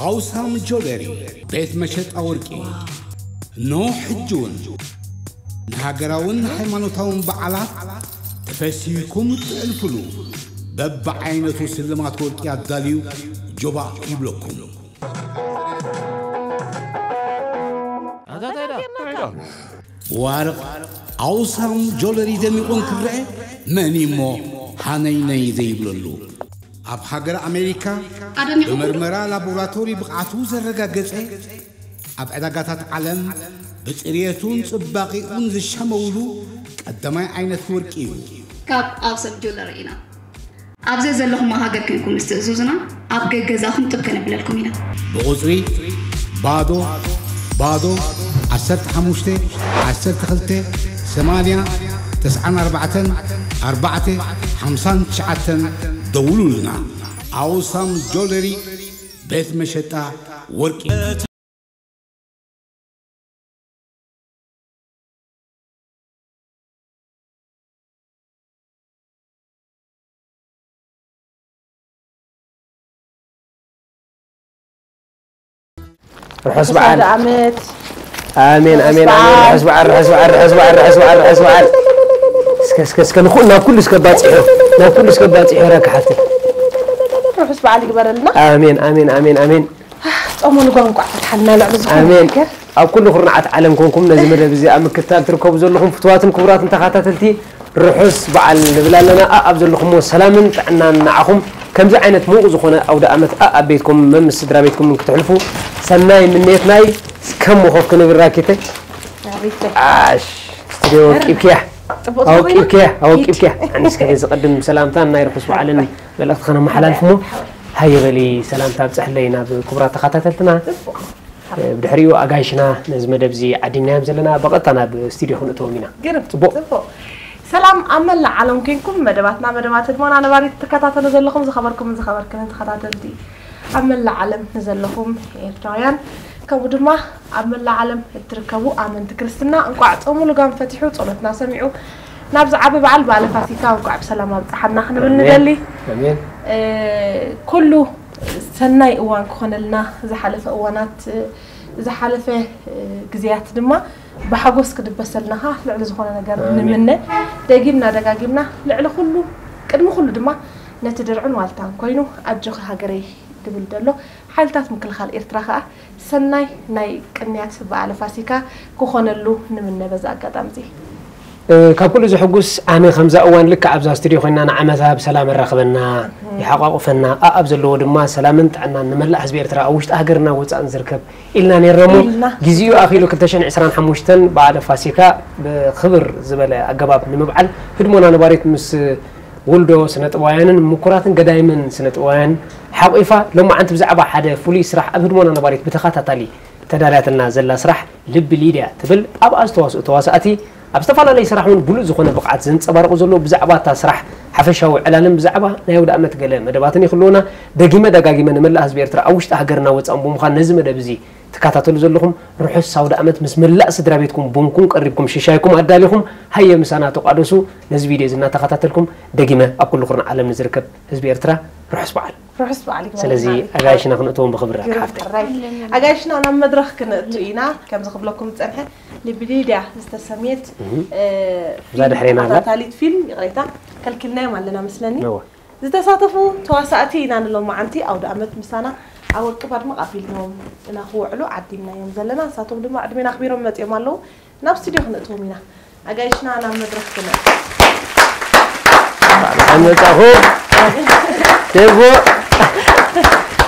ኣውሳም ጆለሪ ቤት መሸጣ ወርቂ። ኖ ሕጂ እውን ንሃገራውን ሃይማኖታውን በዓላት ተፈሲህኩም እትዕልፍሉ በብዓይነቱ ስልማት ወርቂ ኣዳልዩ ጆባ ይብለኩም። ዋርቕ ኣውሳም ጆለሪ ደሚቑ እንክረአ መን እሞ ሃነይነይ ዘይብለሉ? ኣብ ሃገር ኣሜሪካ ኣደኒቑ። ብመርመራ ላቦራቶሪ ብቕዓቱ ዘረጋገጸ፣ ኣብ ዕዳጋታት ዓለም ብጽርየቱን ጽባቒኡን ዝሸመውሉ ቀዳማይ ዓይነት ወርቂ እዩ። ካብ ኣውሰም ጁለሪ ኢና። ኣብ ዘዘለኹም ሃገር ኮንኩም ምስ ትእዝዙና ኣብ ገገዛኹም ጥብ ከነብለልኩም ኢና። ብቑጽሪ ባዶ ባዶ ዓሰርተ ሓሙሽተ ዓሰርተ ክልተ ሰማንያ ተስዓን ኣርባዕተን ኣርባዕተ ሓምሳን ትሽዓተን ደውሉልና። ኣውሳም ጆለሪ ቤት መሸጣ ወርቂ። ርሑስ በዓል። ኣውደ ዓመት። ኣሜን፣ ኣሜን፣ ኣሜን። ርሑስ በዓል፣ ርሑስ በዓል፣ ርሑስ በዓል፣ ርሑስ በዓል፣ ርሑስ በዓል። እስከ፣ እስከ፣ እስከ ንኹ-፣ ናብ ኩሉ እስከ ባጽሑ፣ ናብ ኩሉ እስከ ባጽሑ ረካ ሓፍተይ። ርሑስ በዓል ይግበረልና። ኣሜን፣ ኣሜን፣ ኣሜን፣ ኣሜን። ጾሙ ንጓ እንቋዕ ፈትሓልና ልዕሊ ዝኾነ ኣሜን። ነገር። ኣብ ኩሉ ኩርናዓት ዓለም ኮንኩም ነዚ መደብ እዚ ኣብ ምክትታል ትርከቡ ዘለኹም ፍቱዋትን ክቡራትን ተኸታተልቲ ርሑስ በዓል ንብል ኣለና። ኣኣብ ዘለኹምዎ ሰላምን ጥዕናን ንዓኹም ከምዚ ዓይነት ምዉቕ ዝኾነ ኣውደ ኣመት ኣኣብ ቤትኩም መምስ ስድራ ቤትኩም ክትሕልፉ ሰናይ ምንየትናይ። እስከ ሞኾፍ ክንብል ራኬተይ። ኣቤት። ኣሽ፣ ስቱዲዮ ወቂብክያ። ጽቡቕ ኣወቂብክያ፣ ኣወቂብክያ። ኣንስ ከመይ ዝቕድም ሰላምታን ናይ ርሑስ በዓልን መልእኽቲ ከነመሓላልፍ እሞ፣ ሃየ በሊ ሰላምታ ኣብጽሕለይ ናብ ክቡራት ተኸታተልትና። ጽቡቕ። ብድሕሪኡ ኣጋይሽና ነዚ መደብ እዚ ዓዲምናዮም ዘለና ብቐጥታ ናብ ስቱዲዮ ክንእትዎም ኢና። ግርም። ጽቡቕ። ጽቡቕ። ሰላም ኣብ መላእ ዓለም ኮንኩም መደባትና፣ መደባት ህድሞና ነባሪት ትከታተሉ ዘለኹም ዝኸበርኩምን ዝኸበርክንን ተኸታተልቲ ኣብ መላእ ዓለም ንዘለኹም ኤርትራውያን፣ ከምኡ ድማ ኣብ መላእ ዓለም እትርከቡ ኣመንቲ ክርስትና፣ እንቋዕ ጾሙ ልጓም ፈቲሑ፣ ጸሎትና ሰሚዑ፣ ናብዚ ዓቢ በዓል፣ በዓለ ፋሲካ፣ እንቋዕ ብሰላም ኣብጽሓና ክንብል ኣሜን። ንደሊ። ኣሜን። እ፣ ኩሉ ሰናይ እዋን ክኾነልና፣ ዝሓለፈ እዋናት፣ ዝሓለፈ፣ እ፣ ግዜያት ድማ ብሓጎስ ክድበሰልና ኸኣ ልዕሊ ዝኾነ ነገር ኣሜን። ንምነ። ደጊምና ደጋጊምና ልዕሊ ኩሉ፣ ቅድሚ ኩሉ ድማ ነቲ ድርዕን ዋልታን ኮይኑ ኣጆኺ ሃገረይ ድብል ደሎ ሓይልታት ምክልኻል ኤርትራ ኸኣ ሰናይ ናይ ቅንያት በዓለ ፋሲካ ክኾነሉ ንምነ በዚ ኣጋጣሚ እዚ። እ፣ ካብ ኩሉ ዘሐጉስ ኣነ ከምዛ እዋን ልክዕ ኣብዛ ስቱዲዮ ኮይና ንዓመታ ብሰላም ኣራኽበና፣ እህ። ይሓቋቁፈና፣ ኣኣብ ዘለዎ ድማ ሰላምን ጥዕናን ንመላእ ህዝቢ ኤርትራ ኣብ ውሽጢ ሃገርና ወጻእን ዝርከብ ኢልና ኔርና እሞ ኢልና። ግዜኡ ኣኺሉ ክልተ ሽሕን ዕስራን ሓሙሽተን በዓለ ፋሲካ ብኽብር ዝበለ ኣገባብ ንምብዓል ህድሞና ነባሪት ምስ ውልዶ ስነ-ጥበባውያንን ምኩራትን ገዳይምን ስነ-ጥበባውያን ሓቑፋ፣ ሎማዓንቲ ብዛዕባ ሓደ ፍሉይ ስራሕ ኣብ ህድሞና ነባሪት ብተኸታታሊ ተዳልያትልና ዘላ ስራሕ ልቢ ሊድያ ትብል ኣብ ኣስተዋስኦ ተዋሳእቲ ኣብ ዝተፈላለየ ስራሕ እውን ብሉጽ ዝኾነ ብቕዓት ዘንጸባርቑ ዘለዉ ብዛዕባ እታ ስራሕ ሓፈሻዊ ዕላልን ብዛዕባ ናይ ኣውደ ኣመት ገለ መደባትን ይኽልዉና። ደጊመ ደጋጊመ ንመላእ ህዝቢ ኤርትራ ኣብ ውሽጢ ሃገርና ወጻእን ብምዃን ነዚ መደብ እዚ ትከታተሉ ዘለኹም ርሑስ ኣውደ ኣመት ምስ መላእ ስድራ ቤትኩም ቡንኩም ቀሪብኩም ሽሻይኩም ኣዳሊኹም ሃየ ምሳና ተቋደሱ። ነዚ ቪድዮ እዚ እናተኸታተልኩም ደጊመ ኣብ ኩሉ ኩርናዕ ዓለም ንዝርከብ ህዝቢ ኤርትራ ርሑስ በዓል። ርሑስ በዓል ይግበረልና። ስለዚ ኣጋይሽና ክንእትዎም ብኽብሪ ግርም ሓፍተይ። ጥራይ። ኣጋይሽና ናብ መድረኽ ክንእቱ ኢና። ከምዚ ክብለኩም ዝጸንሐ ልብሊድያ ዝተሰምየት፣ እህ። እ፣ እዛ ፊልም ድሕሬና ኣላ። ተኸታታሊት ፊልም፣ ይቕሬታ፣ ከልኪልናዮም ኣለና መስለኒ። ነዋ። ዝተሳተፉ ተዋሳእቲ ኢና ንሎማዓንቲ ኣውደ ኣመት ምሳና ኣብ ወርቂ ባድመ ኣቢልናዮም ኢና ክውዕሉ ዓዲምናዮም ዘለና። ንሳቶም ድማ ዕድሜና ኣኽቢሮም መጺኦም ኣለዉ። ናብ ስቱድዮ ክነእትዎም ኢና። ኣጋይሽና ናብ መድረኽ ክነእትዎም። ደሓን መጻኹም። ቴቦ።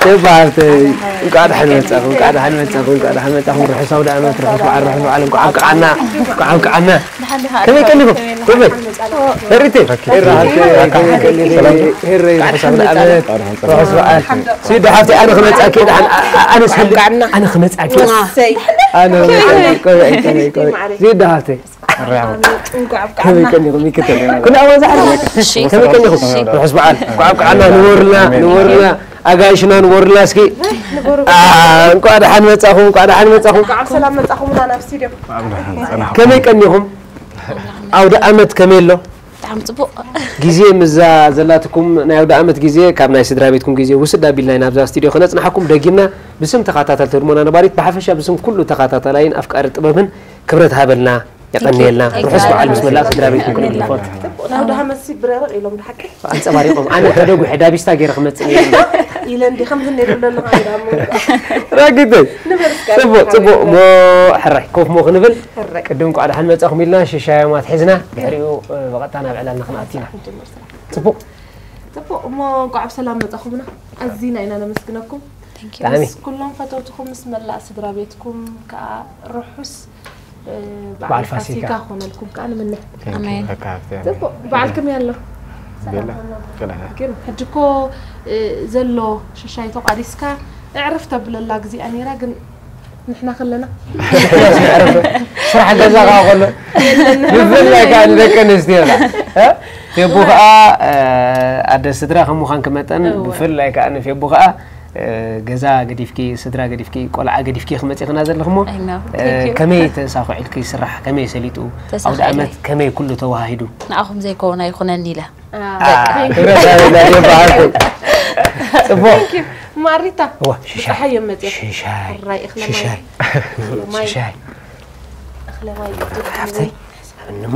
ቴቦ ሃብተይ። እንኳዕ ደሓን መጻኹም፣ እንኳዕ ደሓን መጻኹም፣ እንኳዕ ደሓን መጻኹም። ርሑስ ኣውደ ኣመት፣ ርሑስ በዓል፣ ርሑስ በዓል። እንኳዕ ኣብቅዓና፣ እንኳዕ ኣብቅዓና። ከመይ ቀኒኹም? ቴቦ። ሄሪቴ። ሄራ ሃብተይ፣ ከመይ ቀኒኹም? ሄረይ፣ ርሑስ ኣውደ ኣመት፣ ርሑስ በዓል። ሲዶ ሃብተይ፣ ኣነ ክመጻኪ፣ ደሓን፣ ኣ-፣ ኣ-፣ ኣነ ሰ-፣ ኣብቅዓና። ኣነ ክመጻኪ። እሰይ። ኣነ ክመጻኪ። ቆይ፣ ቆይ፣ ቆይ፣ ቆይ። ሲዶ ሃብተይ። ኣርያም። እንኳዕ ኣብቅዓና። ከመይ ቀኒኹም? ይከተል። ኩሉ ኣዋዛ ዓርቢ። እሺ። ከመይ ቀኒኹም? እሺ። ርሑስ በዓል። እንኳዕ ኣብቅዓና። ንበሩልና፣ ኣሜን። ንበሩልና። ኣጋይሽና ንበሩልና እስኪ። ንበሩ። ኣ፣ እንኳዕ ደሓን መጻኹም፣ እንኳዕ ደሓን መጻኹም። እንኳዕ ብሰላም መጻኹምና ናብ ስቱድዮ። ከመይ ቀኒኹም? ኣውደ ኣመት ከመይ ኣሎ? ጽቡቕ። ግዜ ምዛ ዘላትኩም ናይ ኣውደ ዓመት ግዜ ካብ ናይ ስድራ ቤትኩም ግዜ ውስድ ኣቢልና ኢና ኣብዛ ስቱዲዮ ክነጽናሓኩም ደጊምና ብስም ተኸታተልቲ ህድሞና ነባሪት ብሓፈሻ ብስም ኩሉ ተኸታተላይን ኣፍቃሪ ጥበብን ክብረት ሃበልና የቐንየልና። ርሑስ በዓል ምስ መላእ ስድራ ቤትኩም ክነሕልፎ። ናብ ደሃ መሲ ብረርቕ ኢሎም ብሓቂ ኣንጸባሪቖም ኣነ ተደጉሐ ዳቢስታ ገይረ ክመጽእ ነይሩ። ኢለ እንዲ ከምዚ ነይሩ ኣለኹ። ራጊተይ ንበርስካ ጽቡቕ ጽቡቕ ሞ ሕራይ ኮፍ ሞ ክንብል ሕራይ። ቅድም እንኳዕ ደሓን መጻኹም ኢልና ሽሻዮማት ሒዝና ድሕሪኡ ብቐጥታ ናብ ዕላልና ክንኣቱ ኢና። ጽቡቕ ጽቡቕ እሞ እንኳዕ ብሰላም መጻኹምና። ኣዚና ኢና ነመስግነኩም። ብጣዕሚ ምስ ኩሎም ፈተውትኹም ምስ መላእ ስድራ ቤትኩም ከዓ ርሑስ እ፣ በዓል በዓል ፋሲካ። ፋሲካ ኮነልኩም ከዓ ንምነ። ኣሜን። ጽቡቕ በዓል ከመይ ኣሎ? ቤላ ቀላና ግን ሕጂ እኮ እ፣ ዘሎ ሽሻይ ተቋዲስካ እዕርፍ ተብለላ ግዜኣ ነይራ ግን ንሕና ከለና ስራሕ ገዛ ከዓ ከሎ ብፍላይ ከዓ ንደቂ ኣንስትዮ ላ እ? ፌቡ ከዓ እ፣ ኣደ ስድራ ከም ምዃንኪ መጠን እወ። ብፍላይ ከዓ ንፌቡ ከዓ እ፣ ገዛ ገዲፍኪ ስድራ ገዲፍኪ ቆልዓ ገዲፍኪ ክመፂ ክና ዘለኹሞ I know. እ፣ Thank you. ከመይ ተሳኺዑልኪ ስራሕ ከመይ ሰሊጡ ኣውደ ተሳኺዐ። ዓመት ከመይ ኩሉ ተዋሃሂዱ ንኣኹም ዘይከውን ኣይኹነን ኢለ። አ፣ ክብረት ሃበላ ዴባ ዓርከይ። ጽቡቕ ማሪታ እዋ ሽሻይ ብፀሓይ እዮም መፅኦም። ሽሻይ ሕራይ እኽለ ማይ ሽሻይ ማይ ሽሻይ እኽለ ማይ ሓፍተይ እንሞ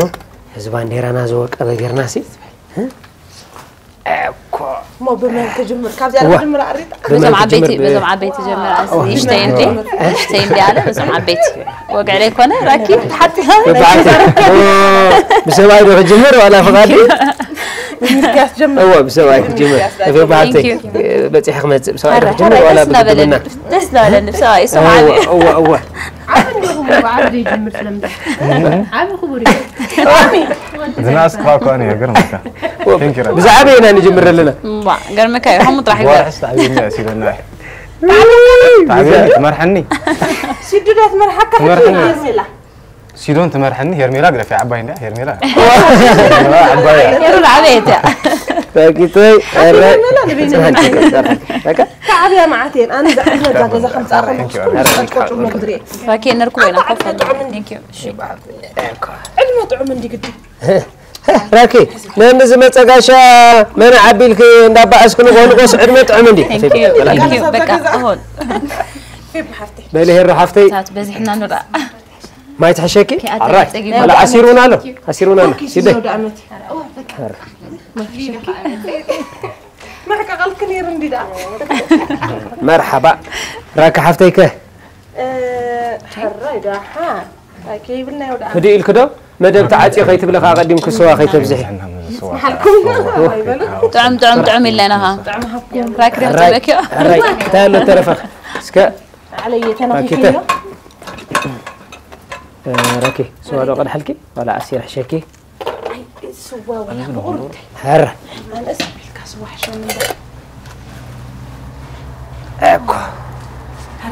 እዚ ባንዴራና ዝወቀበ ጌርና ሲ እኮ እሞ ብመን ክጅምር ካብዚኣ እዋ። ክጅምር ኣሪታ በዞም ብመን ዓበይቲ ትጅምር? በዞም ዓበይቲ ጀምር ኣዚ እዋ። ንሽተይ እንዲ ንሽተይ እንዲ ኣለ በዞም ዓበይቲ ወግዕ ለይኮነ ራኪ ሓቲ ብሰብኣይ ዶ ክጅምር ዋላ ፍቓድ ብምክያስ ጀምር እዎ ብሰብኣይ ክጅምር እፌ ብሓፍተይ Thank በፂሕ ክመፅእ ብሰብኣይ ዶ ክጅምር ዋላ ደስ እናበለኒ ብግድምና ደስ እናበለኒ ብሰብኣይ ይሰማዓኒ እዎ እዎ ዓቢ እንዲኹም ዓቢ ዘይጅምር ስለምንታይ ዓቢ ክቡር እዩ። ዝናስ እኳ እኳ ነው ገርምካ። Thank you ረቢ። ብዛዕባ ኢና ንጅምር ኣለና እምባ ገርምካ እዩ ከምኡ ጥራሕ ይግበር ወርሕስ ተዓቢና ሲለና። ተዓቢኒ ትመርሐኒ። ሲዱዳት መርሓካ ትመርሐኒ። ሄርሜላ ሲዶን ትመርሐኒ ሄርሜላ ግደፊ ዓባይ እንዳ ሄርሜላ። ዓባይ እያ። ሄርሜላ ዓበየት እያ ታኪተይ ሄርሜላ ንበይና ከዓብያ መዓት እየን ኣነ ዝዓብያ እዛ ገዛ ከምፃ Thank you። ከለኩ መግድሪ ራኪ ነርኩ ኮይና ኮፍ ጥዑም እንዲ Thank you እሺ ዕድመ ጥዑም እንዲ ግዲ ራኪ ነንዚ መፀጋሻ መን ዓቢልክ እንዳባኣስክ ንጎ ንጎስ ዕድመ ጥዑም እንዲ Thank you Thank you በቃ ኣሁን ፌብ ሓፍተይ በሊ ሄሮ ሓፍተይ ሰዓት በዚሕና ንርኣ ማይ ትሕሸኪ ኪኣተ ኣራይ ጸጊሙ ወላ ዓሲሩና ኣሎ ዓሲሩና ኣሎ ኪስ ሲደይ ወደ ዓመት መሕቀቐልክ ነይሩ እንዲ ደኣ መርሓባ ራኪ ሓፍተይከ ሕራይ ደሓ ከይብልና ወደ ዓመት ህድእ ኢልክ ዶ መደብ ተዓፅዮ ከይትብለ ከዓ ቀዲምክ ስዋ ከይተብዝሒ ሓልኩም ኣይበሉ ጥዑም ጥዑም ጥዑም ኢለና ኻ ጥዕሚ ሃብኩም ራኪ ራይ ደምፅበኪዮ ራይ እንታይ ኣሎ ተረፈኽ እስከ ዓለየ ራኪተ ተናፊፍዮ ራኪ ስዋ ዶ ቀድሓልኪ ዋላ ዓሲር ሕሸኪ ስዋ ወላ ብቑሩብ ሐረ ኣነስ ቢልካ ስዋ ሕሸኒ እምበር እኮ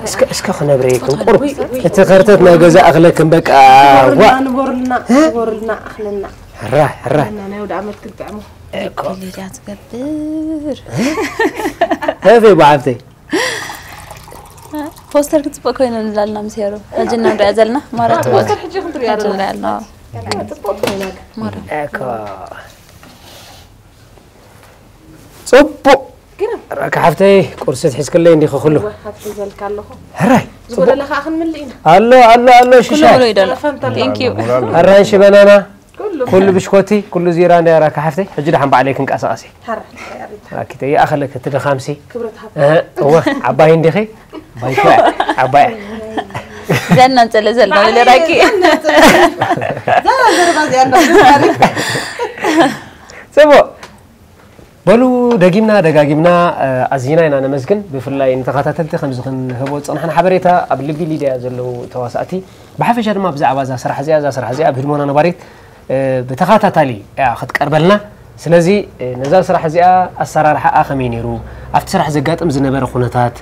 እስከ እስከ ክነብረየኩም ቁሩብ እቲ ከርተት ናይ ገዛ ኣኽለክም በቃ ዋ ንቦርልና ንቦርልና ንቦርልና ኣኽለና ሕራይ ሕራይ እና ናይ ወደ ዓመት ክጥዕሞ እኮ ሊድያ ትገብር ሄፌ ብሓፍተይ ፖስተር ክትፅበቅ ኮይነ ንላልና ምስ ሄሩ ሕጂ እናንሪኣ ዘለና ማራ ፖስተር ሕጂ ክንትሪኣ ሕጂ ዘለና ንሪኣ ኣለና ጽቡቅ ኮይና ማራ እኮ ጽቡቅ ራካ ሓፍተይ ቁርሲ ትሒዝክለይ እንዲኺ ኩሉ ሓፍቲ ዘልካ ኣለኹ ሕራይ ዝጎደለ ከዓ ክንምልእ ኢና ኣሎ ኣሎ ኣሎ ኩሉ ሽሻይ ሙሉ ይደሎ ፈንታ Thank you ኣራንሺ በናና ኩሉ ኩሉ ብሽኮቲ ኩሉ ዚራ እንዳ ራካ ሓፍተይ ሕጂ ደሓን ባዕለይ ክንቀሳቀሲ ሓራ ራኪተ ይኣኸለክ እቲ ድኻምሲ ክብረት ሃብ እህ፣ እወ ዓባይ እንዲኺ ባይኮ ዓባይ ዘና ንፀለ ዘለና ለራኪ ዘረባ እዚኣ እንዳሪ ጽቡቅ በሉ ደጊምና ደጋጊምና ኣዚና ኢና ነመስግን ብፍላይ ንተኸታተልቲ ከምዚ ክንህቦ ዝፅናሕና ሓበሬታ ኣብ ልቢ ሊድያ ዘለዉ ተዋሳእቲ ብሓፈሻ ድማ ብዛዕባ እዛ ስራሕ እዚኣ እዛ ስራሕ እዚኣ ኣብ ህድሞና ነባሪት ብተኸታታሊ እያ ክትቀርበልና ስለዚ ነዛ ስራሕ እዚኣ ኣሰራርሓኣ ከመይ ነይሩ ኣብቲ ስራሕ ዘጋጥም ዝነበረ ኩነታት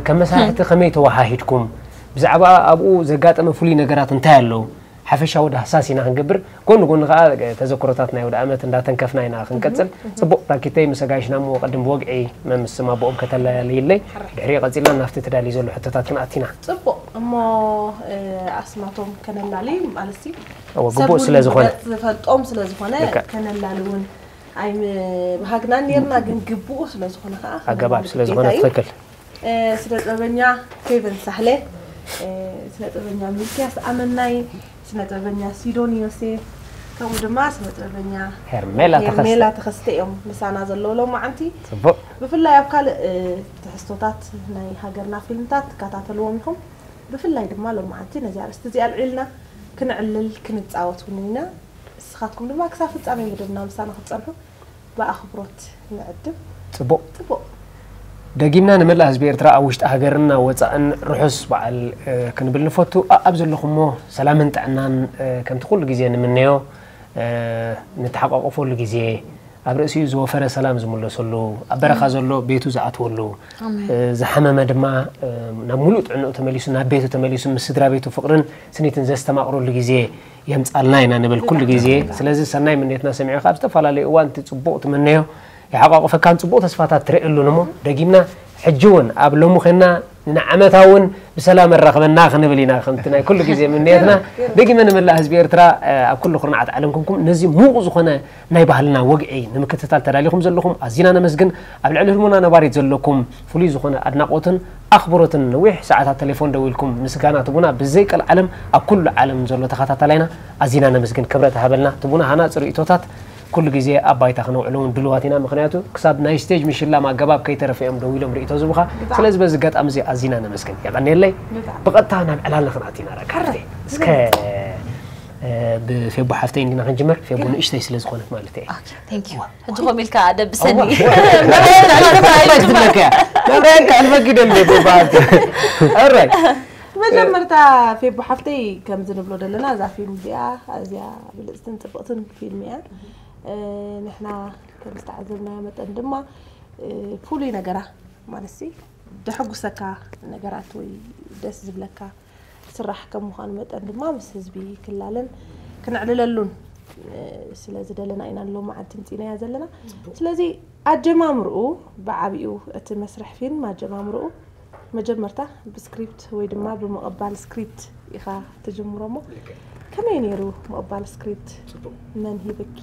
ከም መሳርሕቲ ከመይ ተወሃሂድኩም ብዛዕባ ኣብኡ ዘጋጠመ ፍሉይ ነገራት እንታይ ኣሎ ሓፈሻዊ ዳህሳስ ኢና ክንገብር፣ ጎኒ ጎኒ ከዓ ተዘክሮታት ናይ ወደ ዓመት እንዳተንከፍና ኢና ክንቀፅል። ፅቡቕ ራኪተይ፣ ምስ ኣጋይሽ ናሞ ቅድም ብወግዒ መምስ ማቦኦም ከተለያይለይ፣ ድሕሪኡ ቀፂልና ናብቲ ተዳልዩ ዘሎ ሕቶታት ክንኣቲና። ፅቡቕ እሞ ኣስማቶም ከነላሊ ማለት ግቡእ ስለ ዝኾነ ዝፈልጦም ስለ ዝኾነ ከነላሊ እውን ኣይምብሃግናን ነርና፣ ግን ግቡኡ ስለ ዝኾነ ከዓ ኣገባብ ስለ ዝኾነ ትኽክል። ስነ ጥበበኛ ፌቨን ሳህለ፣ ስነ ጥበበኛ ሚልኪያስ ኣመናይ፣ ስነ ጥበበኛ ሲዶን ዮሴፍ፣ ከምኡ ድማ ስነ ጥበበኛ ሄርሜላ ተኸስተ። ሄርሜላ ተኸስተ እዮም ምሳና ዘለዉ ሎማዓንቲ። ጽቡቕ። ብፍላይ ኣብ ካልእ ትሕዝቶታት ናይ ሃገርና ፊልምታት ትከታተልዎም ኢኹም። ብፍላይ ድማ ሎማዓንቲ ነዚ ኣርእስቲ እዚኣ ኣልዒልና ክንዕልል ክንጻወት እውን ኢና። ንስኻትኩም ድማ ክሳብ ፍጻሜ መደብና ምሳና ክትጸንሑ ብኣኽብሮት ንዕድም። ጽቡቕ። ጽቡቕ። ደጊምና ንመላእ ህዝቢ ኤርትራ ኣብ ውሽጢ ሃገርን ኣብ ወጻእን ርሑስ በዓል ክንብል ንፈቱ። ኣብ ዘለኹሞ ሰላምን ጥዕናን ከምቲ ኩሉ ግዜ ንምነዮ፣ ንተሓቋቆፈሉ ግዜ፣ ኣብ ርእሲኡ ዝወፈረ ሰላም ዝምለሰሉ፣ ኣብ በረኻ ዘሎ ቤቱ ዝኣትወሉ፣ ዝሓመመ ድማ ናብ ሙሉእ ጥዕንኡ ተመሊሱ ናብ ቤቱ ተመሊሱ ምስ ስድራ ቤቱ ፍቕርን ስኒትን ዘስተማቕረሉ ግዜ የምጻልና ኢና ንብል ኩሉ ግዜ። ስለዚ ሰናይ ምንየትና ሰሚዕኻ ኣብ ዝተፈላለዩ እዋን እቲ ጽቡቕ ትምነዮ ይሓቋቑፈካን ጽቡቕ ተስፋታት ትርእየሉን እሞ ደጊምና ሕጂ እውን ኣብ ሎሚ ኾንና ንዓመታ እውን ብሰላም ኣራኽበና ክንብል ኢና ከምቲ ናይ ኩሉ ግዜ ምንየትና። ደጊመ ንመላእ ህዝቢ ኤርትራ ኣብ ኩሉ ኩርናዓት ዓለም ኩንኩም ነዚ ሙቕ ዝኾነ ናይ ባህልና ወግዒ ንምክትታል ተዳሊኹም ዘለኹም ኣዚና ነመስግን። ኣብ ልዕሊ ህድሞና ነባሪት ዘለኩም ፍሉይ ዝኾነ ኣድናቖትን ኣኽብሮትን ነዊሕ ሰዓታት ቴሌፎን ደዊልኩም ምስጋና ትቡና ብዘይ ቀልዓለም ኣብ ኩሉ ዓለም ዘሎ ተኸታታላይና ኣዚና ነመስግን። ክብረት ሃበልና ትቡና ሃናጺ ርእይቶታት ኩሉ ግዜ ኣብ ባይታ ክነውዕሎ እውን ድሉዋት ኢና። ምኽንያቱ ክሳብ ናይ ስቴጅ ምሽላም ኣገባብ ከይተረፈ እዮም ደዊሎም ርእይቶ ዝቡኻ። ስለዚ በዚ ኣጋጣሚ እዚ ኣዚና ነመስግን። የቐንየለይ። ብቐጥታ ናብ ዕላልና ክንኣቱ ኢና። ራካ ሓፍተይ። እስከ ብፌቦ ሓፍተይ እንዲና ክንጅምር። ፌቦ ንእሽተይ ስለ ዝኾነት ማለት እየ። Thank you። ሕጂ ኮም ኢልካ ደብሰኒ። ትብለካ እያ። መብራህን ካልመጊደል ፌቦ ሓፍተይ። ኦራይት። መጀመርታ ፌቦ ሓፍተይ ከምዚ ንብሎ ዘለና እዛ ፊልም እዚኣ ኣዝያ ብልፅትን ፅብቕትን ፊልም እያ። ንሕና ከም ዝተዓዘብናዮ መጠን ድማ ፍሉይ ነገራ ማለት ሲ ደሐጉሰካ ነገራት ወይ ደስ ዝብለካ ስራሕ ከም ምዃኑ መጠን ድማ ምስ ህዝቢ ክላለን ክነዕልለሉን ስለ ዝደለና ኢና ሎማዓንቲ ምፂናያ ዘለና። ስለዚ ኣጀማምርኡ ብዓብኡ እቲ መስርሕ ፊልም ኣጀማምርኡ መጀመርታ ብስክሪፕት ወይ ድማ ብምቕባል ስክሪፕት ኢኻ ትጅምሮ እሞ ከመይ ነይሩ ምቕባል ስክሪፕት? መን ሂብኪ?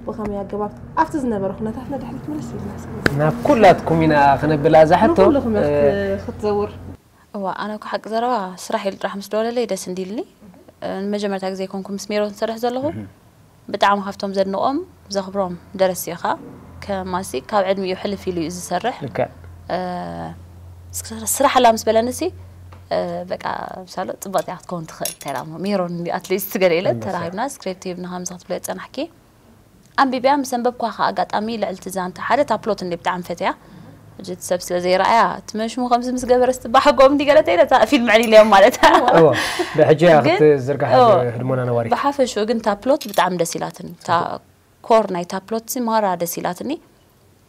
ብኸመይ ኣገባብ? ኣብቲ ዝነበረ ኩነታት ንድሕሪት ምልስ ኢልና እስኪ። ናብ ኩላትኩም ኢና ክነብላ እዛ ሕቶ። ንኹሉ ክመ- ክትዘውር። እዋ ኣነ እኮ ሓቂ ዘረባ ስራሕ ኢሉ ጥራሕ ምስ ደወለለይ ደስ እንዲልኒ። ንመጀመርታ ግዜ ኮንኩ ምስ ሜሮን ዝሰርሕ ዘለኹ ብጣዕሚ ካብቶም ዘድንቖም ዘኽብሮም ደረሲ ኢኻ። ከማሲ ካብ ዕድሚኡ ሕልፍ ኢሉ እዩ ዝሰርሕ። ልክዕ። ስራሕ ኣላ ምስ በለኒ ሲ በቃ ምሳሎ ፅብቕቲ ክትከውን ትኽእል ተራ ሜሮን ኣትሊስት ገለ ኢለ ተራኺብና ስክሪፕት ሂብና ከምዚ ክትብሎ የፀናሕኪ። ኣንቢብያ ምስ ኣንበብኳ ከዓ ኣጋጣሚ ልዕልቲ ዛንታ ሓደ እታ ፕሎት እንዲ ብጣዕሚ ፈትያ። ሕጂ እቲ ሰብ ስለ ዘይረኣያ እቲ መን ሽሙ ከምዚ ምስ ገበረ ስትባሓጎም እንዲ ገለ ተይለ እታ ፊልም ዕሊልዮም ማለት እያ። እወ፣ ብሕጂ እያ ግን- ክትዝርጋሕ እወ። ህድሞና ነዋሪት። ብሓፈሽኡ ግን እታ ፕሎት ብጣዕሚ ደስ ኢላትኒ። እታ ኮር ናይ እታ ፕሎት ሲ ማራ ደስ ኢላትኒ።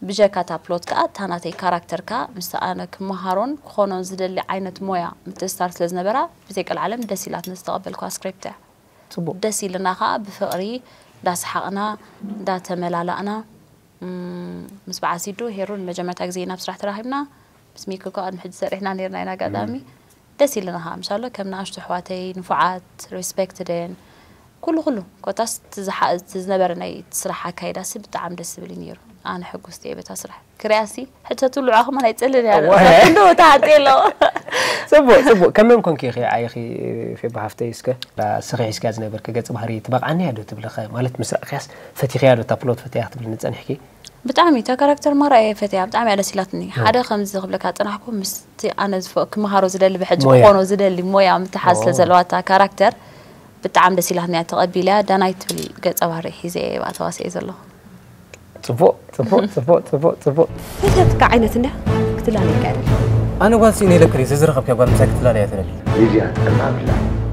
ብጀካ እታ ፕሎት ከዓ እታ ናተይ ካራክተር ከዓ ምስ ኣነ ክመሃሮን ክኾኖን ዝደሊ ዓይነት ሞያ ምትእስሳር ስለ ዝነበራ ብዘይ ቀልዓለም ደስ ኢላትኒ ዝተቐበልኳ ስክሪፕት እያ። ጽቡቕ። ደስ ኢልና ከዓ ብፍቕሪ እንዳሰሓቕና እንዳተመላላእና ምስ በዓል ሲዱ ሄሩ ንመጀመርታ ግዜ ኢና ብስራሕ ተራኺብና። ምስ ሚኪ እኮ ቅድሚ ሕጂ ሰሪሕና ነርና ኢና ኣጋጣሚ። ደስ ኢልና ከዓ ምሻሎ ከም ንኣሽቱ ኣሕዋተይ ንፉዓት ሪስፔክትድ እየን ኩሉ ኩሉ ኮታስ እቲ ዝሓ- እቲ ዝነበረ ናይ እቲ ስራሕ ኣካይዳሲ ብጣዕሚ ደስ ዝብል እዩ ነይሩ። ኣነ ሕጉስቲ እየ በታ ስራሕ ክሪኣሲ ሕተቱ ልዑ ኣኹም ኣይጽልን እያ እዋ። ርእሳ ክንዲ ተሃንጤ ኣለዎ። ጽቡቕ ጽቡቕ ከመን ኮንኪ ኢኺ ዓይኺ ፌባ ሃፍተይ እስከ ስኺ ሒዝካ ዝነበርኪ ገጽ ባህሪ ትበቕዓኒ እያ ዶ ትብልኸ ማለት ምስ ረእኽያስ ፈቲኽያ ዶ እታ ፕሎት ፈትያ ክትብልኒ ጸኒሕኪ? ብጣዕሚ እታ ካራክተር ማራ እየ ፈትያ ብጣዕሚ እያ ደስ ኢላትኒ። ሓደ ከምዚ ክብለካ ጸናሕኩ ምስቲ ኣነ ዝፈ ክመሃሮ ዝደሊ ብሕጂ ሞያ። ክኾኖ ዝደሊ ሞያ ምትሓዝ ስለ ኦ። ዘለዋ እታ ካራክተር ብጣዕሚ ደስ ኢላትኒ እያ ተቐቢለያ። ዳናይት ትብል ገጸ ባህሪ ሒዘ እየ ብኣ ተዋሲኤ ዘለኹ። ጽቡቕ ጽቡቕ ጽቡቕ ጽቡቕ ጽቡቕ። ፈትያትካ ዓይነት እንድያ ክትላለየካ እየ ደልየ። ኣነ ጓል ስኢነ ኢለክን እየ፣ ዘዝረኸብክያ ጓል ምሳይ ክትላለያ ትደሊ። ሊድያ ጥዕና ኣብላ፣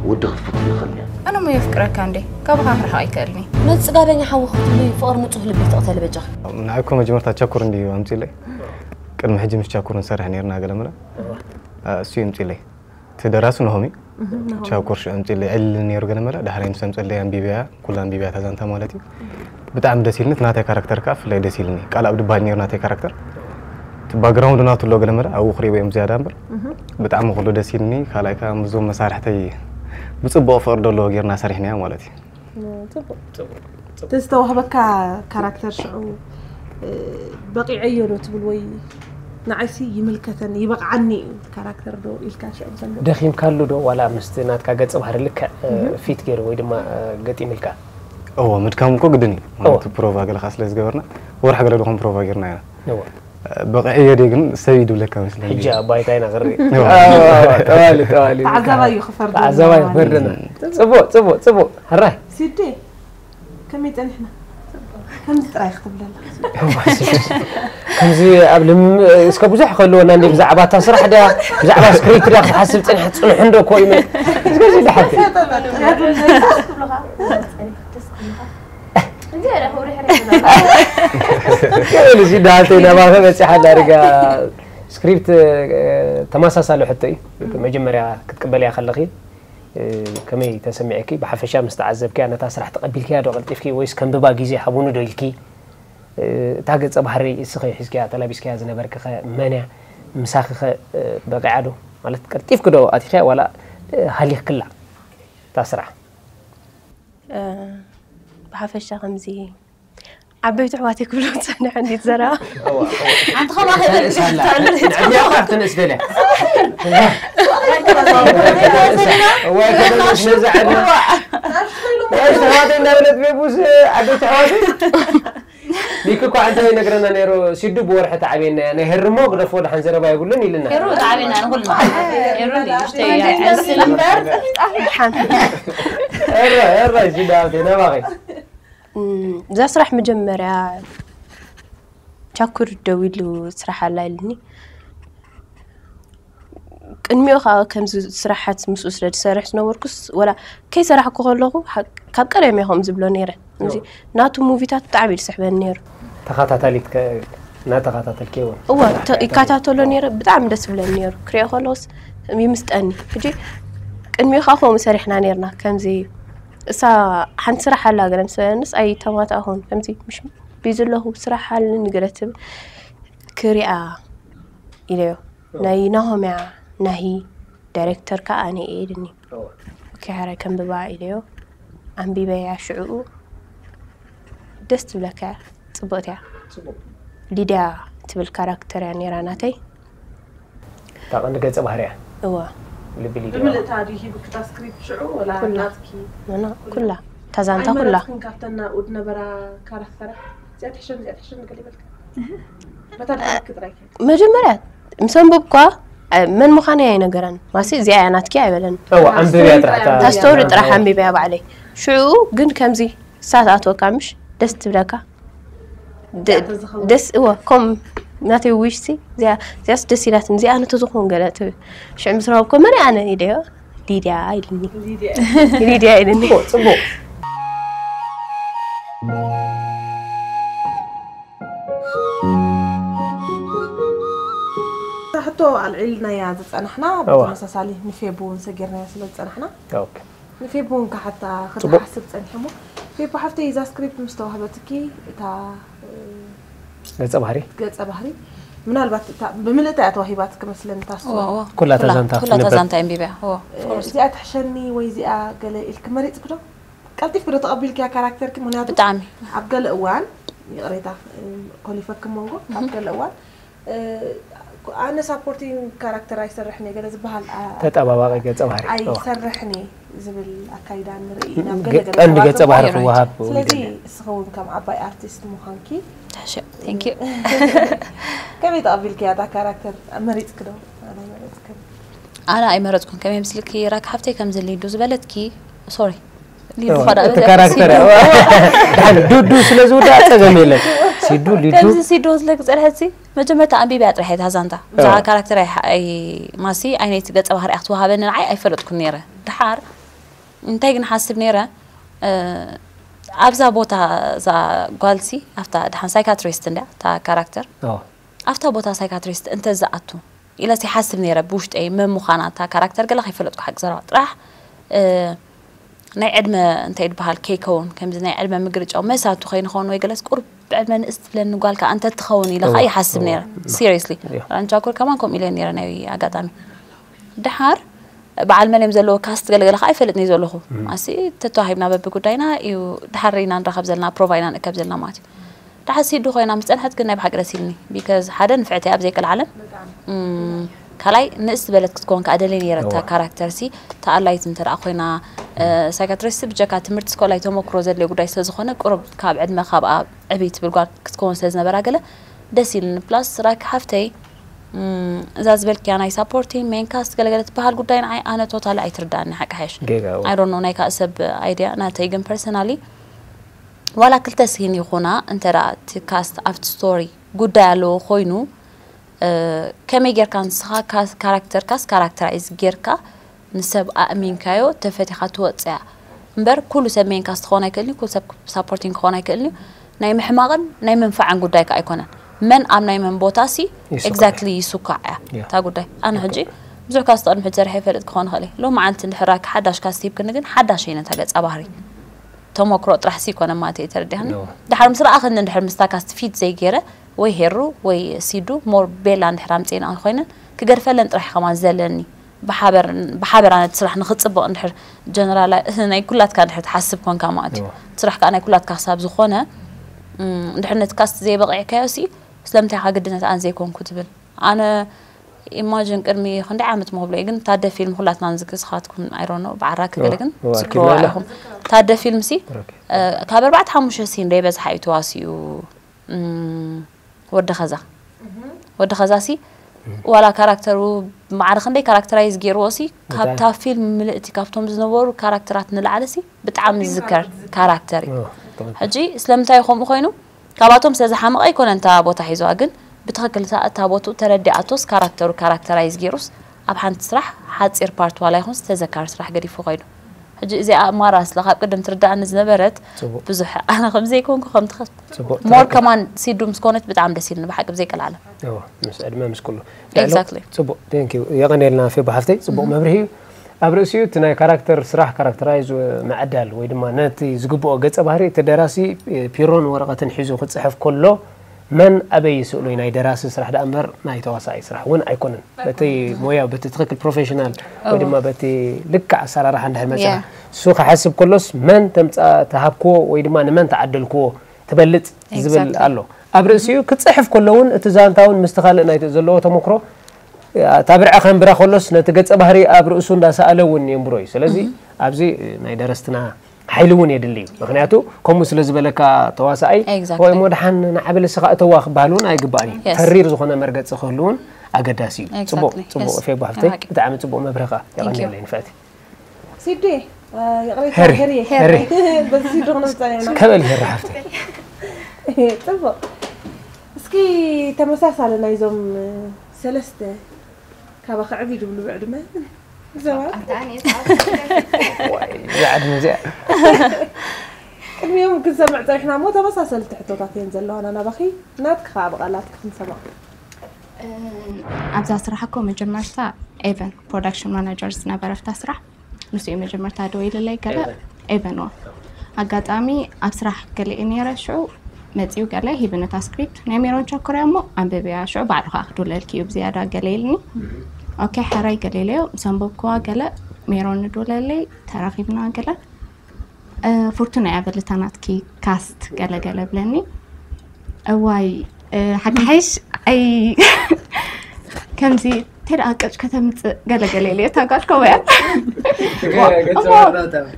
ወዲ ክትፍቱ ይኽእል እያ። ኣነ እሞ የፍቅረካ እንዴ፣ ካባኻ ክርሕቕ ኣይክእልን እየ። መን ጽጋበኛ ሓዊ ክትብሉ ፍቕሪ ንጹህ ልቢ ትቕተል በጃኺ። ንዓይ እኮ መጀመርታ ቻኩር እንድዩ ኣምጺለይ። ቅድሚ ሕጂ ምስ ቻኩር ንሰርሕ ነይርና ገለ መለ። እሱ እዩ ኣምጺለይ። እቲ ደራሲ ናሆም እዩ። ቻው ኮርሽ ኣምፅለይ ዕልል ነይሩ ገለ መለ ድሕሪ ምስ ኣምፅለይ ኣንቢብያ ኩላ ኣንቢብያ ታዛንታ ማለት እዩ። ብጣዕሚ ደስ ኢልኒ እቲ ናተይ ካራክተር ከዓ ፍላይ ደስ ኢልኒ። ቃል ኣብ ድባል ነይሩ ናተይ ካራክተር። እቲ ባክግራውንድ ናቱ ኣሎ ገለ መለ ኣብኡ ክሪእዎ እዮም ዝያዳ እምበር ብጣዕሚ ኩሉ ደስ ኢልኒ። ካልኣይ ከዓ ምስዞም መሳርሕተይ ብፅቡቅ ፍቅሪ ዘለዎ ጌርና ሰሪሕናዮ ማለት እዩ። እቲ ዝተዋህበካ ካራክተር ሽዑ በቂዐዮ ዶ ትብል ወይ ንዓይሲ ይምልከተኒ ይበቕዓኒ እዩ ካራክተር ዶ ኢልካ ሽዑ ዘሎ? ደኺምካሉ ዶ ዋላ ምስቲ ናትካ ገፀ ባህሪ ልክዕ ፊት ገይሩ ወይ ድማ ገጢምልካ? እዎ ምድካም እኮ ግድን እዩ ማለት ፕሮቫ ገለ ከዓ ስለ ዝገበርና ወርሒ ገለ ድኾን ፕሮቫ ጌርና ኢና። በቂዐዮ ድየ ግን ሰብ ይድብለካ መስለኒ። ሕጂ ኣባይታ ኢና ክርኢ። ጠዋሊ ጠዋሊ። ተዓዛባይ እዩ ክፈርደና። ተዓዛባይ ክፈርደና። ፅቡቅ ፅቡቅ ፅቡቅ ሕራይ። ሲዴ ከመይ ፀኒሕና? ከምዚ ጥራይ ክትብለና። ከምዚ ኣብ ልም እስከ ብዙሕ ከልወና እንዲ ብዛዕባ እታ ስራሕ ድያ ብዛዕባ ስክሪፕት ድያ ክትሓስብ ፅንሕ ፅንሕ እንዶ እኮ እዩ። እስከዚ ድሓት እዚ ዳልተይ ናባኸ በፂሓ ዳርጋ ስክሪፕት ተመሳሳሊ ሕቶ እዩ። መጀመርያ ክትቅበልያ ከለኺ ከመይ ተሰሚዐኪ? ብሓፈሻ ምስ ተዓዘብክያ ነታ ስራሕ ተቐቢልክያ ዶ ቀልጢፍኪ ወይስ ከንብባ ግዜ ሃቡኒ ዶ ኢልኪ? እታ ገፀ ባህሪ እስኺ ሒዝክያ ተላቢስክያ ዝነበርኪ ኸ መን እያ? ምሳኺ ኸ በቂዓ ዶ? ማለት ቀልጢፍኪ ዶ ኣቲኽያ ዋላ ሃሊኽክላ እታ ስራሕ? ብሓፈሻ ከምዚ ዓበይቲ ኣሕዋተይ ክብሎ ዝፀንሐ እንዴት ዘረባ ኣንቲ ከማኺ ትንእስ ኣላ ንዕድሚያ እኳ ክትንእስ ደልያ እዋይ ከደንስ ነዛ ዕድመ ተዋተ እንዳበለት ቤቡስ ዓበይቲ ኣሕዋተይ ኒክ እኳ እንታይ ይነግረና ነይሩ ሲዱ ብወርሒ ተዓብየና እያ ናይ ህርሞ ግደፎ ደሓን ዘረባ የብሉን ኢልና ሄሩ ተዓብየና ንኩልና ሄሩ ንእሽተይ ይዕስል እምበር ሄረ ሄረ ሲዱ ሃብተይ ናባኸይ እዛ ስራሕ መጀመርያ ቻኩር ደው ኢሉ ስራሕ ኣላ ኢልኒ። ቅድሚኡ ከዓ ከምዚ ስራሓት ምስኡ ስለ ዝሰርሕ ዝነበርኩስ ወላ ከይሰራሕኩ ከለኹ ካብ ቀደም እየ ከምኡ ዝብሎ ነይረ። ናቱ ሙቪታት ብጣዕሚ እዩ ዝስሕበኒ ነይሩ። ተኸታታሊት እናተኸታተልክዮ እውን? እወ ይከታተሎ ነይረ። ብጣዕሚ ደስ ዝብለኒ ነይሩ ክሪኦ ከለኹስ ይምስጠኒ። ሕጂ ቅድሚኡ ከዓ ከምኡ ሰሪሕና ነይርና ከምዚ እሳ ሓንቲ ስራሕ ኣላ ገለ ምስ በለንስ ኣይተማትኣኹን ከምዚ ምሽ ቢዚ ኣለኹ ስራሕ ኣለኒ ገለ ትብል ክሪኣ ኢለዮ ናይ ናሆምያ ናሂ ዳይሬክተር ከዓ ኣነ እየ ኢልኒ ኦኬ ሓራይ ከንብባ ኢለዮ ኣንቢበያ ሽዕኡ ደስ ትብለካ እያ ፅብቕቲ እያ ሊድያ ትብል ካራክተር እያ ነይራ ናተይ እታ ቀንዲ ገፀ ባህሪ እያ እዋ ልቢ ሊድያ ብምልእታ ድዩ ሂቡክታ ስክሪፕት ሽዑ ወላ ኩላ ናትኪ ኖ ኩላ እታ ዛንታ ኩላ ኣይመረፅክን ካብተን ናብኡ ዝነበራ ካራክተራት እዚኣ ትሕሸኒ እዚኣ ትሕሸኒ ገለ ይበልካ በታ ድሓረኪ ጥራይ ከ መጀመርያ ምስ ኣንበብኳ መን ምዃነይ ኣይነገረን ማሲ እዚኣ እያ ናትኪ ኣይበለን እዋ ኣንብብያ ጥራሕ እታ እታ ስቶሪ ጥራሕ ኣንቢበያ ባዕለይ ሽዑ ግን ከምዚ ሳትኣትወካ ምሽ ደስ ትብለካ ደስ እወ ከም ናተይ ዊሽ ሲ እዚኣስ ደስ ኢላትኒ እዚኣ ኣነ ተዝኾን ገለ ትብል ሽዕ ምስ ረኸብኮ መን ኣነ ኢለዮ ሊድያ ኢልኒ ሊድያ ኢልኒ ጽቡቕ ሕቶ ኣልዒልናያ ዝፀናሕና ብተመሳሳሊ ንፌቡ እውን ሰጊርናያ ስለ ዝፀናሕና ንፌቡ እውን ክሓታ ክትሓስብ ፀኒሐ እሞ ፌቡ ሓፍተይ እዛ ስክሪፕት ምስ ተዋህበትኪ እታ ገፀ ባህሪ ገፀ ባህሪ ምናልባት ብምልእታ እያ ተዋሂባት ክመስለኒ ታስዋ ኩላታ ዛንታ ኩላታ ዛንታ ኣንቢብያ እዚኣ ትሕሸኒ ወይ እዚኣ ገለ ኢልክ መሪፅክ ዶ ቀልጢፍክ ዶ ተቐቢልክያ ካራክተርክ ምክንያቱ ብጣዕሚ ኣብ ገለ እዋን ይቕሬታ ኮሊፈክ መንጎ ኣብ ገለ እዋን ኣነ ሳፖርቲንግ ካራክተር ኣይሰርሕን እየ ገለ ዝበሃል ተጠባባቂ ገፀ ባህሪ ኣይሰርሕን እየ ዝብል ኣካይዳ ንርኢ ናብ ገለ ገለ ቀንዲ ገፀ ባህሪ ክወሃብ ስለዚ እስኸ እውን ከም ዓባይ ኣርቲስት ምዃንኪ ትሕሸ ቴንክ ዩ ከመይ ተቐቢልክያ እታ ካራክተር መሪፅክ ዶ ኣነ መረፅክን ኣነ ኣይመረፅኩን ከመይ ምስልኪ ራክ ሓፍተይ ከም ዝሊዱ ዝበለትኪ ሶሪ ሊዱ ኸዳ እቲ ካራክተር ድሓን ዱዱ ስለ ዝውዳእ ፀገም የለን ሲዱ ሊዱ ከምዚ ሲዱ ስለ ክፀርሐት ሲ መጀመርታ ኣንቢብያ ጥራሕ እየ ታዛንታ ብዛዕባ ካራክተር ኣይ ማሲ ኣይነይቲ ገፀ ባህሪ ክትወሃበኒ ንዓይ ኣይፈለጥኩን ነይረ ድሓር እንታይ ግን ሓስብ ነይረ ኣብዛ ቦታ እዛ ጓልሲ ኣብታ ድሓን ሳይካትሪስት እንድያ እታ ካራክተር ኣብታ ቦታ ሳይካትሪስት እንተ ዝኣቱ ኢለስ ይሓስብ ነይረ ብውሽጠይ መን ምዃና እታ ካራክተር ገለ ከይፈለጥኩ ሓቂ ዘረባ ጥራሕ። ናይ ዕድመ እንታይ ይበሃል ከይከውን ከምዚ ናይ ዕድመ ምግርጫው መሳቱ ከይንኸውን ወይ ገለስ ቁርብ ብዕድመ ንእስ ትብለኒ ጓል ከኣ እንተ ትኸውን ኢለ ከኣ ይሓስብ ነይረ። ሲሪየስሊ ራንቻኩር ከማን ከምኡ ኢለ ነይረ ናይ ኣጋጣሚ። ድሓር በዓል መን እዮም ዘለዎ ካስት ገለገለ ከኣ ኣይፈልጥን እዩ ዘለኹ። ኣሲ ተተዋሂብና በብጉዳይና እዩ ድሓር ኢና ንራኸብ ዘለና ፕሮቫ ኢና ንእከብ ዘለና ማለት እዩ። ደሓር ሲዱ ኮይና ምስ ጸንሐት ግን ናይ ብሓቂ ደስ ኢልኒ። ቢካዝ ሓደ ንፍዕቲ እያ ኣብ ዘይቀልዓለም። ካልኣይ ንእስ ዝበለት ክትኮን ከኣ ደልየ ነይረ እታ ካራክተር ሲ ተኣላይት እንተ ደኣ ኮይና። ሳይካትሪስት ብጀካ ትምህርቲ ስኮላይ ተመክሮ ዘድልዮ ጉዳይ ስለ ዝኾነ ቁሩብ ካብ ዕድመ ካብኣ ዕብይ ትብል ጓል ክትኮን ስለ ዝነበራ ገለ ደስ ኢልኒ። ፕላስ ራኪ ሓፍተይ እዛ ዝበልክያ ናይ ሳፖርቲንግ ሜን ካስት ገለገለ ትበሃል ጉዳይ ንዓይ ኣነ ቶታሊ ኣይትርዳእኒ ሓቂ ሓይሽ። I don't know ናይ ካእ ሰብ ኣይድያ ናተይ ግን ፐርሰናሊ ዋላ ክልተ ሲን ይኹና እንተ ደኣ እቲ ካስት ኣብቲ ስቶሪ ጉዳይ ኣለዎ ኮይኑ ከመይ ጌርካ ንስኻ ካራክተርካስ ካራክተራይዝ ጌርካ ንሰብ ኣእሚንካዮ ተፈቲኻ ትወፅያ እምበር ኩሉ ሰብ ሜን ካስት ክኾን ኣይክእልን እዩ፣ ኩሉ ሰብ ሳፖርቲንግ ክኾን ኣይክእልን እዩ። ናይ ምሕማቕን ናይ ምንፋዕን ጉዳይ ከ ኣይኮነን። መን ኣብ ናይ መን ቦታ ሲ ኤግዛክትሊ ይስኳዕ እያ እታ ጉዳይ። ኣነ ሕጂ ብዙሕ ካስት ቅድሚ ሕጂ ሰሪሐ ይፈልጥ ክኾን ይኽእል እየ። ሎሚ ዓንቲ እንድሕር ራኪ ሓዳሽ ካስት ሂብክኒ ግን ሓዳሽ እየ ነታ ገፃ ባህሪ ተሞክሮ ጥራሕ ሲ ይኮነ ማለት እየ ተረዲሃኒ። ድሓር ምስ ረኣኽኒ እንድሕር ምስታ ካስት ፊት ዘይገይረ ወይ ሄሩ ወይ ሲዱ ሞር ቤላ እንድሕር ኣምፅእና ኮይነን ክገድፈለን ጥራሕ ከማን ዘለኒ ብሓበር ኣነ እቲ ስራሕ ንክፅብቕ እንድሕር ጀነራል ናይ ኩላትካ እንድሕር ትሓስብ ኮንካ ማለት እዩ። እቲ ስራሕ ከዓ ናይ ኩላትካ ክሳብ ዝኾነ እንድሕር ነቲ ካስት ዘይበቂዕካዮ ሲ ስለምንታይ ኢኻ ግዲ ነቲ ኣነ ዘይኮንኩ ትብል? ኣነ ኢማጅን ቅድሚ ክንደይ ዓመት ምክብሎ እዩ ግን ታደ ፊልም ኩላትና ንዝክር ስኻትኩም ኣይሮኖ ብዓራክ ገለ ግን ትዝክርዋ ኢኹም። ታደ ፊልም ሲ ካብ ኣርባዕተ ሓሙሽተ ሲን ደይ በዝሓ እዩ ተዋሲኡ። ወዲ ኸዛ ወዲ ኸዛ ሲ ዋላ ካራክተሩ ማዕረ ክንደይ ካራክተራይዝ ገይርዎ ሲ ካብታ ፊልም ምልእቲ ካብቶም ዝነበሩ ካራክተራት ንላዕሊ ሲ ብጣዕሚ ዝዝከር ካራክተር እዩ። ሕጂ ስለምንታይ ከምኡ ኮይኑ ካብኣቶም ስለ ዝሓመቐ ኣይኮነን እታ ቦታ ሒዝዋ ግን ብትኽክል እታ ቦታ ተረዲኣቶስ ካራክተሩ ካራክተራይዝ ገይሩስ ኣብ ሓንቲ ስራሕ ሓፂር ፓርት ዋላ ይኹንስ ተዘካሪ ስራሕ ገዲፉ ከይዱ። ሕጂ እዚኣ ማራ ስለ ካብ ቅድም ትርዳእኒ ዝነበረት ብዙሕ ኣነ ከም ዘይኮንኩ ከም ትኸ ሞር ከማን ሲዱ ምስ ኮነት ብጣዕሚ ደስ ኢልኒ ብሓቂ ብዘይቀልዓለም። እዎ ምስ ዕድመ ምስ ኩሉ ጽቡቅ። Thank you የቀንየልና ፌቦ ሓፍተይ ጽቡቅ መብርሂ እዩ። ኣብ ርእሲኡ እቲ ናይ ካራክተር ስራሕ ካራክተራይዝ ምዕዳል ወይ ድማ ነቲ ዝግብኦ ገጸ ባህሪ እቲ ደራሲ ፒሮን ወረቐትን ሒዙ ክጽሕፍ ከሎ መን ኣበይ ይስእሎ እዩ ናይ ደራሲ ስራሕ ደኣ እምበር ናይ ተዋሳኣይ ስራሕ እውን ኣይኮነን። በቲ ሞያ በቲ ትኽክል ፕሮፌሽናል ወይ ድማ በቲ ልክዕ ኣሰራርሓ እንድሕር መፅኻ እሱ ክሓስብ ከሎስ መን ተምፃ ተሃብክዎ ወይ ድማ ንመን ተዓደልክዎ ትበልፅ ዝብል ኣሎ። ኣብ ርእሲኡ ክፅሕፍ ከሎ እውን እቲ ዛንታ እውን ምስቲ ካልእ ናይ ዘለዎ ተመክሮ እታ ብርዒ ከንብራ ከሎስ ነቲ ገፀ ባህሪ ኣብ ርእሱ እንዳሰኣለ እውን የንብሮ እዩ። ስለዚ ኣብዚ ናይ ደረስትና ሓይሊ እውን የድሊ እዩ። ምክንያቱ ከምኡ ስለ ዝበለካ ተዋሳኣይ ወይ እሞ ደሓን ንዓበል እስኻ እተዋ ክበሃል እውን ኣይግባእን እዩ። ተሪር ዝኾነ መርገፂ ክህሉ እውን ኣገዳሲ እዩ። ፅቡቅ ፅቡቅ ፌቦ ሃፍተይ ብጣዕሚ ፅቡቅ መብርህኻ የቐንየለይ ንፍዕቲ። ሲዲ ይቕሬታ ሄሪ ሄሪ ሄሪ በዚ ሲዲ ክንወፅእ ኢና። ከበል ሄሪ ሓፍተይ። ፅቡቕ እስኪ ተመሳሳሊ ናይዞም ሰለስተ ካባኺ ዕብይ ድብሉ ብዕድመ ሰባት እዛ ዕድመ እዚኣ ቅድሚኦም ክንሰምዕ ፀኒሕና እሞ ተመሳሰልቲ ሕቶታት እየን ዘለዋና ናባኺ ናትኪ ከዓ ብቓላትኪ ክንሰምዖ ኣብዛ ስራሕ እኮ መጀመርታ ኤቨን ፕሮዳክሽን ማናጀር ዝነበረ ኣብታ ስራሕ ንሱ እዩ መጀመርታ ደው ኢልለይ ገለ ኤቨን ዋ ኣጋጣሚ ኣብ ስራሕ ገሊኡ ነይረ ሽዑ መፂኡ ገለ ሂብኒ እታ ስክሪፕት ናይ ሜሮን ቸኮርያ እሞ ኣንብብያ ሽዑ ባዕልኻ ክድውለልኪ እዩ ብዝያዳ ገለ ኢልኒ ኦኬ ሕራይ ገለ ኢለዮ ምስ ኣንበብክዋ ገለ ሜሮን ንድውለለይ ተራኺብና ገለ ፍርቱና እያ በልታ ናትኪ ካስት ገለ ገለ ብለኒ እዋይ ሓካሓይሽ ኣይ ከምዚ ተደኣ ቅጭ ከተምፅእ ገለገለ ኢለ እታ ጓል ከምኡ እያ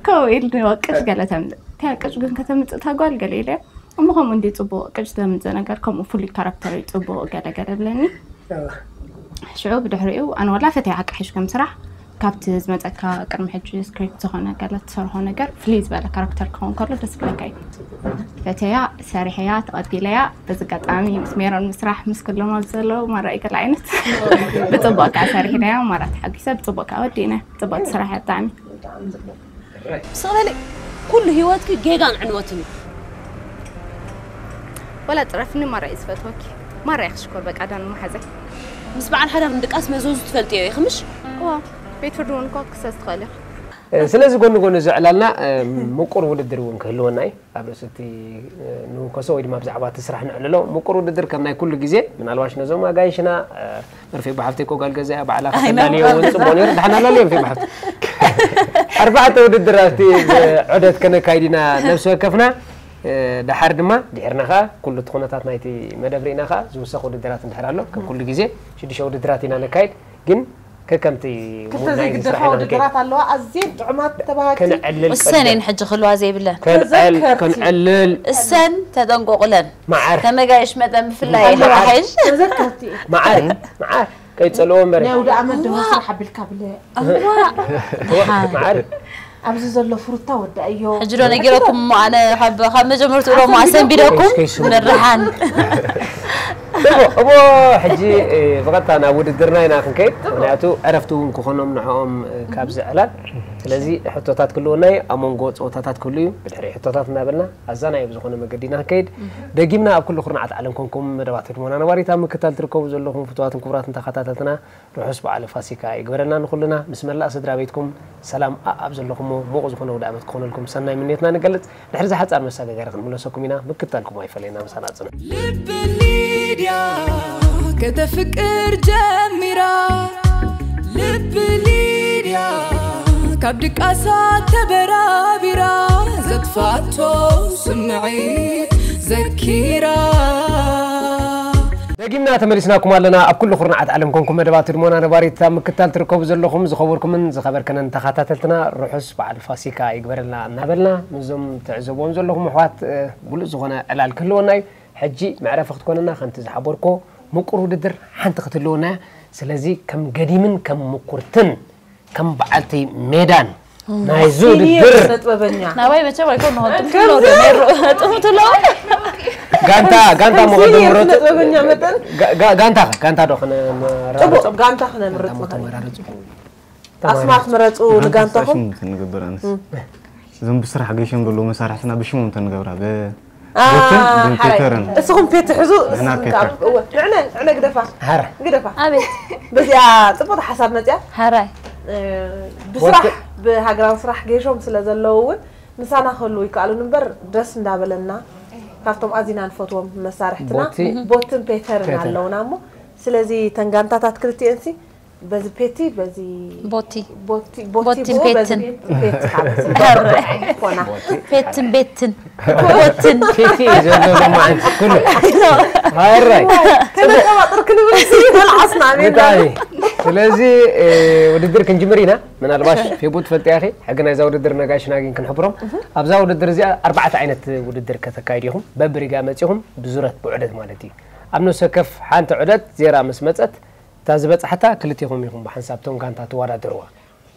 ከምኡ ኢል ቅጭ ገለ ተምፅእ ተያ ቅጭ ግን ከተምፅእ እታ ጓል ገለ ኢለ እሞ ከምኡ እንዲ ፅቡቅ ቅጭ ተምፅእ ነገር ከምኡ ፍሉይ ካራክተር እዩ ፅቡቅ ገለገለ ብለኒ ሽዑ ብድሕሪኡ ኣነ ዋላ ፈተያ ሓቂ ሓይሽ ከም ስራሕ ካብቲ ዝመፀካ ቅድሚ ሕጂ ስክሪፕት ዝኾነ ገለ ትሰርሖ ነገር ፍልይ ዝበለ ካራክተር ክኸውን ከሎ ደስ ክብለካ እዩ ፈተያ ሰሪሐያ ተቐቢለያ በዚ ኣጋጣሚ ምስ ሜሮን ምስራሕ ምስ ኩሎም ኣብዚ ዘለዉ ማራ እዩ ገለ ዓይነት ብፅቡቅ ከዓ ሰሪሕናያ ማራ ተሓጒሰ ብፅቡቅ ከዓ ወዲእና ፅቡቅ ስራሕ እያ ብጣዕሚ ስቕ በሊ ኩሉ ህይወትኪ ጌጋን ዕንወትን እዩ ወላ ጥረፍኒ ማራ እዩ ዝፈትወኪ ማራ ይኽሽኮር በቃ ዳን መሓዘይ ምስ በዓል ሓዳር ምድቃስ መዘዙ ትፈልጥዮ ኢኺ ምሽ? እዋ ቤት ፍርዲ እውን እኮ ክሰስ ትኽእል ኢኻ። ስለዚ ጎኒ ጎኒ እዚ ዕላልና ምቁር ውድድር እውን ክህልወና እዩ። ኣብ ርእሲ እቲ ንውከሶ ወይ ድማ ብዛዕባ እቲ ስራሕ ንዕልሎ ምቁር ውድድር ከም ናይ ኩሉ ግዜ ምናልባሽ ነዞም ኣጋይሽና መርፌ ብሓፍተይ እኮ ጋል ገዛ እያ ባዕላ ከተላልዮ እውን ፅቡቅ ነይሩ። ድሓን ኣላልዮም ፌ ብሓፍተ ኣርባዕተ ውድድር ኣብቲ ዑደት ከነካይድ ኢና ነብሲ ወከፍና። ድሓር ድማ ድሕርና ከዓ ኩሉ እቲ ኩነታት ናይቲ መደብ ርኢና ከዓ ዝውሰኽ ውድድራት እንድሕር ኣሎ ከም ኩሉ ግዜ ሽዱሽተ ውድድራት ኢና ነካይድ። ግን ከከምቲ ክልተ ዘይግደፋ ውድድራት ኣለዋ ኣዝየን ጥዑማት ተባሃግቲ። ከነዕልል እሰን እየን ሕጂ ክልዋ ዘይብለን። ከንዕልል እሰን ተጠንቆቁለን መዓር ከመጋየሽ መጠን ብፍላይ ሓሓይሽ ተዘከርቲ መዓር መዓር ቀይፀልዎ እምበር ናይ ውደ ኣመት ደሞ ስራሕ ኣቢልካ ብለ መዓር ኣብዚ ዘሎ ፍሩታ ወዳእዮ። ሕጂ ዶ ነጊረኩም እሞ ኣነ ካብ ካብ መጀመርትኡ ዶ እሞ ኣሰንቢደኩም ንርሓን እሞ እሞ ሕጂ ብቐጥታ ናብ ውድድርና ኢና ክንከይድ። ምክንያቱ ዕረፍቲ እውን ክኾኖም ንዕኦም ካብዚ ዕላል። ስለዚ ሕቶታት ክህልወና እዩ። ኣብ መንጎ ፀወታታት ክህሉ እዩ። ብድሕሪ ሕቶታት እናበልና ኣዛናይ ብዝኾነ መገዲ ኢና ክንከይድ። ደጊምና ኣብ ኩሉ ኩርናዓት ዓለም ኮንኩም መደባት ህድሞና ነባሪት ኣብ ምክታል ትርከቡ ዘለኹም ፍቱዋትን ክቡራትን ተኸታተልትና ርሑስ በዓል ፋሲካ ይግበረልና ንኹልና ምስ መላእ ስድራ ቤትኩም ሰላም ኣኣብ ዘለኹሞ ሙቕ ዝኾነ ውደ ዓመት ክኾነልኩም ሰናይ ምንየትና ንገልጽ። ድሕሪ ዝሓጻር መሰጋገሪ ክንምለሰኩም ኢና። ምክታልኩም ኣይፈለየና ምሳና ጽኑ። ልብ ሊድያ ከተፍቅር ጀሚራ ልብ ሊድያ ካብ ድቃሳ ተበራቢራ ዘጥፋቶ ስምዒት ዘኪራ ደጊምና ተመሊስናኩም ኣለና ኣብ ኩሉ ኩርናዓት ዓለም ኮንኩም መደባት ህድሞና ነባሪት ኣብ ምክታል ትርከቡ ዘለኹም ዝኸበርኩምን ዝኸበርክንን ተኸታተልትና ርሑስ በዓል ፋሲካ ይግበረልና እናበልና ምስዞም ትዕዘብዎም ዘለኹም ኣሕዋት ብሉፅ ዝኾነ ዕላል ክህልወና እዩ። ሕጂ መዕረፊ ክትኮነና ከምቲ ዝሓበርኮ ምቁር ውድድር ሓንቲ ክትህልወና እያ። ስለዚ ከም ገዲምን ከም ምኩርትን ከም በዓልቲ ሜዳን ናይዚ ውድድር ጥበበኛ ናባይ መቸም ኣይኮን ንኾን ጥምትሎ ነይሩ ጥምትሎ ጋንታ ጋንታ መቐደም ምረፁ ጥበበኛ መጠን ጋንታ ጋንታ ዶ ክነመራረፆ ጥቡቅ ጋንታ ክነምርፅ ንኽእል ኣስማት ምረፁ ንጋንታኹም ንገብር ኣንስ እዞም ብስራሕ ገይሾም ዘለዉ መሳርሕትና ብሽሞም እንተንገብራ ንዕነ ግደፋ ኣቤት በዚኣ ፅቡቅ ሓሳብ መፅያ ሓራይ ብስራሕ ብሃገራዊ ስራሕ ገይሾም ስለ ዘለዉ እውን ምሳና ክህልዉ ይከኣሉን እምበር ደስ እንዳበለና ካብቶም ኣዚና ንፈትዎም መሳርሕትና ቦትን ፔተርን ኣለውና እሞ ስለዚ ተንጋንታታት ክልቲኤንሲ በዚ ፔቲ በዚ ቦቲ ቦቲ ቦቲ ቦቲ ፔትን። በዚ ፔቲ ኮና ፔትን ቤትን ቦትን ፊቲ ዘሎ ማዓን ኩሉ ሃራይ ከነቀባጥር ክንብል መልዓስና ኣሜን ብጣዕሚ ስለዚ ውድድር ክንጅምር ኢና። ምናልባሽ ፌቡ ትፈልጥያ ኢኺ ሕጊ ናይዛ ውድድር ነጋሽና ግን ክንሕብሮም ኣብዛ ውድድር እዚኣ ኣርባዕተ ዓይነት ውድድር ከተካይዱ ኢኹም። በብሪጋ መፂኹም ብዙረት ብዑደት ማለት እዩ። ኣብ ነፍሲ ወከፍ ሓንቲ ዑደት ዜራ ምስ መፀት እታ ዝበፅሓታ ክልቲኹም ኢኹም ብሓንሳብ ቶም ጋንታ ትወዳደርዋ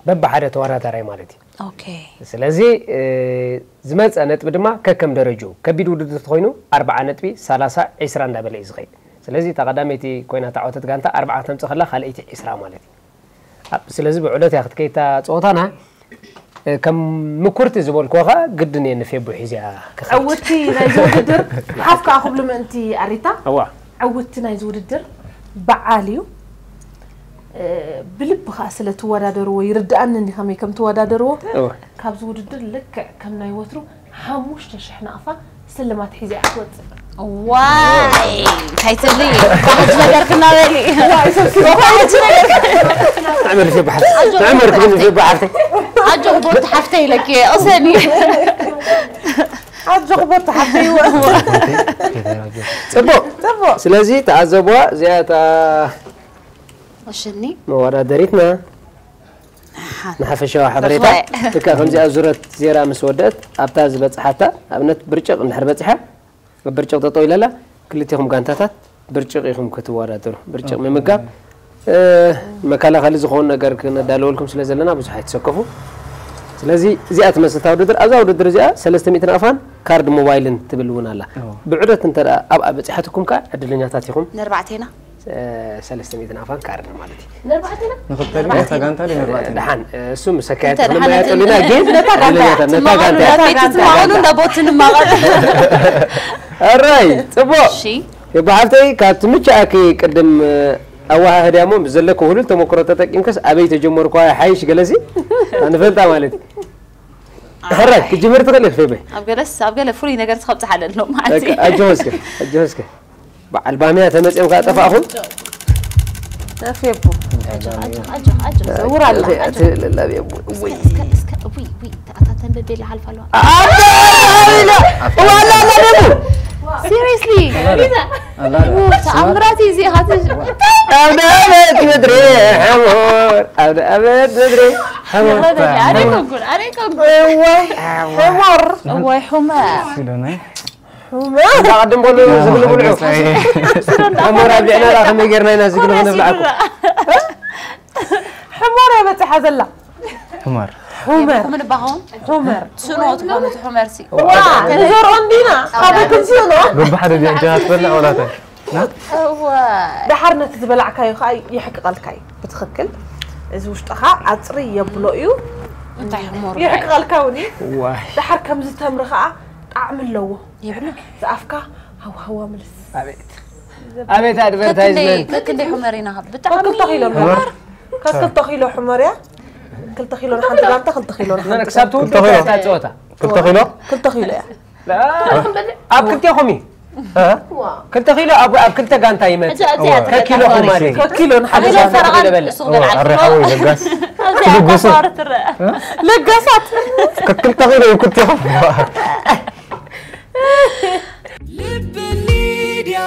በብሓደ ተወዳዳራይ ማለት እዩ። ኦኬ ስለዚ ዝመፀ ነጥቢ ድማ ከከም ደረጅኡ ከቢድ ውድድር ተኮይኑ ኣርብዓ ነጥቢ ሰላሳ ዒስራ እንዳበለ እዩ ዝኸይድ። ስለዚ እታ ቀዳመይቲ ኮይና ተዓወተት ጋንታ ኣርብዓ ከተምፅእ ከላ ካልኣይቲ ዒስራ ማለት እዩ። ኣብ- ስለዚ ብዑደት እያ ክትከይድ እታ ፀወታና። ከም ምኩርቲ ዝበልኩዋ ከዓ ግድን እየ ንፌቡ ሒዝያ ክኸይድ። ዕውቲ ናይዚ ውድድር ሓፍ ከዓ ክብሉ ምእንቲ ኣሪታ እዋ ዕውቲ ናይዚ ውድድር በዓል እዩ። ብልቢ ከዓ ስለ ትወዳደርዎ ይርድኣኒ እንዲ ከመይ ከም ትወዳደርዎ። እዋ ካብዚ ውድድር ልክዕ ከም ናይ ወትሩ ሓሙሽተ ሽሕ ናቕፋ ስልማት ሒዛ እያ ክትወፅእ። ዋይ እንታይ ትብሊ ባሕጅ ነገር ክናበሊ ንዕመር ፌቡ ሓፍተይ ንዕመር ክብል ፌቡ ሓፍተይ ኣጆ ቦት ሓፍተ ኢለኪ እሰኒ ኣጆኹ ቦቲ ሓፍተይ ፅቡቅ ፅቡቅ ስለዚ ተዓዘብዋ እዚኣ እታ እሽኒ መወዳደሪትና ንሓፈሻዊ ሓበሬታ ተስፋዬ። ትካ ከምዚኣ ዙረት ዜራ ምስ ወደአት ኣብታ ዝበፅሓታ ኣብነት ብርጭቕ እንድሕር በፂሓ ኣብ ብርጭቕ ጠጠው ኢለላ ክልቴኹም ጋንታታት ብርጭቕ ኢኹም ክትወዳደሩ ብርጭቕ ምምጋብ እ፣ መከላኸሊ ዝኾን ነገር ክነዳለወልኩም ስለ ዘለና ብዙሕ ኣይትሰከፉ። ስለዚ እዚኣ ትመስል እታ ውድድር ኣብዛ ውድድር እዚኣ ሰለስተ ሚእቲ ናቕፋን ካርድ ሞባይልን ትብል እውን ኣላ። ብዑደት እንተ ኣብኣ በፂሓትኩም ከዓ ዕድለኛታት ኢኹም። ነርባዕቴና ሰለስተ ሚእቲ ናቕፋን ካርድ ማለት እዩ። ነርባዕቴና ንኽልተ ድዩ ነታ ጋንታ ድዩ ነርባዕተ ደሓን እሱ ምሰካየት እንተ ደሓን ክንመያየጠሉ ኢና ግን ነታ ጋንታ እያ። ነታ ጋንታ እያ። ትማሉ ለቦትን ማቐል ኣራይ ፅቡቅ እሺ የባሓፍተይ ካብ ትምችኣኪ ቅድም ኣወሃህድያ እሞ ምስ ዘለኩ ህሉል ተመክሮ ተጠቂምከስ ኣበይ ተጀመርኳ ሓይሽ ገለሲ ንፈልጣ ማለት እዩ። ሕራይ ክጅምር ትኽእል ኢኺ ፌበይ። ኣብ ገለስ ኣብ ገለ ፍሉይ ነገር ትኸብጽ ሓደ ኣሎ ማለት እዩ። ኣጆ እስከ ኣጆ እስከ በዓል ባምያ ተመጽኦም ከኣ ጠፋእኹም። ተፌቡ። ዘውር ኣላ። ተኣታተን በቤላ ሓልፋ ኣለዋ። ዋላ ኣለደሙ ሲሪየስሊ ተኣምራት እዩ እዚኣ። ኣብ ንኣመት ምድሪ ሓሞር ኣብ ንኣመት ምድሪ ሓሞር ኣነ ኮንኩን ኣነ ኮንኩን እዋይ ሕሞር። እዋይ ሑመር እንዳ ቅድም በሉ ዝግሊ ብልዑ ሓሞር ኣብሊዕና ዳ ከመይ ጌርና ኢና ዝግሊ ክነብልዓኩም። ሕሞር እያ በፂሓ ዘላ። ሕመር ሑመር ምን ባኸውን ሑመር ስኖ ትኾኑ እቲ ሑመር ሲ ዋ ንዘርኦ እንዲና ካበይ ክንስእኖ። በብሓደ ዚኣ ጀሃት በልዕ ወላታይ ደሓር ነቲ ዝበላዕካዮ ከዓ ይሕቅቐልካ እዩ ብትኽክል። እዚ ውሽጥኻ ኣፅሪ የብሎ እዩ። እንታይ ሕሞር ይሕቅቐልካ እውን እዩ። ዋይ ደሓር ከምዚ ተምሪ ከዓ ጣዕሚ ኣለዎ። ይብሉ ዝኣፍካ ሃውሃዋ ምልስ። ኣቤት ኣቤት ኣድቨርታይዝመንት ከክንደይ ሑመር ኢና ብጣዕሚ ከክልተ ኪሎ ሑመር ከክልተ ኪሎ ሑመር እያ። ክልተ ኪሎ ንሓንቲ ጋንታ ክልተ ኪሎ ንሓንቲ ክሳብ ትውድእ እታ ፀወታ ክልተ ኪሎ ክልተ ኪሎ እያ። ኣብ ክልቴኹም እዩ ክልተ ኪሎ ኣብ ኣብ ክልተ ጋንታ ይመፅእ ከኪሎ ኹማሪ ከኪሎ ንሓንቲ ጋንታ ኢለ በልዕ ኣሬ ሓወይ ለጋስ ትልግሱ ለጋሳት ክልተ ኪሎ እዩ ክልቴኹም ልብ ሊድያ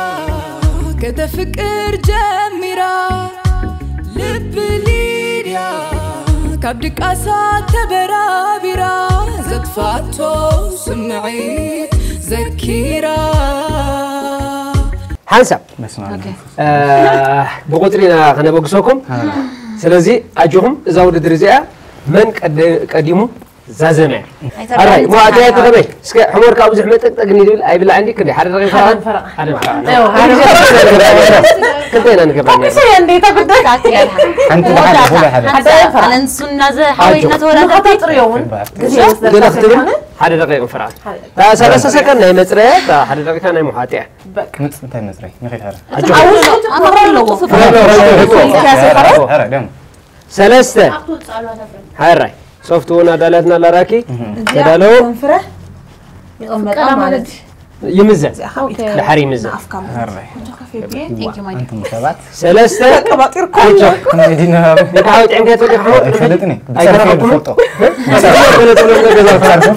ከተፍቅር ጀሚራ ልብ ሊድያ ካብ ድቃሳ ተበራቢራ ዘጥፋቶ ስምዒት ዘኪራ ሓንሳብ መስማዕ ብቁፅሪ ኢና ከነበግሰኩም ስለዚ ኣጆኹም እዛ ውድድር እዚኣ መን ቀደ- ቀዲሙ ዛዘመ ኣራይ ሞ ኣጆ ኣይተኸበይ እስከ ሕሞር ካብ ብዙሕ መጠቅጠቅ ንብል ኣይብላዕ እንዲ ክንደይ ሓደ ደቂቃ ሓደ ፈረቃ ሓደ ፈረቃ ክልተ ኢና ንገብራ ኮሚሶ እያ እንዴ ተጉዳይ ሓንቲ ብሓደ ሁሉ ሓደ ኣነንሱና ዘ ሓወይ እናተወዳደርኩ ንኸተጥርዮ እውን ግዜ ገለ ይወስደልካ ክትብል ስለዝኾነ ሓደ ደቂቃ ፍርቃ ሰላሳ ሰከንድ ናይ መፅረያ ሓደ ደቂቃ ናይ ምሓጥያ ምፅ እንታይ መፅረይ ንኸይድ ሓደ ኣውርድ ኣምሮ ኣለዎ ኧረ ደም ሰለስተ ሓራይ ሶፍት እውን ኣዳላትና ኣላራኪ ተዳለዉ ፍረ ይቕመጣ ማለት እዩ ይምዘን እዚኣ ካብ ኢድካ ድሓር ይምዘን ንኣፍካ ኧረ Thank you my dear ኣንቱም ሰባት ሰለስተ ተቀባጢርካ ከመይ ዲና እንታይ ሓወጥ ዕምካ ትወዲ ሓወጥ ኣይፈልጥን እዩ ኣይተረኸብኩምን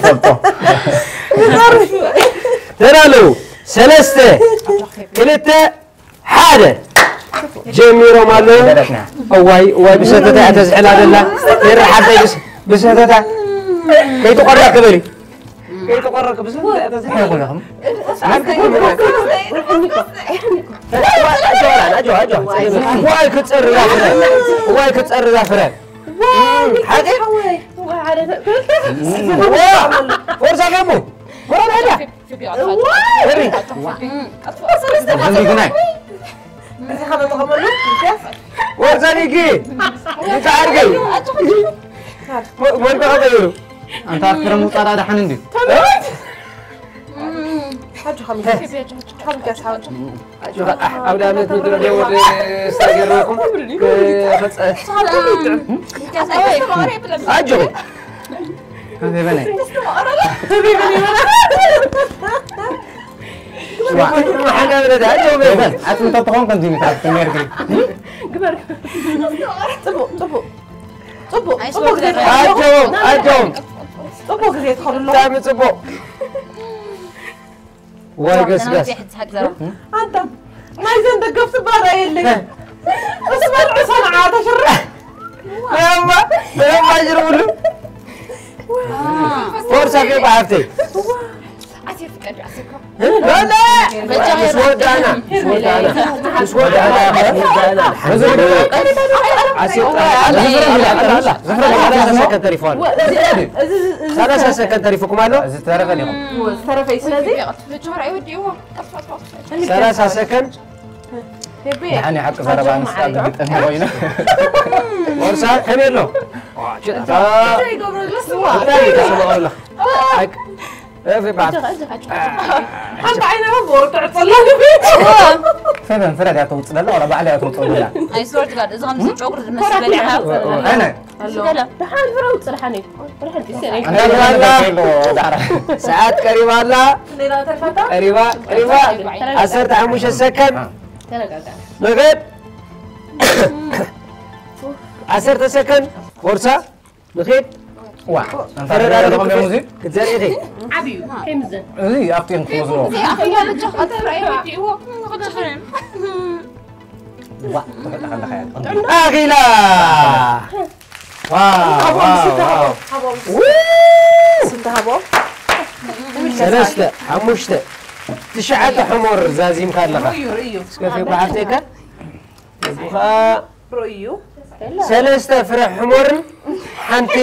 ፈልጦ ተዳለዉ ሰለስተ ክልተ ሓደ ጀሚሮም ኣለዉ በለትና እዋይ እዋይ ብሰተታ እያ ተዝሕላ ዘላ ይረሓበይ ብስ- ብሰተታ ከይትቆረክ በሊ ከይትቆረክ ብሰተታ እያ ተዝሕላ ኩለኹም ዋይ ክፀርዛ ፍረ ዋይ ክፀርዛ ፍረ ሓቂ ወርሳ ገሙ ወራን ሄዳ ዘንቢግናይ እዚ ካብ ተቐመሉ ወርሳ ዲጊ ይትዓርገ ወልካ ከቀይሩ ኣንታ ክረም ውፃዳ ደሓን እንዲ ሓጆ ከሚካ ሓጆ ከሚካ ሓጆ ኣብ ዳመት ምድረ ወደ ስታገረኩም ኣጆ ዘይበለ ሓና ብለዳ ኣጆ ኣትምታ ተኾን ከምዚ ሚታት ተመርግሪ ግበር ጽቡቅ ጽቡቅ ጽቡቅ ኣይ ጽቡቅ ግዜ ስፖርት ኣጆ ኣጆ ጽቡቅ ግዜ ትኸዱ ኣለኹ ብጣዕሚ ጽቡቅ ዋይ ገስጋስ ሓቂ ዘረባ ኣንታ ናይዘን ደገፍቲ ባዳ የለይ እሱ በልዑ ሰንዓ ተሽርሕ ናማ ናማ ጅርብሉ ፎርሳ ከ ብሓፍተይ ዓሲር ፍቀድ ዓሲርካ ሎለ ምስ ወዳና ምስ ወዳና ምስ ወዳና ምስ ወዳና ሓዚ ሰላሳ ሰከንድ ተሪፉ ኣሎ ሰላሳ ሰከንድ ተሪፉኩም ኣሎ ዝተረፈ ዲኹም ዝተረፈ እዩ ስለዚ ብጆር ኣይወዲእዎ ሰላሳ ሰከንድ ሄቤ ደሓን ሓቂ ዘረባ ንስካ ግጥም ኮይኑ ወርሳ ከመይ ኣሎ እንታይ ተሰማዑ ኣለኻ እፍ ይበዓል ሓንቲ ዓይና ቦርቶ ዕፀላ ሄቨን ፍረድ እያ ተውፅእ ዘላ ዋላ ባዕላ እያ ተውፅእ ዘላ I swear to God እዚ ከምዚ ጨጉሪ ዝመስል በሊዕካ ኣነ ስገለ ደሓን ፍረ ውፅእ ደሓን እዩ። ፍረ ሓንቲ ሰሪ እንዳልባላ ዳዕራ ሰዓት ቀሪባ ኣላ። ሌላ ተርፋታ ቀሪባ ቀሪባ። ዓሰርተ ሓሙሽተ ሰከንድ ተረጋጋ። ንኽድ። ዓሰርተ ሰከንድ ቦርሳ ንኽድ። ዋ ፈረዳ ፈረዳ ሎሚ እዚ ክትዘርኢ ኢኺ። ዓብዩ ከይምዘን እዚ ኣብቲ እዮም ትወዝዎ ዋ ተፈታ ከለካ እያ ኣኺላ። ዋው ዋው ዋው። ስንተሃቦ ሰለስተ ሓሙሽተ ትሽዓተ ሕሞር ዛዚምካ ኣለኻ። እዩ ርእዩ እስከ ፌቡ ሓፍተይካ ፌቡ ኸዓ ርእዩ ሰለስተ ፍረ ሕሞርን ሓንቲ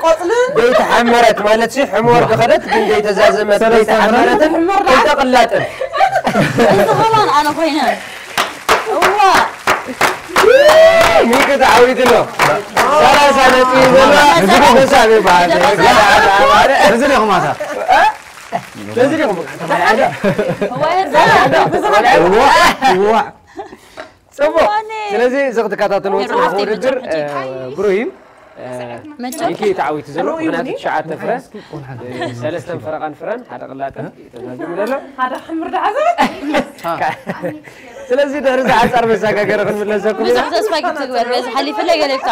ቆፅሊ ዘይተሓመረት ማለት ሲ ሕሞር ዝኸደት ግን ዘይተዛዘመት ዘይተሓመረትን ዘይተቕላጥን እዚ ኸማን ኣነ ኮይነ እዋ ሚኪ ተዓዊቱ ኣሎ። ሰላሳ ነጥቢ እዩ ዘለዋ። ንሳ ይበሃል። እዚ ዲኹም ኣታ በዚ ዲኹም ወይ እዋ እዋ ጽቡቕ። ስለዚ እዚ ክትከታተልዎ ጽቡቕ ውድድር ብሩሂም መቸም ሚኪ ተዓዊቱ ዘሎ ምክንያቱ ትሽዓተ ፍረ ሰለስተን ፈረቓን ፍረን ሓደ ቅላጥን ተዛዚሙ ዘሎ ሓደ ሕምር ደሓዘ ስለዚ ድሕሪ እዚ ሓፃር መሰጋገሪ ክንምለሰኩም ኢና ብዙሕ ተስፋ ክትግበር በዚ ሓሊፍለ ገለካ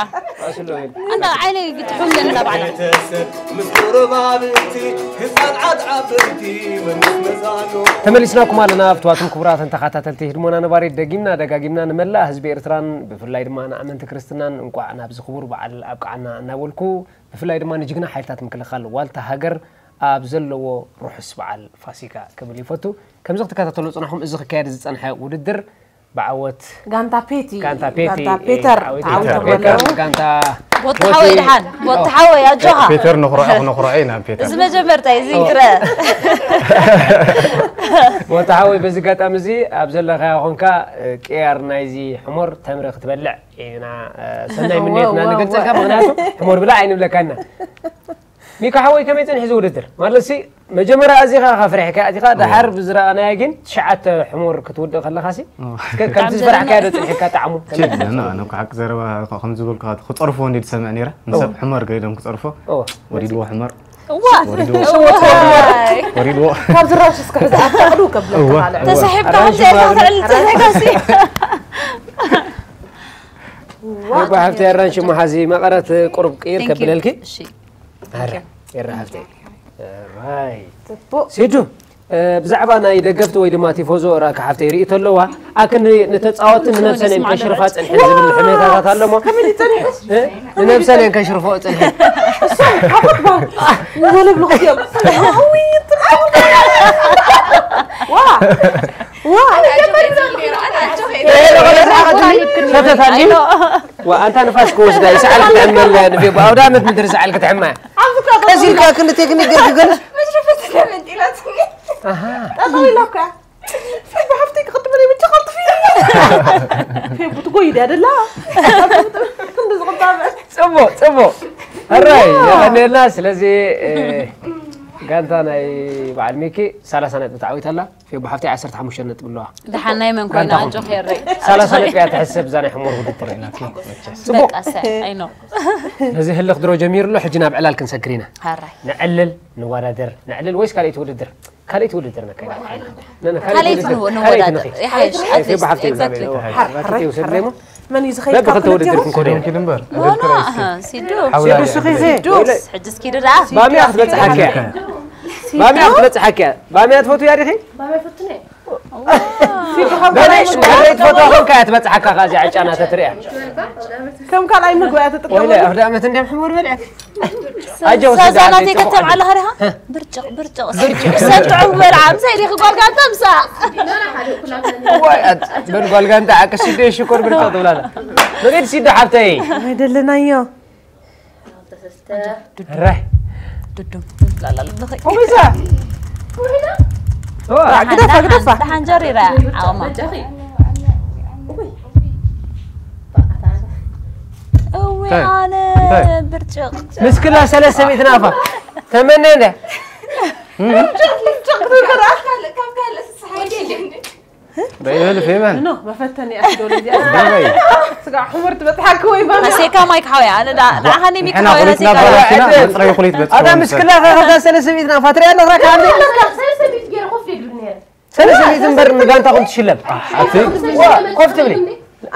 ኣስሎ እንዳ ዓይነ ግትሑለን እንዳባዕላ ቤተሰብ ምስ ጎረባብቲ ህፃናት ዓበይቲ መንስ መዛኖ ተመሊስናኩም ኣለና ፍትዋትን ክቡራትን ተኸታተልቲ ህድሞና ነባሪት ደጊምና ደጋጊምና ንመላእ ህዝቢ ኤርትራን ብፍላይ ድማ ንኣመንቲ ክርስትናን እንቋዕ ናብዚ ክቡር በዓል ኣብቅዓና እናበልኩ ብፍላይ ድማ ንጅግና ሓይልታት ምክልኻል ዋልታ ሃገር ኣብ ዘለዎ ርሑስ በዓል ፋሲካ ክብል ይፈቱ። ከምዚ ክትከታተሉ ዝፅናሕኩም እዚ ክካየድ ዝፀንሐ ውድድር ብዓወት ጋንታ ፔቲ ጋንታ ፔቲ ጋንታ ፔተር ዓወት ተዓዊቶም ፔተር ኣለዉ። ጋንታ ቦቲ ሓወይ ድሓን ቦቲ ሓወይ ኣጆኻ ፔተር ንኹርዖ ንኹርዖ ኢና ፔተር እዚ መጀመርታ እዩ ዝንግረ ወታሓወይ በዚ ኣጋጣሚ እዚ ኣብ ዘለኻዮ ኾንካ ቅያር ናይዚ ሕሞር ተምሪ ክትበልዕ ኢና ሰናይ ምንየትና ንገልፀልካ ምክንያቱ ሕሞር ብላ ኣይንብለካና ሚካ ሓወይ ከመይ ፀኒሑ እዚ ውድድር ማለት ሲ መጀመርያ ኣዚኻ ኢኻ ፍሪሕካ ኣቲኻ ደሓር ብዝረኣናዮ ግን ትሽዓተ ሕሞር ክትውድእ ከለኻ ሲ እስከ ከምዚ ዝፈራሕካዮ ዶ ፅኒሕካ ጣዕሙ ችድ ኖ ኖ ሓቂ ዘረባ ከም ዝበልኩ ክፀርፎ እንዲ ዝሰምዕ ነይረ ንሰብ ሕመር ገሊሎም ክፀርፎ ኦ ወዲድዎ ሕመር እዋ ወዲድዎ ወዲድዎ ካብ ዝራሽ እስከ ሕዚ ኣፍቅዱ ከብለካ ማለት ተሳሒብካ ከምዚ ኢልካ ትዕል ተዘጋሲ ወባ ሓፍቲ ኣራንሺ መሓዚ መቐረት ቁሩብ ቅይር ከብለልኪ እሺ ኣረ ኤራ ሓፍተይ ራይ ጽቡቅ ሲዱ ብዛዕባ ናይ ደገፍቲ ወይ ድማ ቲፎዞ ራካ ሓፍተይ ርእቶ ኣለዋ ኣክን ንተፃወትን ንነብሰን እየን ከሽርፋ ፅንሐን ዝብል ሕሜታታት ኣለሞ ከመይ ይጸኒሑ ንነብሰን እየን ከሽርፎ ፅንሐን ሓቆት ባር ወለብሉ ክሲኦም ዋ ዋ ሰተታሊ ኣንታ ንፋስ ክወስዳ ይስዓል ክትሕመል ንፌ ኣውደ ዓመት ምድሪ ስዓል ክትሕማ ቀሲልካ ክንዲ ቴክኒክ ገርክ ገለ ጠጠው ኢላካ ፌቡ ሓፍተይ ክቕድመለይ ብቻ ቀልጥፊ ፌቡ ትጎይ ድያ ደላ ክንዲ ዝቕጣበ ፅቡቅ ፅቡቅ ሕራይ የቐንየልና ስለዚ ጋንታ ናይ በዓል ሚኪ ሰላሳ ነጥቢ ተዓዊት ኣላ ፌቡ ሓፍተይ ዓሰርተ ሓሙሽተ ነጥቢ ኣለዋ ደሓናይ መን ኮይና ኣጆ ከየረይ ሰላሳ ነጥቢ እያ ትሕሰብ እዛ ናይ ሕሞር ውድድር በቃ ሰ ኣይኖ ነዚ ህልኽ ድሮ ጀሚሩ ኣሎ ሕጂ ናብ ዕላል ክንሰግር ኢና ሃራይ ንዕልል ንወዳደር ንዕልል ወይስ ካልኣይቲ ውድድር ካልኣይቲ ውድድር ነካይዳ ካልኣይቲ ንወዳደር ይሓይሽ ፌቡ ሓፍተይ እግዚኣብሔር ይባርክ። ራኪ ውሰድ ለሞ መን እዩ ዝኸይድ በብክልተ ውድድር ክንኮዶ ኢና ኪድ እምበር ኖ ኖ ሲዱ ሓውላ ሴዱ ስኺ ዱስ ሕጂ እስኪ ድዳ ባሚያ ክትበፅሓኪ እያ ባሚያ ክትበፅሓኪ እያ ባሚያ ትፈትውያ ዲኺ በበይ ትፈትዋ ኮንካ እያ ትበፅሓካ ከዚኣ ዕጫና ተትሪያ ከም ካልኣይ ምግቢ እያ ትጥቀም ወይለ ኣውደ ዓመት እንዲያም ሕሞር በልዐ ኣጀው ሳዛናተይ ከተብዓላ ኸሪኻ ብርጭቕ ብርጭቕ ሰብ ጥዑም በልዓ ምሳይ ዲኺ ጓል ጋንታ ምሳ በል ጓል ጋንታ ዓቂ ሲዶ ሽኮር ብርጭቕ ትብላላ መገድ ሲዶ ሓብተይ ኣይደለናዮ ራይ ድዱም ላላ ልብኺ ኮሚዛ ግደፋ ግደፋ ደሓን ጀሪራ ዓቕማ እዊ ኣነ ብርጭቕ ምስክላ ሰለስተ ሚእቲ ናፋ ተመነ እንደ በይበል ፌበን ኖ መፈተኒ ኣስዶለ እዚኣ በይ ስጋ ሕሙር ትበፅሓኪ ወይ ባና ኣሴካ ማይክ ሓወያ ኣነ ዳ ንዓኻ ነይ ሚክ ንሕና ሓወያ ኩሊትና ኣሴካ ባላሽና መፅረዊ ኩሊት ኣታ በፅሖም ምስክላ ከኸታ ሰለ ሰብኢትና ፋትሪያ ኣለኽራ ካብ ሰለስተ ሚእቲ ገይረ ኮፍ የግርኒ ሰለ ሰብኢት እምበር ንጋንታኹም ትሽለም ኣቲ ኮፍ ትብሊ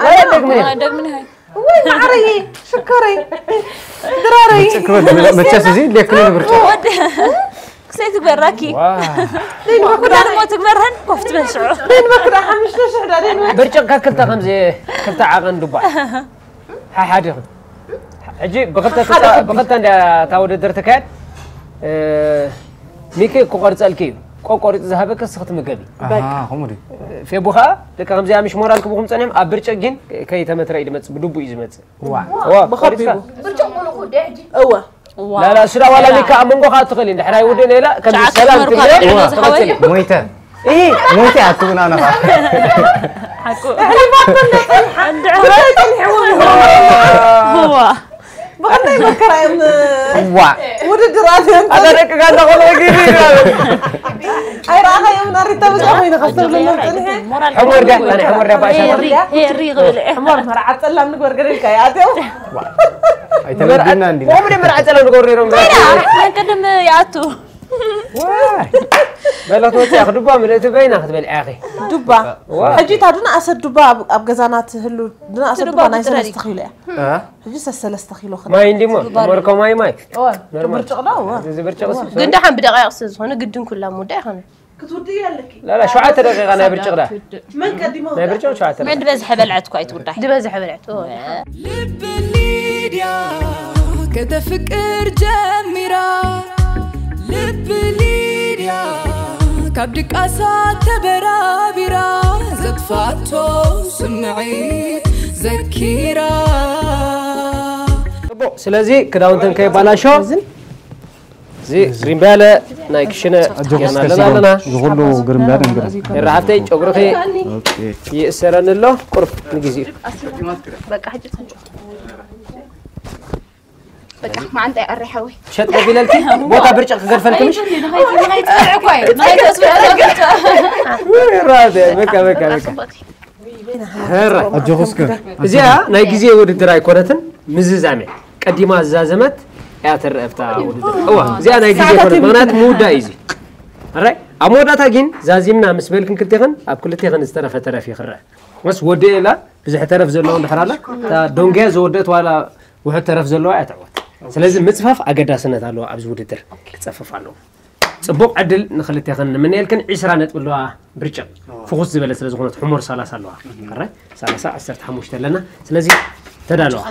ኣይደግምን ደግምን ሃይ ወይ ማዕረይ ሽኮረይ ድራረይ ክበል መቸስ እዚ ሌክኒ ንብርጫ ወደ ክሰይ ትግበራኪ ደይን በኩዳ ኩዳን ሞ ትግበርህን ኮፍ ትበል ሽዑ ደይን በኩዳ ሓሙሽተ ሽሕ ዳ ደይን በኩዳ ብርጭቕ ከክልተ ከምዚ ክልተ ዓቐን ዱባ ሓሓዲኹም ሕጂ ብክልተ ተፃ- ብክልተ እንዳ እታ ውድድር ትካየድ እ፣ ሚኪ ክቆርፀልኪ እዩ ቆቆሪፁ ዝሃበኪ እስኺ ትምገቢ ከምኡ ድዩ ፌቡ ከዓ ደቂ ከምዚኣ ምሽ ሞራል ክብኹም ፀኒሖም ኣብ ብርጭቕ ግን ከይተመትረ እዩ ዝመፅእ ብድቡ እዩ ዝመፅእ ዋ ቆሪፅካ ብኸቢቡ ብርጭቕ ሙሉእ ኩደ ሕጂ እወ ላላ ስዳ ዋላ ሚካ ኣብ መንጎ ከዓ ትኽእል እንድሕር ኣይውድእን ኢላ ከምዚ ጫት ሰላም መርኮ ትብልዮ ኣለና ዋ፣ ዝሓወይ። ትቕፅል። ሞይተ እሂ ሞይተ ኣትውን ኣነኻ ሓቁ ሪፋቶ እንዳፀንሓ እንድ ብታይ ፀኒሕዎ ዋ ብኸመይ መከራ እዮም ዋ ውድድራት እዮም ኣታ ደቂ ጋንዳ ቆልዑ ግቢ ይላሉ። ኣይረኣኻዮም ናሪታ ብዛ ኮይኑ ከፍተብለና ፀኒሐ ሞራል ሕሞር ድያ? ኣነ ሕሞር ድያ ባሻ? ሄሪ ሄሪ ክብል እየ ሕሞር መርዓ ፀላም ንግበር ገደልካ ይኣትዮም ኣይተበድና እንዲና ወምደ መርዓ ፀላም ንገብሩ ነይሮም ቅድም ይኣቱ በላ ትወፅያ ክድባ ምልእቲ በይና ክትበልዕያ ኸ ዱባ ሕጂ እታ ድንኣሰት ዱባ ኣብ- ኣብ ገዛና ትህሉ ድንኣሰት ዱባ ናይ ሰለስተ ኪሎ እያ ሕጂ ሰሰለስተ ኪሎ ክዳ ማይ እንዲሞ መርኮ ማይ ማይ ብርጭቕ ዶ እወ እዚ ብርጭቕ ሲ ግን ደሓን ብደቂቕ ስለ ዝኾነ ግድን ኩላ ምውዳእ ይኾነ ክትውድእ ኣለኪ ላላ ሸውዓተ ደቂቃ ናይ ብርጭቕ ዳ መን ቀዲሞ ናይ ብርጭቕ ሸውዓተ ደቂቃ መን ዝበዝሐ በልዐት እኳ ኣይትውዳይ ዝበዝሐ በልዐት እወ። ልብ ሊድያ ከተፍቅር ጀሚራ ልብ ሊድያ ካብ ድቃሳ ተበራቢራ ዘጥፋቶ ስምዒት ዘኪራ ጽቡቕ ስለዚ ክዳውንተን ከይባላሾ እዚ ግሪምባለ ናይ ክሽነ ጌርና ኣለና ኣለና ዝኩሉ ግርምባለ እንግዳ ኤራ ሓፍተይ ጨጉርኺ ይእሰረኒ ኣሎ ቁርብ ንግዜኡ በቃ ሕጂ በቃ ማዓንጣ ይኣሪ ሓወይ ሸጥ ገቢለልኪ ቦታ ብርጭ ክገድፈልክምሽ በቃ በቃ በቃ ኣጆኹ እስከ እዚኣ ናይ ግዜ ውድድር ኣይኮነትን ምዝዛም እያ ቀዲማ ዝዛዘመት እያ ትረአ ብታ ውድድር እዋ እዚኣ ናይ ግዜ ኮነት ምክንያት ምውዳእ እዩ እዚ ኣራይ ኣብ መወዳእታ ግን ዛዚምና ምስ በልክን ክልቴኽን ኣብ ክልቴኽን ዝተረፈ ተረፍ ይኽረአ መስ ወደ ኢላ ብዙሕ ተረፍ ዘለዎ እንድሕር ኣላ እታ ዶንግያ ዝወደእት ዋላ ውሑድ ተረፍ ዘለዋ እያ ትዕወት ስለዚ ምፅፋፍ ኣገዳስነት ኣለዎ ኣብዚ ውድድር ክፀፍፍ ኣለዎ ፅቡቕ ዕድል ንክልቴኽን ንምንኤልክን ዒስራ ነጥቢ ኣለዋ ብርጭቕ ፍኹስ ዝበለ ስለ ዝኾነት ሕሞር ሰላሳ ኣለዋ ራይ ሰላሳ ዓሰርተ ሓሙሽተ ኣለና ስለዚ ተዳለዋ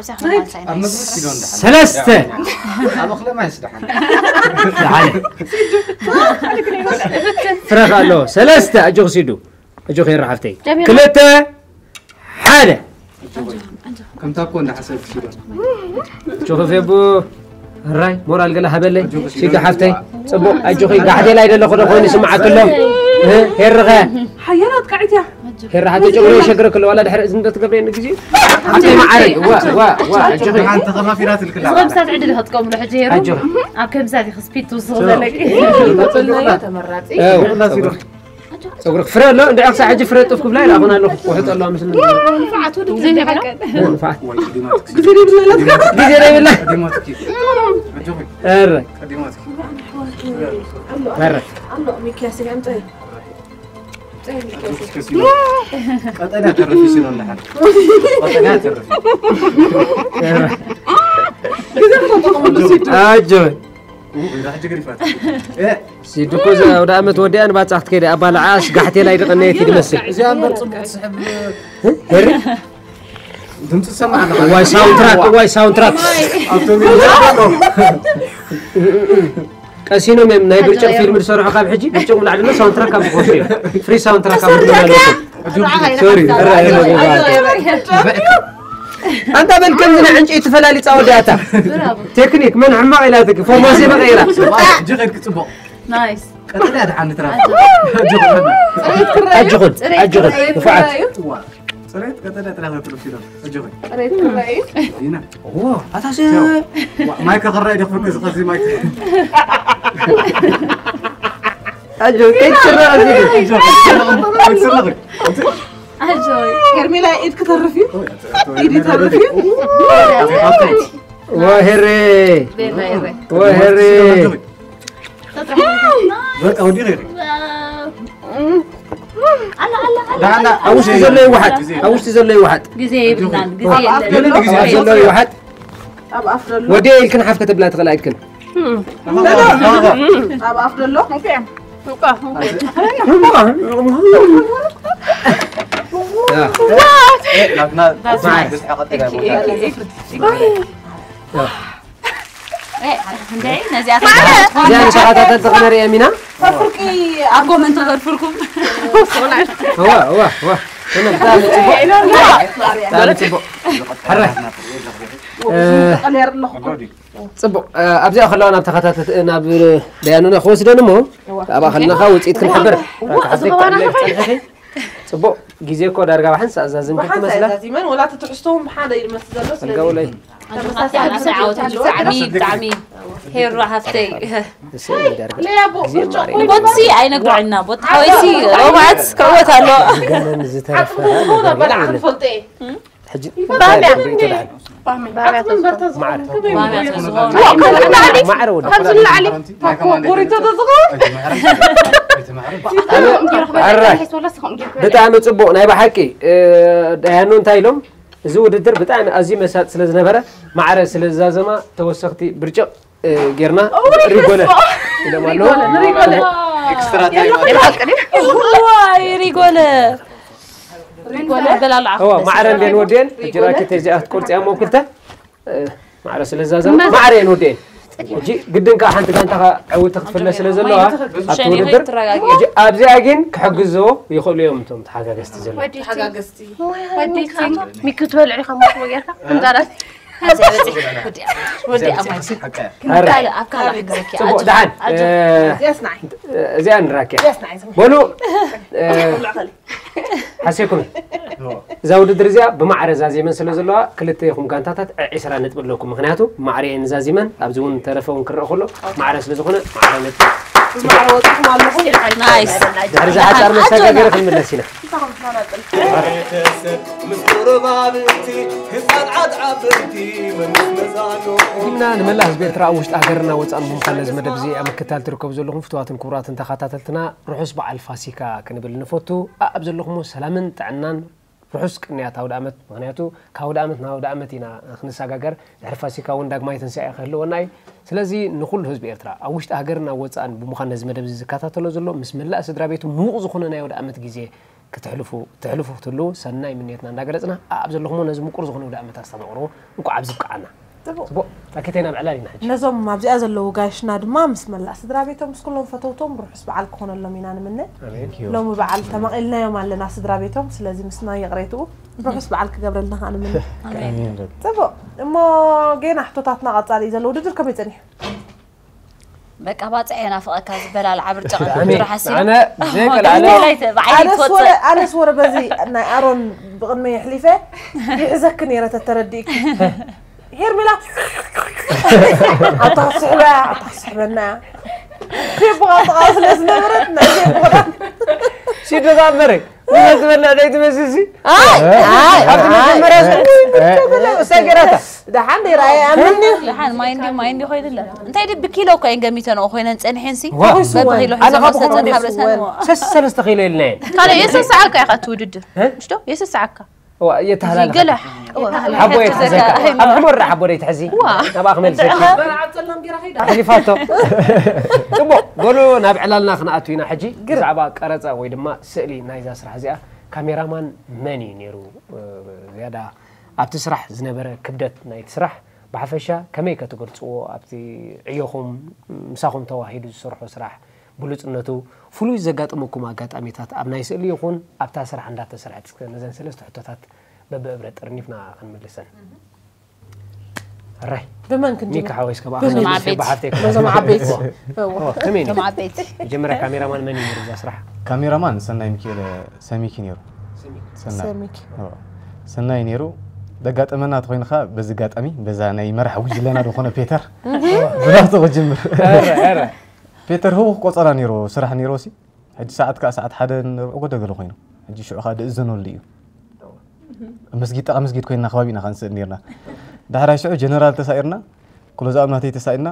ኣብ መግቢ ሲዶ እንዳ ሰለስተ ኣብ ኣኽለ ማይ ስዳሓን ፍረኽ ኣለዎ ሰለስተ ኣጆ ክሲዱ ኣጆ ከይራ ሓፍተይ ክልተ ሓደ ከምታ እኮ እንዳሓሰብክ ሲዶ ጆኸፌቡ ራይ ሞራል ገለ ሃበለይ ሲጋ ሓፍተይ ፅቡቕ ኣጆኺ ጋሕዴል ኣይደለኹ ዶ ኮይኑ ስምዓክ ኣሎ ሄርኸ ሓያላት ቃዒት እያ ሄራ ሓተ ጨጉሪ የሸግረክ ኣሎ ዋላ ድሕሪ እዚ እንደትገብረኒ ግዜ ሓፍተይ መዓረይ ዋ ዋ ዋ ኣጆኺ ሓንቲ ከፋፊራት ልክላ ዝኸምሳት ዕድል ከጥቀምሉ ሕጂ ሄሩ ኣጆኺ ኣብ ከምሳት ኢኺ ስፒድ ትውስኽ ዘለኪ ተመራፂ ፀጉሪ ፍረ ኣሎ እንድዒ ክሳብ ሕጂ ፍረ ጥፍ ክብላ ይላኹን ኣለኹ ውሕጥ ኣለዋ ምስሊ ንፋዓት ግዜ ዘይብላ ግዜ ዘይብላ ቀዲሞትኪ ኧረ ቀዲሞትኪ ኧረ ኣሎ ሚኪያስ እያ እንታይ ቀጠና ተረፊ ሲኖ እንዳሓል ቀጠና ተረፊ ኣጆ ሕጂ ግሪፋት ሲድኮ ኣውደ ኣመት ወዲኣ ንባፃ ክትከይደ ኣባልዓ ስጋሕቴ ላይ ደቐነየት ይመስል እዚኣ እምበር ፅቡቅ ትስሕብ ሄሪ ድምፂ ትሰማዕ ኣለካ እዋይ ሳውንትራክ እዋይ ሳውንትራክ ኣብቶም ቀሲኖም እዮም ናይ ብርጭቕ ፊልም ዝሰርሑ ካብ ሕጂ ብርጭቕ ብላዕሊ ኣሎ ሳውንትራክ ካብ ዝኮሱ እዮም ፍሪ ሳውንትራክ ካብ ዝኮሱ ኣለዉ ሶሪ ኣንታ በል ከምዚ ናይ ዕንጨይቲ ፈላሊፃ ወዲኣታ ቴክኒክ መን ሕማቕ ኢላትኪ ፎርማሲ መቐይራ ሕጂ ከድኪ ፅቡቅ ናይስ ቀጥልያ ድሓን ንትራፍ ኣጅኹን ኣጅኹን ንፉዓት ፅሬት ቀጠልያ ጥራሕ ክትርፍ ኢሎም ሕጂ ፅሬት ክረኣዩ ኢና ኣታሲ ማይክ ክረኣይ ደክፍክ ዝኸዚ ማይክ ኣጆ ከይትስረቕ እዚ ኣይትስረቕ። ኣጆይ ሄርሜላ ኢድ ክተርፍ እዩ። ኢድ ይተርፍ እዩ። ወሄሬ ቤላ ይረ ወሄሬ በቃ ወዲኡ ነይሩ። ኣብ ውሽጢ ዘሎ ይወሓጥ ኣብ ውሽጢ ዘሎ ይወሓጥ ግዜ የብልናን ግዜ ኣብ ኣፍ የለን ዘሎ ኣብ ዘሎ ይወሓጥ ኣብ ኣፍ ዘሎ ወዲ ኢልክን ሓፍ ከተብላ ትኽእላ ኢድክን ኣብ ኣፍ ዘሎ ናትና ብዝሒ ቀጠልያ ቦታ እንደ ነዚኣ እዚኣ ንተኸታተልቲ ክነርእየም ኢና ፍርቂ ኣብ ኮመንት ገድፍልኩም እዋ እዋ እዋ እነ ብጣዕሚ ፅቡቅ ብጣዕሚ ፅቡቅ ሕራይ ቀልየር ኣለኹ ፅቡቅ ኣብዚኣ ከለዋ ናብ ተኸታተልቲ ናብ ደያኑና ክወስደን እሞ ኣብኣ ከለኻ ውፅኢት ክንሕብር ሓፍተይ ክተዕልለይ ክፀንሕኺ ፅቡቅ ግዜ እኮ ዳርጋ ባሕን ሰኣዛዝም ብሓንሳ ክትመስላ ዛዚመን ወላ እቲ ትሕዝቶ እውን ብሓደ እዩ ዝመስል ዘሎ ስለዚ ገልገውለይ ሓንቲ ዓወት ብጣዕሚ ብጣዕሚ ሄሩ ሃፍተይ እሰይ ዳርጋ ለያቦ ግዜ ማሪ ቦትሲ ኣይነግረና ቦት ሓወይሲ ሮማት ከወት ኣሎ ገመን ዝተረፈ ዝኾነ በላዕ ክንፈልጦ እየ ሕጂ ባምያ። ሪኢቶ ዳሕን ኣትምን በርተ ዝኾነ ማዕረ ከመይ ባምያ ይጎዩ? ተዝኾነ ማዕረ ወዲ ካብዚ ንላዕሊ ታኮ ጎሪቶ ተዝኾ ኣራይ ብጣዕሚ ፅቡቅ ናይ ብሓቂ እ፣ ደያኑ እንታይ ኢሎም እዚ ውድድር ብጣዕሚ ኣዝዩ መሳጥ ስለ ዝነበረ ማዕረ ስለ ዝዛዘማ ተወሰኽቲ ብርጭቕ እ፣ ጌርና ሪጎለ ኢሎም ኣለዉ ኤክስትራ ታይም ዋይ ሪጎለ ሪጎለ በላልዓ እዋ ማዕረ እንዴን ወዴን ሕጂ ራኬት እዚኣ ክትቆርፅያ እሞ ክልተ እ፣ ማዕረ ስለ ዝዛዘማ ማዕረ እየን ወዴን ሕጂ ግድን ከዓ ሓንቲ ጋንታ ዕውቲ ክትፍለ ስለ ዘለዋ ኣብቲ ውድድር ሕጂ ኣብዚኣ ግን ክሕግዝዎ ይኽእሉ እዮም እቶም ተሓጋገዝቲ ዘለዉ ተሓጋገዝቲ ሚኪ ትበልዑ ኢኻ መስሎ ጌርካ ከምዛራት ወዲ ኣማይ ኣረ ኣብ ካልእ ክግዘኪ ፅቡቅ ደሓን እ፣ እዚያስ ንዓይ እዚኣ ንራኪያ እዚያስ ንዓይ ዝም በሉ እ፣ ሓሴኩም እዛ ውድድር እዚኣ ብማዕረ ዛዚመን ስለ ዘለዋ ክልተ ኢኹም ጋንታታት ዕስራ ነጥቢ ኣለኩም ምክንያቱ ማዕረ እየን ዛዚመን ኣብዚ እውን ተረፈ እውን ክረአ ከሎ ማዕረ ስለ ዝኾነ ማዕረ ነጥቢ ብማዕረ ወፂኹም ኣለኹም ናይስ ድሕሪ ዝሓፃር መሰጋገሪ ክንምለስ ኢና ምስ ጎረባብቲ ህፃን ዓድ ዓበይቲ መንግስት መዛኖ ዲምና ንመላእ ህዝቢ ኤርትራ ኣብ ውሽጢ ሃገርና ወፃን ብምዃን ነዚ መደብ እዚ ኣብ ምክታል ትርከቡ ዘለኹም ፍትዋትን ክቡራትን ተኸታተልትና ርሑስ በዓል ፋሲካ ክንብል ንፈቱ ኣኣብ ዘለኹሞ ሰላምን ጥዕናን ርሑስ ቅንያት ኣውደ ኣመት ምክንያቱ ካብ ኣውደ ኣመት ናብ ኣውደ ኣመት ኢና ክንሰጋገር ድሕሪ ፋሲካ እውን ዳግማይ ትንሳኤ ክህልወና እዩ ስለዚ ንኩሉ ህዝቢ ኤርትራ ኣብ ውሽጢ ሃገርና ወፃን ብምዃን ነዚ መደብ እዚ ዝከታተሎ ዘሎ ምስ መላእ ስድራ ቤቱ ምዉቕ ዝኾነ ናይ ኣውደ ኣመት ግዜ ክትሕልፉ ትሕልፉ ክትህልዉ ሰናይ ምንየትና እንዳገለፅና ኣብ ዘለኹሞ ነዚ ምቁር ዝኾነ ኣውደ ኣመት ኣስተማቕርዎ እንኳዕ ኣብዚ ብቅዓና ፅቡቅ ታኬተይ ናብ ዕላል ኢና ሕጂ ነዞም ኣብዚኣ ዘለዉ ጋይሽና ድማ ምስ መላእ ስድራ ቤቶም ምስ ኩሎም ፈተውቶም ርሑስ በዓል ክኾነሎም ኢና ንምነ ሎሚ በዓል ተማቒልናዮም ኣለና ስድራ ቤቶም ስለዚ ምስና ይቕሬትኡ ርሑስ በዓል ክገብረልና ከዓ ንምነ ፅቡቅ እሞ ጌና ሕቶታትና ቀፃሊ እዩ ዘሎ ውድድር ከመይ ፀኒሑ በቃ ባፅዐ ናፍቐካ ዝበላል ዓብር ጨቐ ኣነ ዘይቀልዓለ በዓይኒ ኣነስ ትወፅእ ወረ ኣነስ ወረ በዚ ናይ ኣሮን ብቕድመ የሕሊፈ ይሕዘኪ ነይረ ተተረዲእኪ ሄርሜላ ኣብታ ክትስሕበ ኣብታ ክትስሕበና ፌብኻ ጥቓ ስለ ዝነበረት ናይ ፌብኻ ሲድኻ እምበረ ዝበልዕ ደይ ትመስልሲ ኣይ ኣይ ኣብቲ መጀመርያ እሳይ ገራታ ደሓን ደይረኣየ ኣምኒ ደሓን ማይ እንዲ ማይ እንዲ ኮይኑለ እንታይ ዲ ብኪሎ እኮ እየን ገሚተንኦ ኮይነን ፀኒሐን ሲ ዋ። በብኪሎ ኣነ ሒዞም ካብ ሰተን ሓብረሰን ሰስ ሰለስተ ኪሎ ኢልና እየን ካልእ የሰስዓካ ኢኻ እቲ ውድድር እ? ምሽዶ የሰስዓካ ዋ፣ እየተሃላልክ ገለ ሓቦ የተዘካ ኣብ ሕሞር ሓቦ ደይ ትሕዚ ዋ። ናብኣ ክመልሰኪ በረዓ ጸላም ጌራ ከይዳ ኣሕሊፋቶ ፅቡቅ በሉ ናብ ዕላልና ክንኣቱ ኢና ሕጂ ብዛዕባ ቀረፃ ወይ ድማ ስእሊ ናይዛ ስራሕ እዚኣ ካሜራማን መን እዩ ነይሩ ዝያዳ ኣብቲ ስራሕ ዝነበረ ክብደት ናይቲ ስራሕ ብሓፈሻ ከመይ ከትገልፅዎ ኣብቲ ዕዮኹም ምሳኹም ተዋሂዱ ዝሰርሖ ስራሕ ብሉፅነቱ ፍሉይ ዘጋጠመኩም ኣጋጣሚታት ኣብ ናይ ስእሊ ይኹን ኣብታ ስራሕ እንዳተሰርሐት እስከ ነዘን ሰለስተ ሕቶታት በብእብረ ጠርኒፍና ክንምልሰን ራይ ብመን ክንጅምር ሚካ ሓወይ እስከ ብኣኻ በዞም ንመልስ ዓበይቲ። ብሓፍተይ በዞም ዓበይቲ ከመይ ነይሩ? ቶም ዓበይቲ መጀመርያ ካሜራማን መን እዩ ነይሩ እዛ ስራሕ ካሜራማን ሰናይ ሚካኤል ሰሚኪ ነይሩ ሰናይ ሰሚኪ ኦ፣ ሰናይ ነይሩ ዘጋጠመና ተኮይንካ በዚ ኣጋጣሚ በዛ ናይ መራሕ ጉጅለና ዝኾነ ፔተር ብናቱ ክጅምር ኧረ፣ ኧረ። ፔተር ህውኽ ቆጸራ ነይሩ፣ ስራሕ ነይሩ ሲ። ሕጂ ሰዓት ከኣ ሰዓት ሓደ ንርብዕ ጎደገለ ኮይኑ። ሕጂ ሽዑ ከኣ ድእዘነሉ እዩ። መስጊድ፣ ጥቓ መስጊድ ኮይንና ከባቢና ከንስእል ነይርና። ዳሕራይ ሽዑ ጀነራል ተሳኢርና፣ ክሎዛብ ናተይ ተሳኢና፣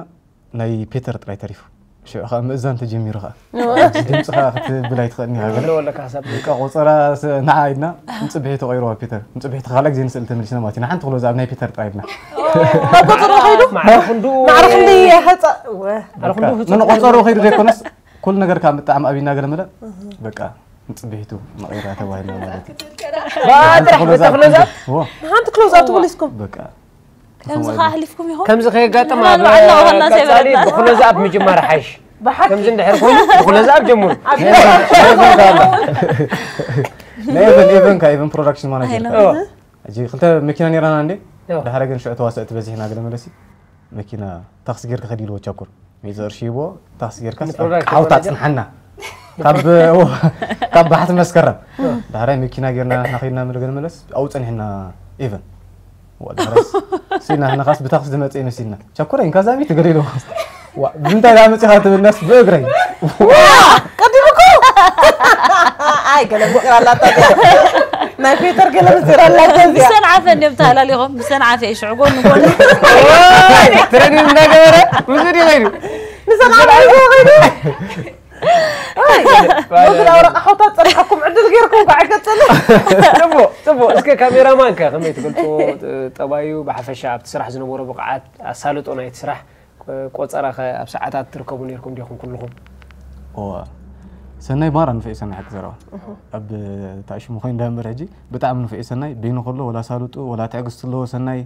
ናይ ፔተር ጥራይ ተሪፉ። ሽዑ ከኣ ምእዛን ተጀሚሩ ከኣ። ሕጂ ድምጺ ከኣ ክትብል ኣይትኽእልን ኢኻ ገለ። ወለካ ሓሳብ። በቃ ቆጸራ ስ-፣ ንዓ ኢልና፣ ንጽብሒ ተቐይርዋ ፔተር። ንጽብሒ ካልኣይ ግዜ ንስእል ተመሊስና ማለት እዩ። ንሓንቲ ክሎዛብ ናይ ፔተር ጥራይ ኢልና። ናብ ቆጸራ ከይዱ? ማዕረ ክንዱ። ማዕረ ክንደይ ይሓጻ-፣ ወ-፣ ማዕረ ክንዱ በቃ፣ ህጹጽ ምን ቆጸሩ ከይዱ ዘይኮነስ፣ ኩሉ ነገር ካብ ምጥዓም ኣብና ገለ መለ፣ በቃ፣ ንጽብሒቱ መቐይራ ተባሂልና ማለት እዩ። ባ፣ ጥራሕ ሓንቲ ክሎዛብ በታ ክሎዛብ? እዎ። ንሓንቲ ክሎዛብ ትብሉ እስኩም? በቃ። ከምዚ ከኣ ኣሕሊፍኩም ኢኹም? ከምዚ ከየጋጥም ንሕና ኣብ ንባዕልና ዋና ቀጻሊ ዘይበለና። ብክሎዛብ ምጅማር ሓይሽ። ብሓቂ። ከምዚ እንድሕር ኮይኑ ብክሎዛብ ጀምሩ። ኣብ ናይ ኤቨን፣ ኤቨን ከኣ፣ ኤቨን ፕሮዳክሽን ማናጀር። ኣይኖ። እዎ። ሕጂ ክልተ መኪና ነይራና እንዴ? እዎ። ድሓረ ግን ሽዑ ተዋሰእቲ በዚሕና ገለ መለሲ። መኪና ታክሲ ጌርካ ከድ ኢልዎ ቻኩር። ሚእቲ ቅርሺ ሂብዎ፣ ታክሲ ጌርካስ ኣብ ንፕሮዳክት ሓውታ ማናጀር? ጽንሓና። ካብ፣ ካብ ባሕቲ መስከረም። ዳሕራይ መኪና ጌርና ንሕና ኸይድና መለገል መለስ፣ ኣብኡ ጸኒሕና ኤቨን። ዋ፣ ዳሕራይስ፣ ሲና ንሕና ኻስ ብታክሲ ዝመጽእ ይመሲልና። ቸኮረኝ፣ ከዛ ቤት ገለ ኢልዎ። ዋ፣ ብምንታይ ዳ መጺኻ ትብልናስ ብእግረይ። ዋ፣ ቀዲሙኩ። ኣይ፣ ገለ ምቅር ኣላታ እዚኣ። ናይ ፔተር ገለ ምቅር ኣላታ እዚኣ። ብሰንዓፈ እንድዮም ተሃላሊኾም፣ ብሰንዓፈ እዩ ሽዑ ጎኒ ጎኒ። ኦይ፣ ትሬኒንግ እንዳገበረ፣ ብዙ ድዩ ኸይዱ? ብሰንዓፈ እዩ ኸይዱ። ኣይ፣ ገለ፣ በዚ ናብራ ቃሖታት ጸኒሕኩም ዕድል ጌርኩም ከዓ ይቀጽል። ጽቡቕ፣ ጽቡቕ። እስከ ካሜራማን ከ ከመይ ትገልጽዎ? ጠባዩ ብሓፈሻ ኣብቲ ስራሕ ዝነበሮ ብቕዓት፣ ኣሳልጦ ናይቲ ስራሕ፣ ቆ-፣ ቆጸራ ከ ኣብ ሰዓታት ትርከቡ ኔርኩም ዲኹም ኩልኹም? እወ። ሰናይ ማራ ንፍዒ ሰናይ ሓቂ ዘረባ። እሁ። ኣብ ታእሽሙ ኮይኑ ዳንበር ሕጂ ብጣዕሚ ንፍዒ ሰናይ፣ በይኑ ከሎ ወላ ሳልጡ፣ ወላ ትዕግስቲ ኣለዎ ሰናይ፣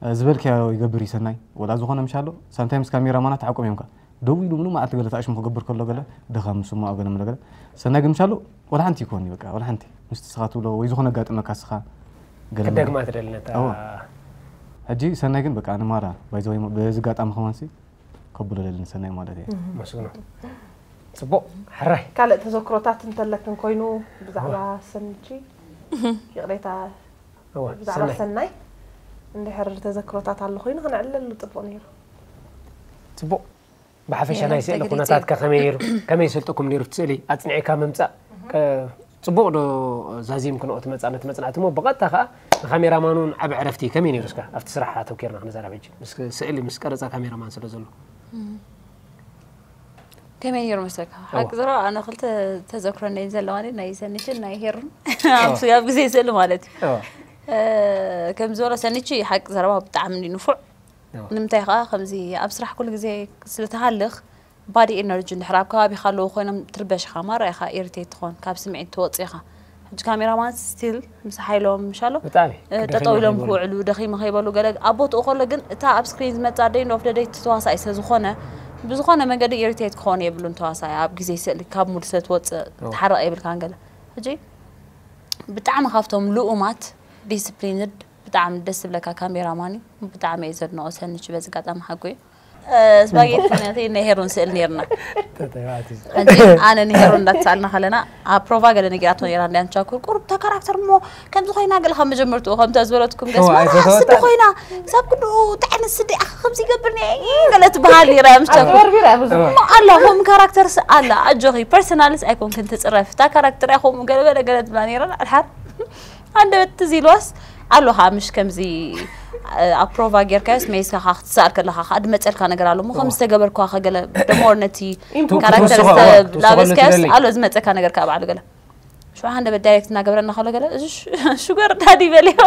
እ፣ ዝበልካዮ ይገብር እዩ ሰናይ። ወላ ዝኾነ ምሻሎ፣ ሳምታይምስ ካሜራማናት ተዓቆም እዮም ከ። ደው ኢሉ ምኑ መዓልቲ ገለ ታእሽሙ ክገብር ከሎ ገለ፣ ድኻም ስምዖ ገለ ምለ ገለ። ሰናይ ግን ምሻሎ፣ ወላ ሓንቲ ይኮን በቃ፣ ወላ ሓንቲ። ምስቲ ስኻ ትብሎ ወይ ዝኾነ ኣጋጥመካ ስኻ ገለ ምለ። ክደግማ ትደሊ ነታ። እወ። ሕጂ ሰናይ ግን በቃ፣ ኣነ ማራ፣ ባይ ዘ ወይ፣ በዚ ኣጋጣሚ ከማንሲ፣ ከብሎ ለልን ሰናይ ማለት እዩ። መስግኖ። ጽቡቕ፣ ሕራይ። ካልእ ተዘክሮታት እንተለክን ኮይኑ ብዛዕባ ሰንቺ፣ ይቕሬታ፣ እወ፣ ብዛዕባ ሰናይ። ሰናይ እንድሕር ተዘክሮታት ኣሎ ኮይኑ ክንዕለሉ ጽቡቕ ነይሩ። ጽቡቕ። ብሓፈሻ ናይ ናይ ስእሊ ተግሪቲ። ኩነታትካ ከመይ ነይሩ? ከመይ ሰልጥኩም ነይሩ እቲ ስእሊ? ኣጽኒዕካ ምምጻእ? ከ-፣ ጽቡቕ ዶ ዛዚምክንኦ እቲ መጻ-፣ ነቲ መጽናዕቲ እሞ ብቐጥታ ከኣ ንካሜራማን እውን ዓቢ ዕረፍቲ ከመይ ነይሩ እስከ ኣብቲ ስራሕ ኣተውኪርና ክንዛረብ ሕጂ? ምስ ስእሊ ምስ ቀረጻ ካሜራማን ስለ ዘሎ። እም። ከመይ ነይሩ መስለካ? እዋ። ሓቂ ዝረኣ ኣነ ክልተ ተዘክሮ ናይ ዘለዋኒ ናይ ሰንችን ናይ ሄሩን። እዋ። ኣብ ስ-፣ ኣብ ግዜ ስእሊ ማለት እዩ። እዋ። እ፣ ከም ዝበሎ ሰንቺ ሓቂ ዘረባ ብጣዕሚ እንዲ ንፉዕ። እዋ። ንምንታይ ከኣ ከምዚ ኣብ ስራሕ ኩሉ ግዜ ስለ ትሃልኽ ባዲ ኤነርጂ እንድሕር ኣብ ከባቢኻ ኣለዉ ኮይኖም ትርበሽ ኢኻ፣ ማራ ኢኻ ኢሪቴት ትኾን፣ ካብ ስምዒት ትወጽእ ኢኻ። ሕጂ ካሜራማን ስቲል ምስ ሓይሎም ምሻሎ፣ ብጣዕሚ እ፣ ክደኺም ጠጠው ኢሎም ይኽእል። ክውዕሉ፣ ደኺመ ከይበሉ ገለ ኣብ ቦትኡ ከሎ ግን እታ ኣብ ስክሪን ዝመጽእ ኣደይ እንዶ ኣፍ ደደይ ተዋሳኣይ ስለ ዝኾነ፣ ብዝኾነ መንገዲ ኢሪቴት ክኾን የብሉን ተዋሳኣይ ኣብ ግዜ ስእሊ ካብ ሙድ ስለ ትወጽእ እዎ። ትሓርቕ የብልካን ገለ። ሕጂ ብጣዕሚ ካብቶም ልኡማት ዲስፕሊንድ ብጣዕሚ ደስ ዝብለካ ካሜራማን እዩ። ብጣዕሚ እየ ዘድንቖ ሰንች በዚ ኣጋጣሚ ሓጎይ። እ፣ ስፓጌቲ ነቲ ናይ ሄሮን ስእል ኔርና። ተተባቲ። ሕጂ ኣነ ንሄሮን እንዳተሳእልና ከለና ኣብ ፕሮቫ ገለ ነጊራቶ ኔራ እንድያ ንቻኩር ቁሩብ እታ ካራክተር እሞ ከምዚ ኮይና ገለ ካብ መጀመርትኡ ከምታ ዝበለትኩም ገስ እዋ፣ ማራ ኣይተተወጣ። ስዲ ኮይና ሳብ ክንድኡ እንታይ ዓይነት ስዲ ኣኸ ከምዚ ይገብር ኔ ገለ ትበሃል ኔራ እያ ምስ ቻኩር። ኣጭበርቢራ ብዙሕ። እዋ። እሞ ኣላ ከምኡ ካራክተርስ ኣላ ኣጆኺ ፐርሰናልስ ኣይኮንክን ትጽረፍ እታ ካራክተር እያ ከምኡ ገለ በለ ገለ ትብላ ኔራ ኣድሓር። ኣንደበት ትዝ ኢልዋስ ኣሎ ኸዓ ምሽ ከምዚ፣ እ፣ ኣብ ፕሮቫ ጌርካዮስ መይስካ ኸዓ ክትሰኣል ከለኻ ኸዓ ድመጸልካ ነገር ኣሎ እሞ ከም እዋ። ዝተገበርኳ ኸገለ ደሞር ነቲ ኢምፕሩቭ ካራክተር ትውስኾ፣ እዋ፣ ትውስኾ ላበስካዮስ ትደሊ። ኣሎ ዝመጸካ ነገር ከዓ ባዕሉ ገለ ሽዑ ሃንደበት ዳይሬክት እናገበረና ከሎ ገለ እዚ ሹ-፣ ሹገር ዳዲ በልዮ።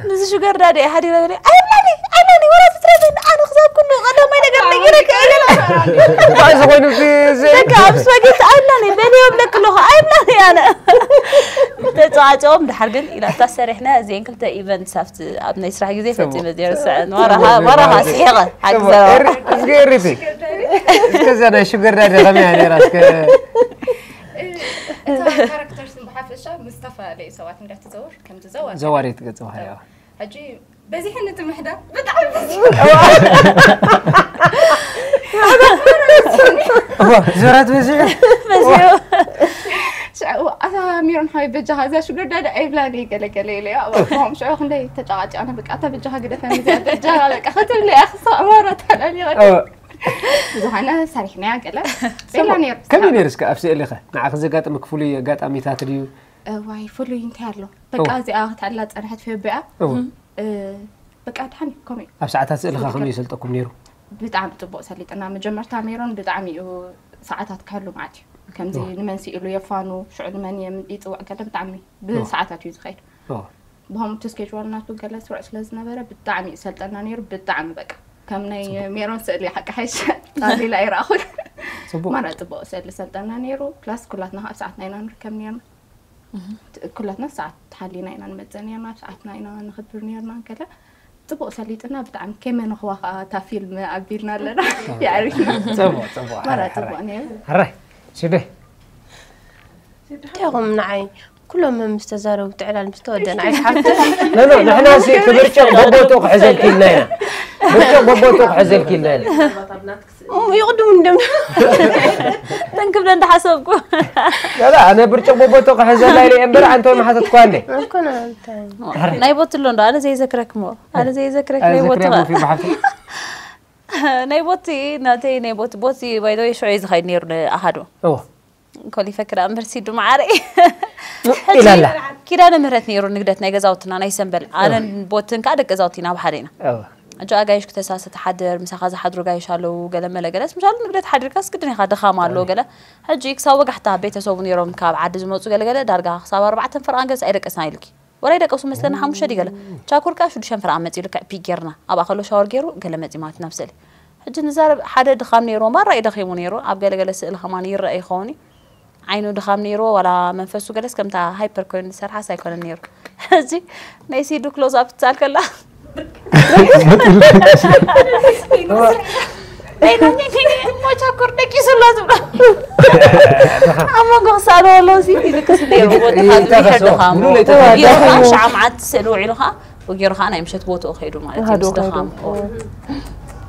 ምስዚ ሹገር ዳዲ እየ ሓዲረ በልዮ። ኣይብላኒ፣ ኣይብላኒ፣ ወላ ትትረፈኒ፣ ኣነ ክሳብ ኩሉ ቀዳማይ ነገር ነጊረካ እየ ገለ። እንታይ ዝኾይኑ እቲ እዚ? ደቂ ኣብ ስፓጌቲ ኣይብላኒ፣ በልዮ ብለኪ ኣለኹ፣ ኣይብላኒ ኣነ። ተጨዋጨዎም፣ ድሓር ግን ኢላ፣ እታ ሰሪሕና እዚአን ክልተ ኢቨንትስ ኣብቲ፣ ኣብ ናይ ስራሕ ግዜ ጽቡቕ። ፈጺመ ዘይርስዐን። ጽቡቕ። ወራኻ፣ ወራኻ ጽቡቕ። ስሒቐ፣ ሓቂ ጽቡቕ። ዘረባ። ኤሪ-፣ እስኪ ኤሪቲ። እስከ እዛ ናይ ሹገር ዳዲ ከመይ እያ ነይራ? እስከ እታ ካራክተርስ ብሓፈሻ ምስ ዝተፈላለዩ ሰባት እንድያ ትዘውር፣ ከም ትዘዋር። ዘዋሪት ገጸ ባህሪ፣ ኣዋ። ሕጂ በዚሕኒ እቲ ምሕዳር ብጣዕሚ በዚሑ። እዋ፣ ዞራት በዚሑ። በዚሑ። ሽዑ፣ ኣታ ሚሮን ሓወይ በጃኻ እዛ ሽጉር ዳዳ ኣይብላኒ ገለ ገለ ኢለዮ። ኣብ ኣቦም ሽዑ ክንደይ ተጫቃጫና፣ በቃ፣ ኣታ በጃኻ ግደፈኒ እዚኣ በጃኻ፣ በቃ፣ ክትብለያ ክሳዕ ማራ ተላልያ። እዋ። ዝኾነ ሰሪሕናያ ገለ ጸላ ነይሩ። ከመይ ነይሩ እስከ ኣብ ስእሊ ኸ ንዓኺ ዘጋጠመኪ ፍሉይ ኣጋጣሚታት ድዩ? እዋይ ፍሉይ እንታይ ኣሎ በቃ እዚኣ ክትዕላ ጸንሐት ፈቢኣ በቃ ድሓን ከምኡ እዩ። ኣብ ሰዓታት ስእሊ ኸ ከመይ ይሰልጠኩም ነይሩ? ብጣዕሚ ጽቡቕ ሰሊጥና። መጀመርታ ሜሮን ብጣዕሚ እዩ ሰዓታት ክህሉ ማለት እዩ። ከምዚ ንመን ስኢሉ የፋኑ ሽዑ ንመን የም- ይጽውዕ ገለ ብጣዕሚ ብሰዓታት እዩ ዝኸይድ። ብኸምኡ እቲ ስኬጅዋል ናቱ ገለ ስሩዕ ስለ ዝነበረ ብጣዕሚ እዩ ሰልጠና ነይሩ። ብጣዕሚ በቃ ከም ናይ ሜሮን ስእሊ ሓቂ ሓይሽ ጣቢላ ኣይረኣኹን። ጽቡቅ። ማራ ጽቡቅ ስእሊ ሰልጠና ነይሩ። ፕላስ ኩላትና ኣብ ሰዓትና ኢና ንርከብ ነርና። ኩላትና ሰዓት ሓሊና ኢና ንመጽእ ነርና። ኣብ ሰዓትና ኢና ንኽብር ነርና። ገለ ጽቡቅ ሰሊጥና ብጣዕሚ ከመ ንኽዋ ከዓ እታ ፊልም ኣቢልና ኣለና። የዕሪፍና። ጽቡቅ ጽቡቅ። ማራ ጽቡቅ ነይሩ። ሕራይ ሽደ እንታይ ኹም ንዓይ ኩሎም ምስ ተዛረቡ ትዕላል ምስ ተወደ ንዓይ ሓብተ ኖ ኖ ንሕና ሲ እቲ ብርጭቕ በቦትኡ ክሕዘልኪ ኢልና ኢና። ብርጭቕ በቦትኡ ክሕዘልኪ ኢልና ኢና። ይቕድሙ እንደም ተንክብለ እንዳሓሰብኩ ላ ኣነ ብርጭቕ በቦትኡ ክሕዘላ ኢለ እየ እምበር ኣንተ መሓተትኳ እንዴ። ኣይኮነ እንታይ ናይ ቦቲ ኣሎ እንዶ ኣነ ዘይዘክረክ ሞ ኣነ ዘይዘክረክ ናይ ቦቲ ዝክርያ ሞፊ ብሓፍቲ ናይ ቦቲ ናተይ ናይ ቦቲ ቦቲ ባይዶ ሽዑ ዝኸይድ ነይሩ ንኣሃዱ እዎ ኮሊፈ ክዳ እምበር ሲዱ መዓረ ኢላላ ኪዳነ ምህረት ነይሩ ንግደት ናይ ገዛውትና ናይ ሰንበል ኣነን ቦትን ከዓ ደቂ ገዛውቲ ናብ ሓደ ኢና እዎ እጆ ኣጋይሽ ክተሳሰ ትሓድር ምሳኻ ዝሓድሩ ጋይሽ ኣለዉ ገለ መለ ገለስ ምሻሉ ንግደት ሓዲርካስ ግድን ኢኻ ድኻም ኣለዎ ገለ ሕጂ ክሳብ ወጋሕታ ቤተሰቡ ነይሮም ካብ ዓዲ ዝመፁ ገለገለ ዳርጋ ክሳብ ኣርባዕተን ፈርቓን ገለስ ኣይደቀስና ኢሉኪ ወላ ይደቀሱ መስለና ሓሙሽተ ዲ ገለ ቻኩር ከዓ ሽዱሽተን ፈርቓን መፂኡ ልክዕ ፒክ ጌርና ኣብኣ ከሎ ሻወር ገይሩ ገለ መፂ ማለት ናብ ስእሊ ሕጂ ንዛረብ ሓደ ድኻም ነይርዎ ማራ እዩ ደኺሙ ነይሩ ኣብ ገለገለ ስእሊ ከማን ይረአ ይኸውን እዩ ዓይኑ ድኻም ነይርዎ ዋላ መንፈሱ ገለስ ከምታ ሃይፐር ኮይኑ ዝሰርሓስ ኣይኮነን ነይሩ ሕጂ ናይ ሲዱ ክሎዝ ኣፕ ትሳል ከላ ሞቻኮር ደቂሱ ኣሎ ዝብሎ ኣብ መንጎ ክሳሉ ኣለዉ ሲ ይልቅስ ነይሩ ወዲ ካብ ዝብሄር ድኻም ሻዓ መዓት ስእሊ ውዒሉ ከዓ ወጊሩ ከዓ ናይ ምሸት ቦትኡ ከይዱ ማለት እዩ ምስ ድኻም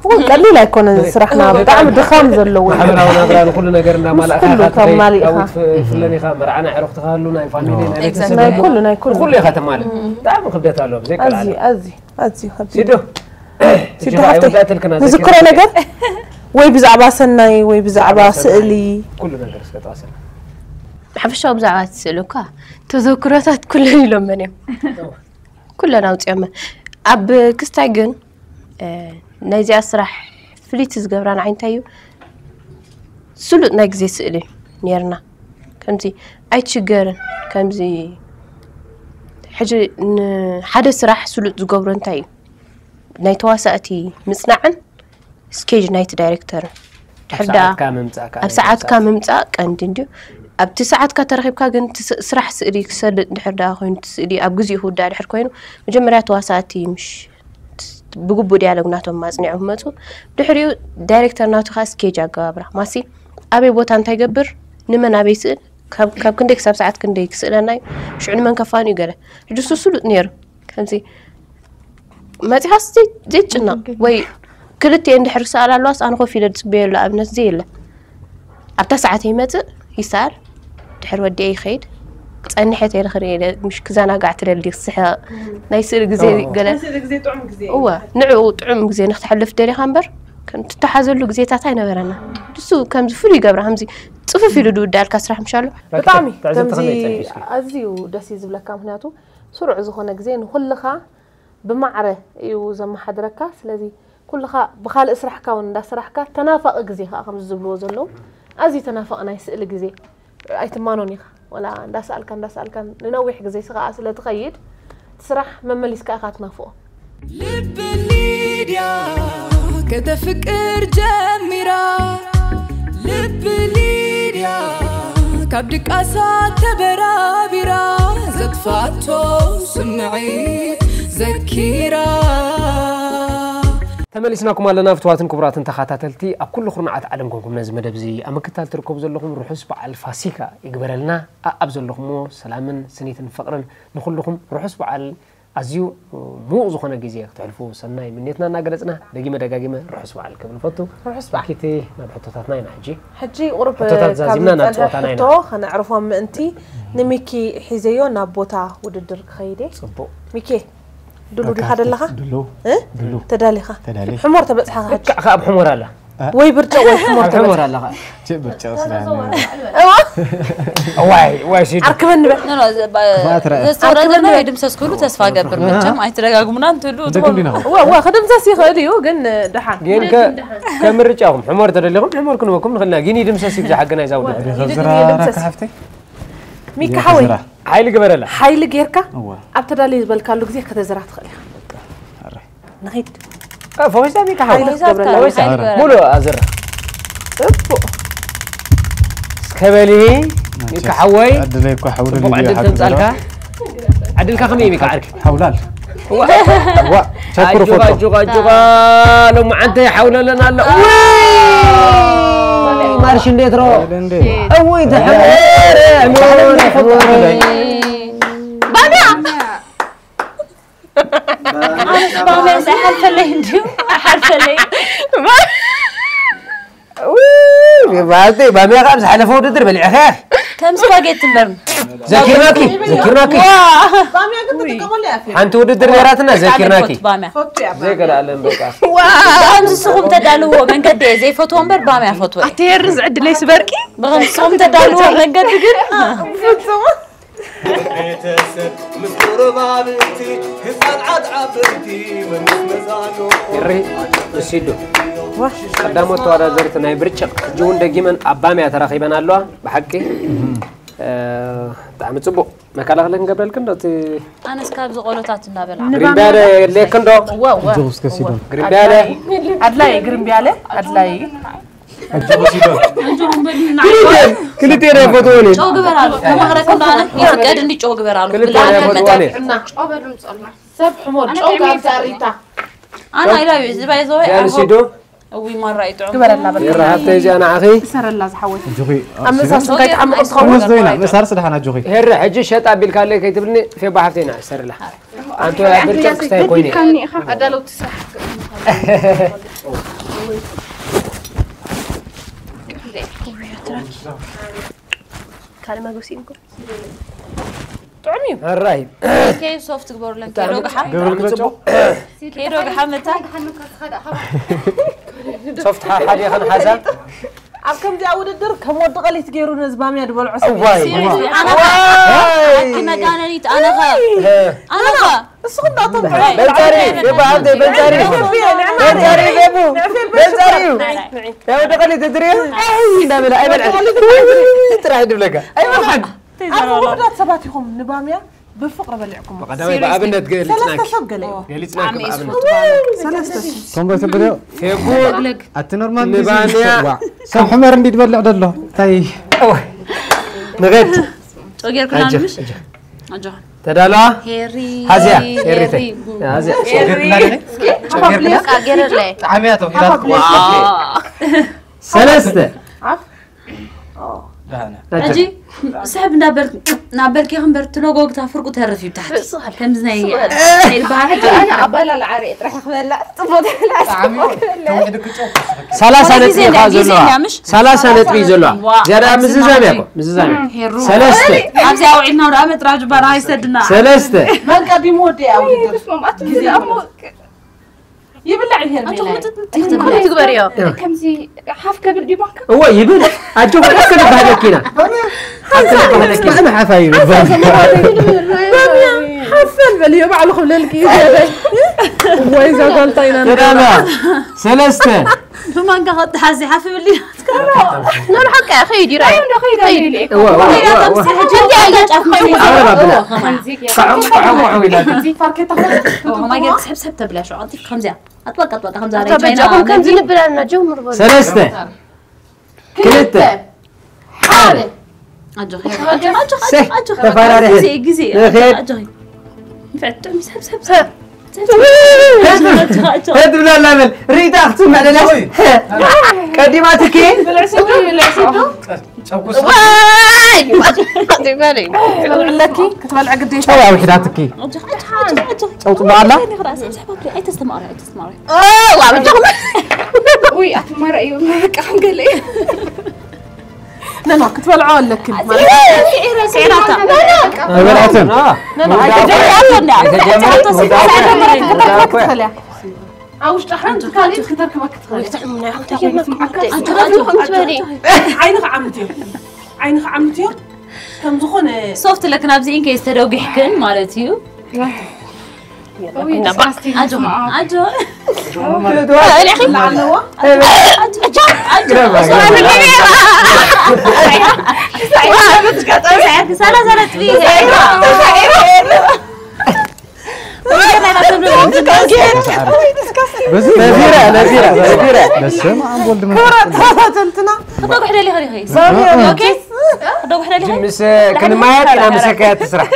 እውን ቀሊል ኣይኮነን ስራሕና ብጣዕሚ ድኻም ዘለዎ እዩ። ማሕበራዊ ናብራ ንኩሉ ነገር እናማላእካ ኩሉ ኢኻ ትኸይድ፣ ከማሊእኻ። ካብኡ ትፍ- ትፍለን ኢኻ መርዓ ናይ ዕረኽቲ ክሃሉ ናይ ፋሚሊ ናይ ቤተሰብ ናይ እሞ ኩሉ ናይ ኩሉ ኩሉ ኢኻ ተማልእ ብጣዕሚ ክብደት ኣለዎ ብዘይ ቀልዓለ ኣዝዩ ኣዝዩ ኣዝዩ ከቢድ ሲዶ እዩ። እጅኻ ሲዶ ሓፍተይ ኣይወዳእትልክና ንዝክሮ ዘኪርና። ነገር ወይ ብዛዕባ ሰናይ ወይ ብዛዕባ ስእሊ ኩሉ ነገር እስከ ጠቐሰልና ሓፈሻዊ ብዛዕባ እቲ ስእሊ እኳ ተዘክሮታት ኩለን ኢሎመን እዮም ኩለን ኣውፅኦመን ኣብ ክስታይ ግን እ፣ ናይዚኣ ስራሕ ፍልይቲ ዝገብራ ንዓይ እንታይ እዩ ስሉጥ ናይ ግዜ ስእሊ እዩ ነርና ከምዚ ኣይትሽገርን ከምዚ ሕጂ ንሓደ ስራሕ ስሉጥ ዝገብሮ እንታይ እዩ ናይ ተዋሳእቲ ምፅናዕን ስኬጅ ናይቲ ዳይሬክተርን ድሕር ደኣ ሰዓትካ ምምጻእ ከኣ ኣብ ሰዓትካ ምምጻእ ቀንዲ እንድዩ ኣብቲ ሰዓትካ ተረኺብካ ግን እቲ ስ- ስራሕ ስእሊ ክሰልጥ ድሕር ደኣ ኮይኑ እቲ ስእሊ ኣብ ግዜኡ ክውዳእ ድሕር ኮይኑ መጀመርያ ተዋሳእቲ ምሽ ብግቡእ ዲያሎግ ናቶም ኣጽኒዖም ክመፁ ድሕሪኡ ዳይሬክተር ናቱ ከዓ ስኬጅ ኣገባብራ ማሲ ኣበይ ቦታ እንታይ ገብር ንመን ኣበይ ስእል ካብ ካብ ክንደይ ክሳብ ሰዓት ክንደይ ክስእለና እዩ ሽዑ ንመን ከፋንዩ ገለ ሕጂ እሱ ስሉጥ ነይሩ ከምዚ መፂኻስ ዘይ- ዘይትጭነቕ ወይ ክልቲኤን ድሕሪ ክሰኣላ ኣለዋስ ኣነ ኮፍ ኢለ ዝፅበየሉ ኣብነት ዘይ የለ ኣብታ ሰዓት ይመፅእ ይሰኣል ድሕሪ ወዲአ ይኸይድ ፀኒሐ ተይለ ክርኢ ኢለ ምሽ ክዘናጋዕ ትደሊ ክስሕቕ ናይ ስእሊ ግዜ ኦ። ገለ እዚ ግዜ ጥዑም ግዜ እወ ንዕኡ ጥዑም ግዜ ንክተሕልፍ ደሊኻ እምበር ከም ትተሓዘሉ ግዜታት ኣይነበረና ንሱ ከምዚ ፍሉይ ይገብራ ከምዚ ፅፍፍ ኢሉ ድውዳልካ ስራሕ ምሻሉ ብጣዕሚ ትዕዝብቲ ከምዚ ከመይ ጸኒሑ እስኪ? ኣዝዩ ደስ እዩ ዝብለካ ምክንያቱ ስሩዕ ዝኾነ ግዜ ንኩልኻ ብማዕረ እዩ ዘመሓድረካ ስለዚ ኩልኻ ብካልእ ስራሕካ እውን እንዳሰራሕካ ተናፋቂ ግዜ ከዓ ከምዚ ዝብልዎ ዘለዉ ኣዝዩ ተናፋቂ ናይ ስእሊ ግዜ ኣይትማኖን ኢኻ ወላ እንዳሰኣልካ እንዳሰኣልካ ንነዊሕ ግዜ ከዓ ስለትኸይድ እቲ ስራሕ መመሊስካ ኢኻ ትናፍቆ ልብ ሊድያ ከተፍቅር ጀሚራ ልብ ሊድያ ካብ ድቃሳ ተበራቢራ ዘጥፋቶ ስምዒት ዘኪራ ተመሊስናኩም ኣለና ፍትዋትን ክቡራትን ተኸታተልቲ ኣብ ኩሉ ኩርናዓት ዓለም ኮንኩም ነዚ መደብ እዚ ኣብ ምክታል ትርከቡ ዘለኹም ርሑስ በዓል ፋሲካ ይግበረልና ኣኣብ ዘለኹምዎ ሰላምን ስኒትን ፍቕርን ንኹልኹም ርሑስ በዓል ኣዝዩ ሙቕ ዝኾነ ግዜ ክትሕልፉ ሰናይ ምንየትና እናገለፅና ደጊመ ደጋጊመ ርሑስ በዓል ክብል ፈቱ ርሑስ በዓል ኪቲ ናብ ሕቶታትና ኢና ሕጂ ሕጂ ቁሩብ ሕቶታት ካብ ዛዚምና ናብ ዝፀንሐ ፀወታና ኢና። ሕቶ ከነዕርፎም ምእንቲ ንሚኪ ሒዘዮ ናብ ቦታ ውድድር ክኸይድ እየ ፅቡቕ ሚኪ ድሉ ዲኻ ደለኻ ድሉ እ? ድሉ ተዳሊኻ ተዳሊ ሕሞር ተበፅሓኻ ሕጂ ከዓ ኣብ ሕሞር ኣላ ወይ ብርጭቕ ወይ ሕሞር ተበል። ሕሞር ኣለኻ። ችእ ብርጭቕ ስለ ዋይ ዋይ ሲዱ ኣርክበኒ በል። ኖ ኖ ዘ- ባ- ክፋት ርኣያ። ዘስተውረደ ነው። ድምሰስ ክብሉ ተስፋ ገብር መቸም ኣይትደጋግሙና እንትሉ ደግም ዲና እዋ እዋ ክድምሰስ ይኽእል እዩ ግን ደሓን ግን ከ- ከምርጫኹም ሕሞር ተደሊኹም ሕሞር ክንበኩም ንኽእልና ግን ይድምሰስ እዩ ብዝሓገና ይዛውደ ብኸዝራራካ ሓፍተይ ሚካ ሓወይ ዝራ ሓይሊ ግበረላ ሓይሊ ጌርካ እዋ ኣብ ተዳለየ ዝበልካሉ ግዜ ከተዝራ ትኽእል ኢኻ ንኸይድ ፈኺሳ ሚካ ሓይሊ ፈኺሳ ክትገብረላ ትኽእል። ወይስ ሓይሊ ግበረላ። ሙሉ ኣዝራ ጽቡቅ እስከ በሊ ሚካ ሓወይ ዕድለይ እኮ ሓውሉ ጽቡቅ ዕድል ተምጻልካ ዕድልካ ከመይ እዩ ሚካ ዓርኪ ሓውላል ዋ ቸኩሩ ኣጆኻ ፎቶ ኣጆኻ ኣጆኻ ሎማዓንተ ይሓውለለና ኣሎ ማርሽ እንዴት ሮ እንዴ እውይ ተሐመረ ባዳ ሓልፈለይ እንዲሁ ሓልፈለይ ባልተይ ባሚያ ካብ ዝሓለፈ ውድድር በሊዕኸ ከም ስፓጌቲ እምበር ዘኪርናኪ ዘኪርናኪ ባሚያ ግን ትጥቀመሉ እያ ፊ ሓንቲ ውድድር ነይራትና ዘኪርናኪ ባምያ ፈቱ እያ ዘይገላለን በቃ ብኸምዚ ስኹም ተዳልዎ መንገዲ እየ ዘይፈትዎ እምበር ባምያ ፈትዎ እየ ኣትሄር ዝዕድለይ ስበርቂ ብኸምዚ ስኹም ተዳልዎ መንገዲ ግን ፍጹም ቤተሰብ ምስ ጎረባብቲ ህፃናት ዓበይቲ መንግስት መዛኖ ይሪ እሲዱ ቀዳሞት ተወዳደርቲ ናይ ብርጭቕ ሕጂ እውን ደጊመን ኣብ ባምያ ተራኺበን ኣለዋ ብሓቂ እ፣ ብጣዕሚ ፅቡቅ መከላኸሊ ክንገብረልክን ዶ እቲ ኣነስ ካብዚ ቆሎታት እናበላ ግሪምቢያለ የድልየክን ዶ እዋ እዋ ጆስ ከሲዶ ግሪምቢያለ ኣድላይ ግርምቢያለ ኣድላይ ክልቴን ኣይፈትዎን ጨው ግበር ኣሉ ከመቕረክ እንዳነ ይፍቀድ እንዲ ጨው ግበር ኣሉ ክልቴን ኣይፈትዎን እና ጨው በሉ ምጸልና ሰብ ሕሞር ጨው ጋር ዛሪታ ኣነ ኣይላዩ እዚ ባይዘወይ ያንሲዶ እዊ ማራ ይጥዑም ግበረላ በል ይረ ሃብተይ እዚኣ ንዓኺ ሰርላ ዝሓወይ ኣብ ምሳስ እንታይ ጣዕሚ ክትኸውን ወስዶ ኢና መሳር ስደሓና ጆኺ ሄረ ሕጂ ሸጥ ኣቢልካለይ ከይትብልኒ ፌባ ሓፍተይ ኢና ሰርላ ኣንተ ብርጭቅ ክስታይ ኮይነ ኣዳለውቲ ስራሕ ካልእ መግቢ ስኢንኩም ጥዑም እዩ ራይ ከይ ሶፍት ግበሩለን ከይዶ ግሓ ገብረ ክበጨው ከይዶ ግሓ መታ ሶፍት ሓደ ኸን ሓዛ ኣብ ከምዚኣ ውድድር ከም ወዲ ቀሊት ገይሩ ነዚ ባምያ ዝበልዖ ሰብ እዋይ ኣነኸ ኣኪ መጋነኒት ኣነኸ ኣነኸ እስኹም ዳቶም በንጻሪ የባሃብተይ በንጻሪ በንጻሪ ቤቡ በንጻሪ እዩ ያው ደቐሊ ትድሪ እንዳበለ ኣይበልዐ ጥራሕ ድብለካ ኣይበልዐን ኣዚ ውሑዳት ሰባት ኢኹም ንባምያ ብፍቕሪ በሊዕኩም ቀዳማይ ብኣብነት ሰለስተ ገሊጽናኪ ሰብ ገለ እዩ ገሊጽናኪ ብኣብነት ሰለስተ ሰብ ከምቦ ተብልዮ ለግለግ ኣቲ ኖርማል ንባንያ ሰብ ሕመር እንዲ ትበልዕ ደሎ እንታይ ንገድ ጨው ጌርኩና ኣጆ ምሽ ኣጆ ኣጆ ተዳለዋ ሄሪ ሃዝያ ሄሪተይ ሃዝያ ጣዕምያ ተውሒላት ሰለስተ ሕጂ ስሕብ እንዳበልክ ናበልኪ ክንበር ትነጎግታ ፍርቁ ተርፍ እዩ ታሕቲ ከምዚ ናይ ናይ በሃል ሕጂ ኣባላልዓ ርኤ ጥራሕ ክበላ ጽቡቅ ሰላሳ ነጥቢ ግዜ እኳ ግዜ ዘለዋ እያ፣ ምሽ? ሰላሳ ነጥቢ ዘለዋ ዋ፣ ዝያዳ ኣብዚ ምዝዛም ማዕበል። ያኮ ምዝዛም ሰለስተ ኣብዚ ኣውዒልና ወደ ኣመት ራጁ ባራ ኣይሰድና ሰለስተ መን ቀዲሙ ወደ ኣብ ውድድር ይብላዕ ሄርሜላ ትግበርዮ ከምዚ ሓፍ ከብል ድዩ ባንካ እዎ ይብል ኣጆ ከነባህለኪ ኢና ከነባህለኪ ኢና ሓፋ ይብል ሓፈል በልዮ ባዕሉ ክብለልኪ እዩ ወይ ዛጓልታ ኢና ተዳላ ሰለስተ ብማንካ ከትሓዚ ሓፍ ብልዩ ኖር ሓቃ ከይድ ይራይ እዎ እዎ እዎ እዎ ኣረባብላ ቋዕቋዕ ቋዕቋዕ ኢላ ፋርኬታ ማጌር ስሕብስሕብ ተብላ ሸ ከምዚያ ኣጥበቃ ኣጥበቃ ከምዛ ናይ በጃኹም ቻይና ከምዚ ንብል ኣለና ጀምሩ በሉ ሰለስተ ክልተ ሓደ ኣጆኺ ሰይ ተፋራሪሐ ግዜ ግዜ ንኽድ ኣጆኺ ንፍዕት ጥዑም ሰብ ሰብ ሰብ ትብላላ በል ርኢታ ክትስምዕ ደልያስ ቀዲማትኪ ክትበልዕለኪ ክትበልዕ ግዴታ ጨው ኣውሒዳትኪ ጨው ጽቡቕ ኣላ ኣይተስተማቕሪ ኣይተስተማቕሪ ውይ ኣትማራ እዩ በቃ ገለ ነና ክትበልዖ ኣለክን ስዒራታ ኣይበልዐትን ተጀመረ ክትፈልያ ኣብ ውሽጢ ሓንቲ ካልእ ክትረክበክ ትኽእል። ኣይንኻ ዓምትዮ። ዓይንኻ ዓምትዮ። ከም ዝኾነ ሶፍት ለክ ናብዚ ኢንኬስ ተደጒሕክን ማለት እዩ። ኣጆ ኣጆ ኣለዋ። ሰላሳ ነጥቢ ነዚራ ነዚራ ነዚራ በስመ ኣብ ወልድ መንፈስ ቅዱስ። ተንትና ክደጉሕ ደሊኻ ዲኺ? ኦኬ። ክደጉሕ ደሊኻ? ምስ ክንማያጥ ኢና መሰካያ ትስራሕ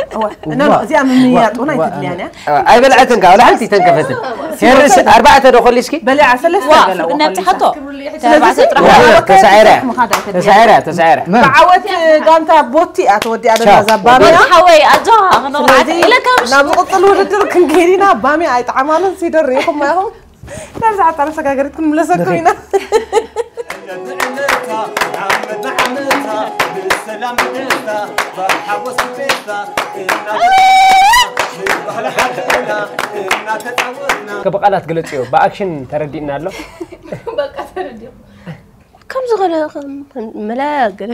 እዚኣ ምምያጥ እውን ኣይትድልያን እያ። ኣይበልዐትን ካብ ሓንቲ ተንከፈትን ሄርስ ኣርባዕተ ዶ ኮሊስኪ በሊዓ ሰለስተ ዋ ገለ ነብፅሓቶ ተሳዒረ ተሳዒረ ተሳዒረ ብዓወት ጋንታ ቦቲ እያ ተወዲኣ ደላ ዛባና ወዲ ሓወይ ኣጆኻ ክነቑዓት ስለዚ ኢለካ ምሽ ናብ ዝቕፅል ውድድር ክንከይድ ኢና። ባሚ ኣይጠዓማሉን ሲደር ርኢኹም ኢኹም። ናብዚ ዓጣር ሰጋገሪት ክንምለሰኩም ኢና። ብዕለታ ዓመት ብዓመታ ብሰላም ብደስታ ብሓጎስ ብፌስታ እናተፃወትና ብባህሊ ዓድና እናተፃወትና ብቃላት ግለፅዮ ብኣክሽን ተረዲእና ኣሎ ከምዚ ገለ መላያ ገለ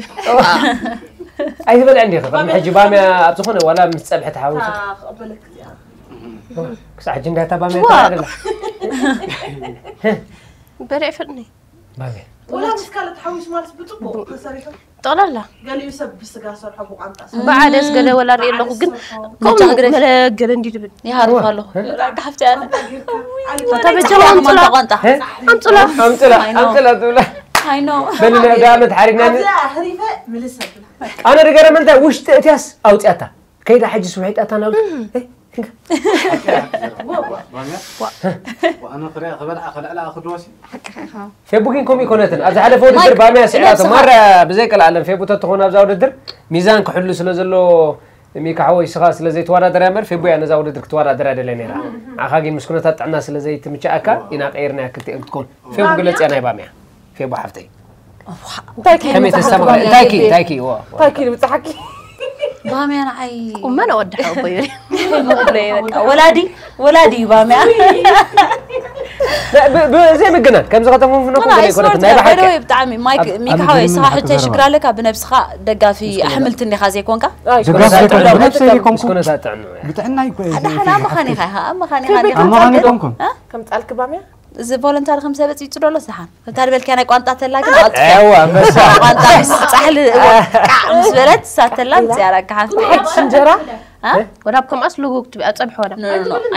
ኣይትበልዕ እንዲኺ ቅድሚ ሕጂ ባምያ ኣብ ዝኾነ ዋላ ምስ ፀብሒ ተሓዊሱ ክሳዕ ሕጂ እንዳታ ባምያ ተራ ደላ በልዕ ፍርኒ ባምያ ወላ ምስ ካልእ ተሓዊሱ ማለት ብፅቡቕ ተሰሪሑ ጠቕላላ ገሊኡ ሰብ ብስጋ ሰርሖ ብቋንጣ ብዓደስ ገለ ወላ ርኢ ኣለኹ ግን ከምኡ መለገለ እንዲ ድብል ይሃርፍ ኣለኹ ሓፍቲ ኣነ ተበጀ ኣምፅላ ቋንጣ ኣምፅላ ኣምፅላ ኣምፅላ ትብላ I know በልና ዳመት ሓሪግና ኣብዚኣ ኣህሪፈ ምልስ ኣብላ ኣነ ድገረመ እንታይ ውሽጢ እትያስ ኣውፅያታ ከይዳ ሕጂ ስውሒጣታ ናብ ኣነ ክሪኣ ክበልዓ ከልዕላ ክድወሲ ፌቡ ግን ከምኡ ይኮነትን ኣብ ዝሓለፈ ውድድር ባምያ ስዒራቶ ማራ ብዘይ ቀልዓለም ፌቡ ተትኾን ኣብዛ ውድድር ሚዛን ክሕሉ ስለ ዘሎ ሚካ ሓወይ ስኻ ስለ ዘይተወዳደር እያ እምበር ፌቡ እያ ነዛ ውድድር ክትወዳደር እያ ደልያ ነይራ ንዓኻ ግን ምስ ኩነታት ጥዕና ስለ ዘይትምችኣካ ኢና ቀይርናያ ክልቲኤን ክትኮን ፌቡ ግለፅያ ናይ ባምያ ፌቡ ሓፍተይ ከመይ ተስተማቕረ እንታይ ኪ እንታይ ኪ ዎ እንታይ ኪ ንብፅሓኪ ባምያ ንዓይ ቁመ ነወድሓ እኮ እዩ ወላዲ ወላዲ እዩ ባምያ ብዘይ ምግናን ከምዚ ከተፈንፍነኩም ኣይኮነትን ናይ ብሓቂ ብጣዕሚ ማይክ ሚካ ሓወይ ስኻ ሕቶ ሽግር ኣለካ ብነብስኻ ደጋፊ ኣሕምልቲ እንዲኻ ዘይኮንካ ደጋፊ ዘይኮንኩ ብነብሰይ ዘይኮንኩ ምስ ኩነታት ጥዕና ብጥዕና ይኮ ሓዳሓን ኣብ መኻኒኻ ኢኻ ኣብ መኻኒኻ ኣብ መኻኒ ኮንኩ ከም ጻልክ ባምያ እዚ ቮለንታሪ ከም ሰብ ፂ ዶሎ ዝሓን እታ ዝበልክያ ናይ ቋንጣ ተላ ግን ዕዋ ኣንበሳ ቋንጣ ምስ ፃሕሊ ቃዕ ምስ በለት ሳተላ ምፅያ ዳካ ሓፍቲ እንጀራ ወላ ኣብ ከምኣስ ልጉግ ትብያ ፀብሒ ወላ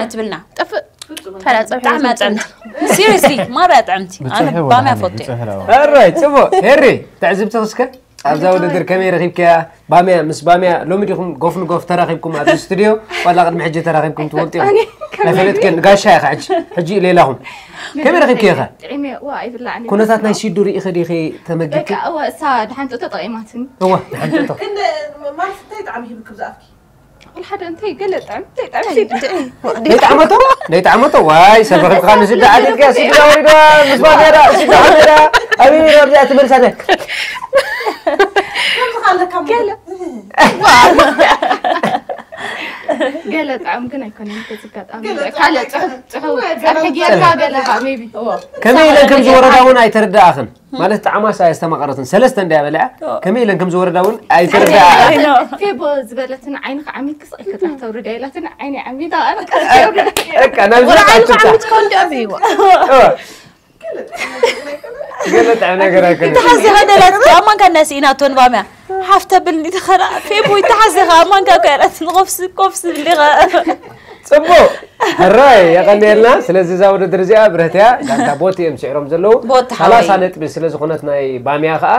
ኣይትብልና ጠፍእ ፈላ ፀብሒ ብጣዕሚ ጥዕምቲ ሲሪየስሊ ማራ ጥዕምቲ ኣነ ባምያ ፈቱ ሕራይ ፅቡቅ ሄሪ ትዕዝብቲ ክስከ ኣብዛ ውድድር ከመይ ረኺብከያ ባምያ ምስ ባምያ ሎሚ ዲኹም ጎፍ ንጎፍ ተራኺብኩም ኣብዚ ስቱድዮ ዋላ ቅድሚ ሕጂ ተራኺብኩም ትፈልጡ ኢኹም ኣይፈለጥክን ጋሻ ኢኻ ሕጂ ሕጂ ሌላኹም ከመይ ረኺብከ ኢኻ ኩነታት ናይ ሲዱ ርኢኸ ዲኺ ተመጊብኪ እሳ ድሓን ጥእቶ ጠቒማትኒ እዋ ድሓን ጥእቶ ማለት እንታይ ጣዕሚ ሂብክ ብዛኣፍኪ ሓደ እንታይ ገለ ጥዕም እንታይ ጥዕም ደይጣዕመቶ ደይጣዕመቶ ዋይ ሰብ ረኺብካ ንስዳ ዓዲልካ ስዳ ወሪዳ ምስ ባሜዳ ስዳ ዓዲዳ ኣበይ ነይራ ኣብዚኣ ትመልሳ ደ ገለ ጥዕም ግን ኣይኮነን ተዝጋጣሚ ካልእ ጽሑፍ ጽሑፍ ጸብሒ ጌርካ ገለ ሜቢ ከመይ ኢለን ከም ዝወረዳ እውን ኣይተረዳእኽን ማለት ጣዕማስ ኣየስተማቐረትን ሰለስተ እንድያ በልዓ ከመይ ኢለን ከም ዝወረዳ እውን ኣይተረዳኣ ፌቦ ዝበለትን ዓይንካ ዓሚት ክስቕል ክጥራሕ ተውርዳ ኢላትን ዓይኒ ዓሚታ በቃ ናብ ዝወረዳ ዓሚት ከውን ደብይዋ ገለ ጥዕም ነገር ኣይኮነ ተሓዚ ከደላት ኣማንካ እናስኢናቶን ባምያ ሓፍ ተብልኒ ተኸራ ፌቦ ይተሓዘኻ ኣማንካ ከረት ንቆፍሲ ቆፍሲ ብሊኻ ፅቡቅ ሕራይ የቀንየልና ስለዚ እዛ ውድድር እዚኣ ብረህትያ ጋንታ ቦቲ እዮም ስዒሮም ዘለዉ ቦቲ ሰላሳ ሓወይ ነጥቢ ስለ ዝኾነት ናይ ባምያ ከዓ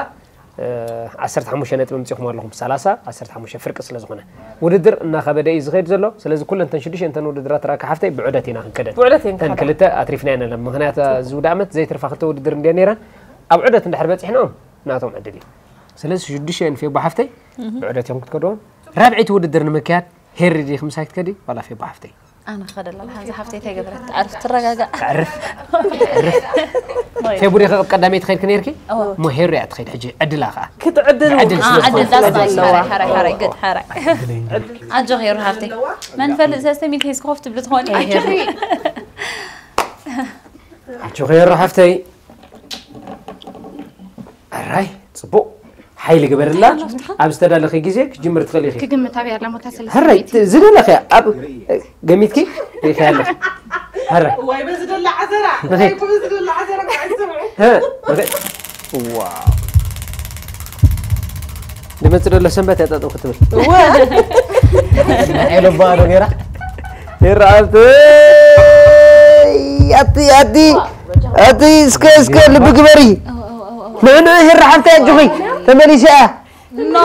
ዓሰርተ ሓሙሽተ ነጥቢ ምፂኹም ኣለኹም ሰላሳ ዓሰርተ ሓሙሽተ ፍርቂ ስለ ዝኾነ ውድድር እናኸበደ እዩ ዝኸይድ ዘሎ ስለዚ ኩለን ተን ሽዱሽተ ተን ውድድራት ራካ ሓፍተይ ብዑደት ኢና ክንከደን ብዑደት እየን ተን ክኸዳ። ክልተ ኣትሪፍና ኢና ምክንያት እዚ ውድኣመት ዘይትርፋ ክልተ ውድድር እንድየ ነይረን ኣብ ዑደት እንድሕር በፂሕናኦም ናቶም ዕድል እዩ ስለዚ ሽዱሽተ ፌቦ ሓፍተይ ብዑደት እዮም ክትከድዎም ራብዒቲ ውድድር ንምክያድ ሄሪ ዲኺ ምሳይ ክትከዲ ዋላ ፌቦ ሓፍተይ ኣነ ክኸደላ ሓዚ ሓፍተይ ተገብረት ኣዕርፍ ትረጋጋእ ዕርፍ ዕርፍ ፌቡ ዲኺ ኣብ ቀዳመይቲ ከይድኪ ነይርኪ እሞ ሄሪ እያ ትኸይድ ሕጂ ዕድላ ከዓ ክትዕድል ዕድል ስለ ዝኾነ። ዓድል ዳስ ሓራይ ሓራይ ሓራይ ግድ ሓራይ ኣጆኺ ሄሩ ሓፍተይ መን ፈልጥ ሰለስተ ሚእቲ ሒዝኪ ኮፍ ትብሊ ትኾኒ ኣጆኺ ኣጆኺ የሮ ሓፍተይ። ኣራይ፣ ጽቡቕ። ሓይሊ ግበርላ። ኣብ ዝተዳለኺ ግዜ ክጅምር ትኽእል ኢኺ። ክግምት ኣብያ ኣላ ሞታ ሰለስተ ሕራይ፣ ሚእቲ። ዝደለኺ ኣብ ገሚትኪ ሪኺ ኣለኺ። ሕራይ። ዋይ በዚ ደላ ዓዘራ። ንኺ። ዋይ በዚ ደላ ዓዘራ። ሀ፣ ንኺ። ዋው። ድመጽእ ደሎ ሰንበት ያጣጥም ክትብል። ዒሉ ባዶ ገይራ። ይረኣልቲ። ኣቲ፣ ኣቲ፣ ኣቲ፣ እስከ፣ እስከ ልቢ ግበሪ። ንዕንዑ ሄራ ሓፍተይ ኣጆኺ። ተመሊሰ እያ። ኖ፣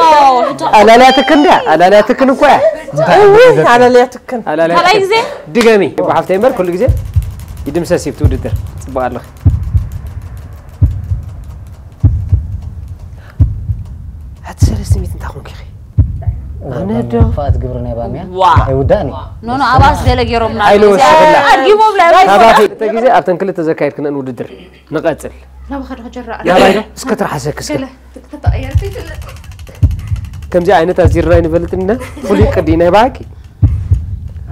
ኣላልያትክን ድያ? ኣላልያትክን እኮ እያ። እውይ፣ ኣላልያትክን። ኣላልያትክን። ካልኣይ ግዜ? ድገሚ። ሓፍተይ እምበር ኩሉ ግዜ ይድምሰስ እዩ እቲ ውድድር። ጽቡቕ ኣለኺ። ኣቲ ሰለስተ ሚእቲ እንታይ ኮንኪ ኢኺ? ኣነ ዶ? ክፍኣት ግብሪ ናይ ባምያ ዋ። ኣይውዳእን እዩ። ኖ፣ ኖ፣ ኣባስ ገለ ገይሮምና። ኣይንወስኽላ። ኣድጊሞም ላይ ካባኺ ክልተ ግዜ ኣብተን ክልተ ዘካየድክነን ውድድር ንቐጽል። ናባኻ ዶ ክጀርር? ናባይ ዶ? እስከ ትርሓሰኪ እስከ። ገለ ክትተቐየር ትችል። ከምዚ ዓይነት ኣዚርና ኣይንፈልጥን ኢና። ፍሉይ ቅዲ ናይ ባሃቂ።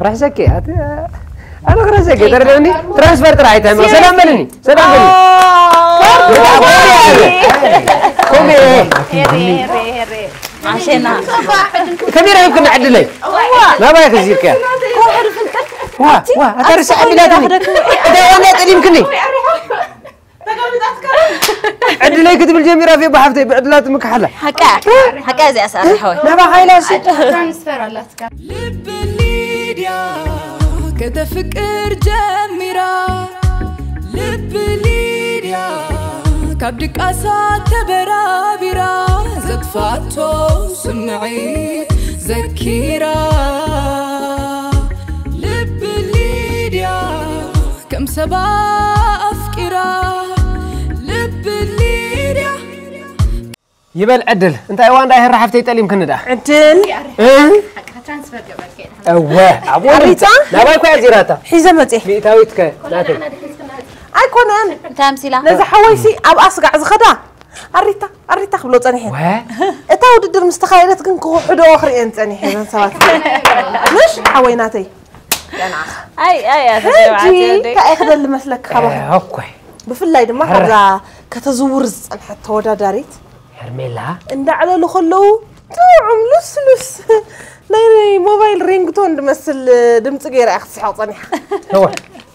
ርሕሰኪ፣ ኣቲ-፣ ኣነ ክረሰኪ፣ ተረድእኒ? ትራንስፈር ጥራሕ ኣይትሕመቕ። ሰላም በልኒ፣ ሰላም በልኒ። ኮሜ። ሄሬ፣ ሄሬ፣ ሄሬ። ዓሸና። ከመይ ረኺብክኒ ዕድለይ? ናባይ ክዚርክያ። ዋ፣ ዋ፣ ኣታ ርሳ ዕድላትኒ። እንታይ ዋና ጠሊምክኒ? ዕድለይ ክትብል ጀሚራ ፌቦ ሓፍተይ፣ ብዕድላ ትምክሓላ። ሓቃ፣ ሓቃ እዚኣ ሰኣለ ሓወይ። ናባኻ ኢላ እሱ። ትራንስፈር ኣላትካ። ልብ ሊድያ ከተፍቅር ጀሚራ፣ ልብ ሊድያ ካብ ድቃሳ ተበራቢራ፣ ዘጥፋቶ ስምዒት ዘኪራ፣ ልብ ሊድያ ከም ሰባ ኣፍቂራ፣ ልብ ሊድያ። ይበል ዕድል። እንታይ እዋ እንዳ ይህራ ሓፍተይ ጠሊምክኒ ደኣ? ዕድል። እ? ሓቅኻ ትራንስፈር ገበርካ ኢኻ። እወ፣ ኣብኡ ኣሪታ? ናባይ እኮ እያ ዚራታ። ሒዘ መጽየ። ሚእታዊት ከ ናተይ። ኣይኮነን። እንታይ ኣምሲላ? ነዚ ሓወይሲ ኣብ ኣስጋዕ ዝኸዳ ኣሪታ፣ ኣሪታ ክብሎ ጸኒሐ። ወ? እታ ውድድር ምስ ተኻየደት ግን ክውሕዶ ክርእየን ጸኒሐ እዘን ሰባት። ምሽ ሓወይ ናተይ። ኣይ፣ ኣይ፣ ኣይ፣ ሕጂ ኣይ፣ ኣይ። እንታይ እየ ክደሊ መስለክ ካባኹም? እ፣ እኮይ። ብፍላይ ድማ ረ- ካብዛ ከተዝውር ዝጸንሐት ተወዳዳሪት ሄርሜላ። እንዳዕለሉ ከለዉ ጥዑም ልስሉስ ናይ ሞባይል ሪንግቶን ዝመስል ድምፂ ገይራ እያ ክትስሕቕ ጸኒሓ። እወ፣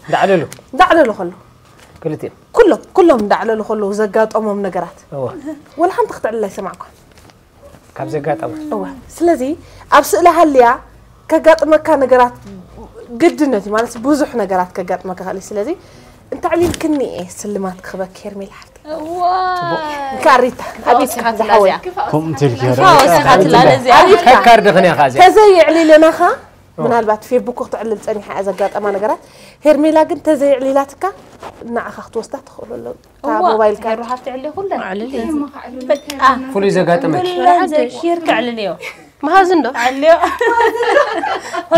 እንዳዕለሉ። እንዳዕለሉ ከለዉ። ክልቲኦም። ኩሎም፣ ኩሎም እንዳዕለሉ ከለዉ ዘጋጠሞም ነገራት። እወ። ወላ ሓንቲ ክትዕልል ኣይሰማዕኳን። ካብ ዘጋጠማ። እወ። ስለዚ ኣብ ስእሊ ሃልያ ከጋጥመካ ነገራት ግድነት እዩ፣ ማለት ብዙሕ ነገራት ከጋጥመካ ይኽእል እዩ። ስለዚ እንተዕሊልክኒ እየ ስልማት ክህበኪ ሄርሜላ ሓፍተይ። እዋ። እንካ ሪታ፣ ኣቤት ወሲኻትላ ዝሓወይ። እዚኣ። ከምኡ ትልኪ ክፋ ወሲኻትላ ለዚኣ። ኣሪፍካ። ከካር ድኽን ኢኻ እዚኣ። ተዘይዕሊለናኻ፣ ምናልባት ፌስቡክ ክትዕልል ጸኒሓ እያ ዘጋጠማ ነገራት። ሄርሜላ ግን ተዘይዕሊላትካ ንዓኻ ክትወስዳ ትኽእሉ ኣለዉ። እታ እዋ፣ ሞባይልካ። ሄሩ ሃብቲ ዕሊ ኩለን። ኣዕልሊ። በቃ። ፍሉይ ዘጋጠመኪ? ኩለን ዘኪርካ ኣዕልልዮ። መሃዝን ዶ? ኣዕልዮ።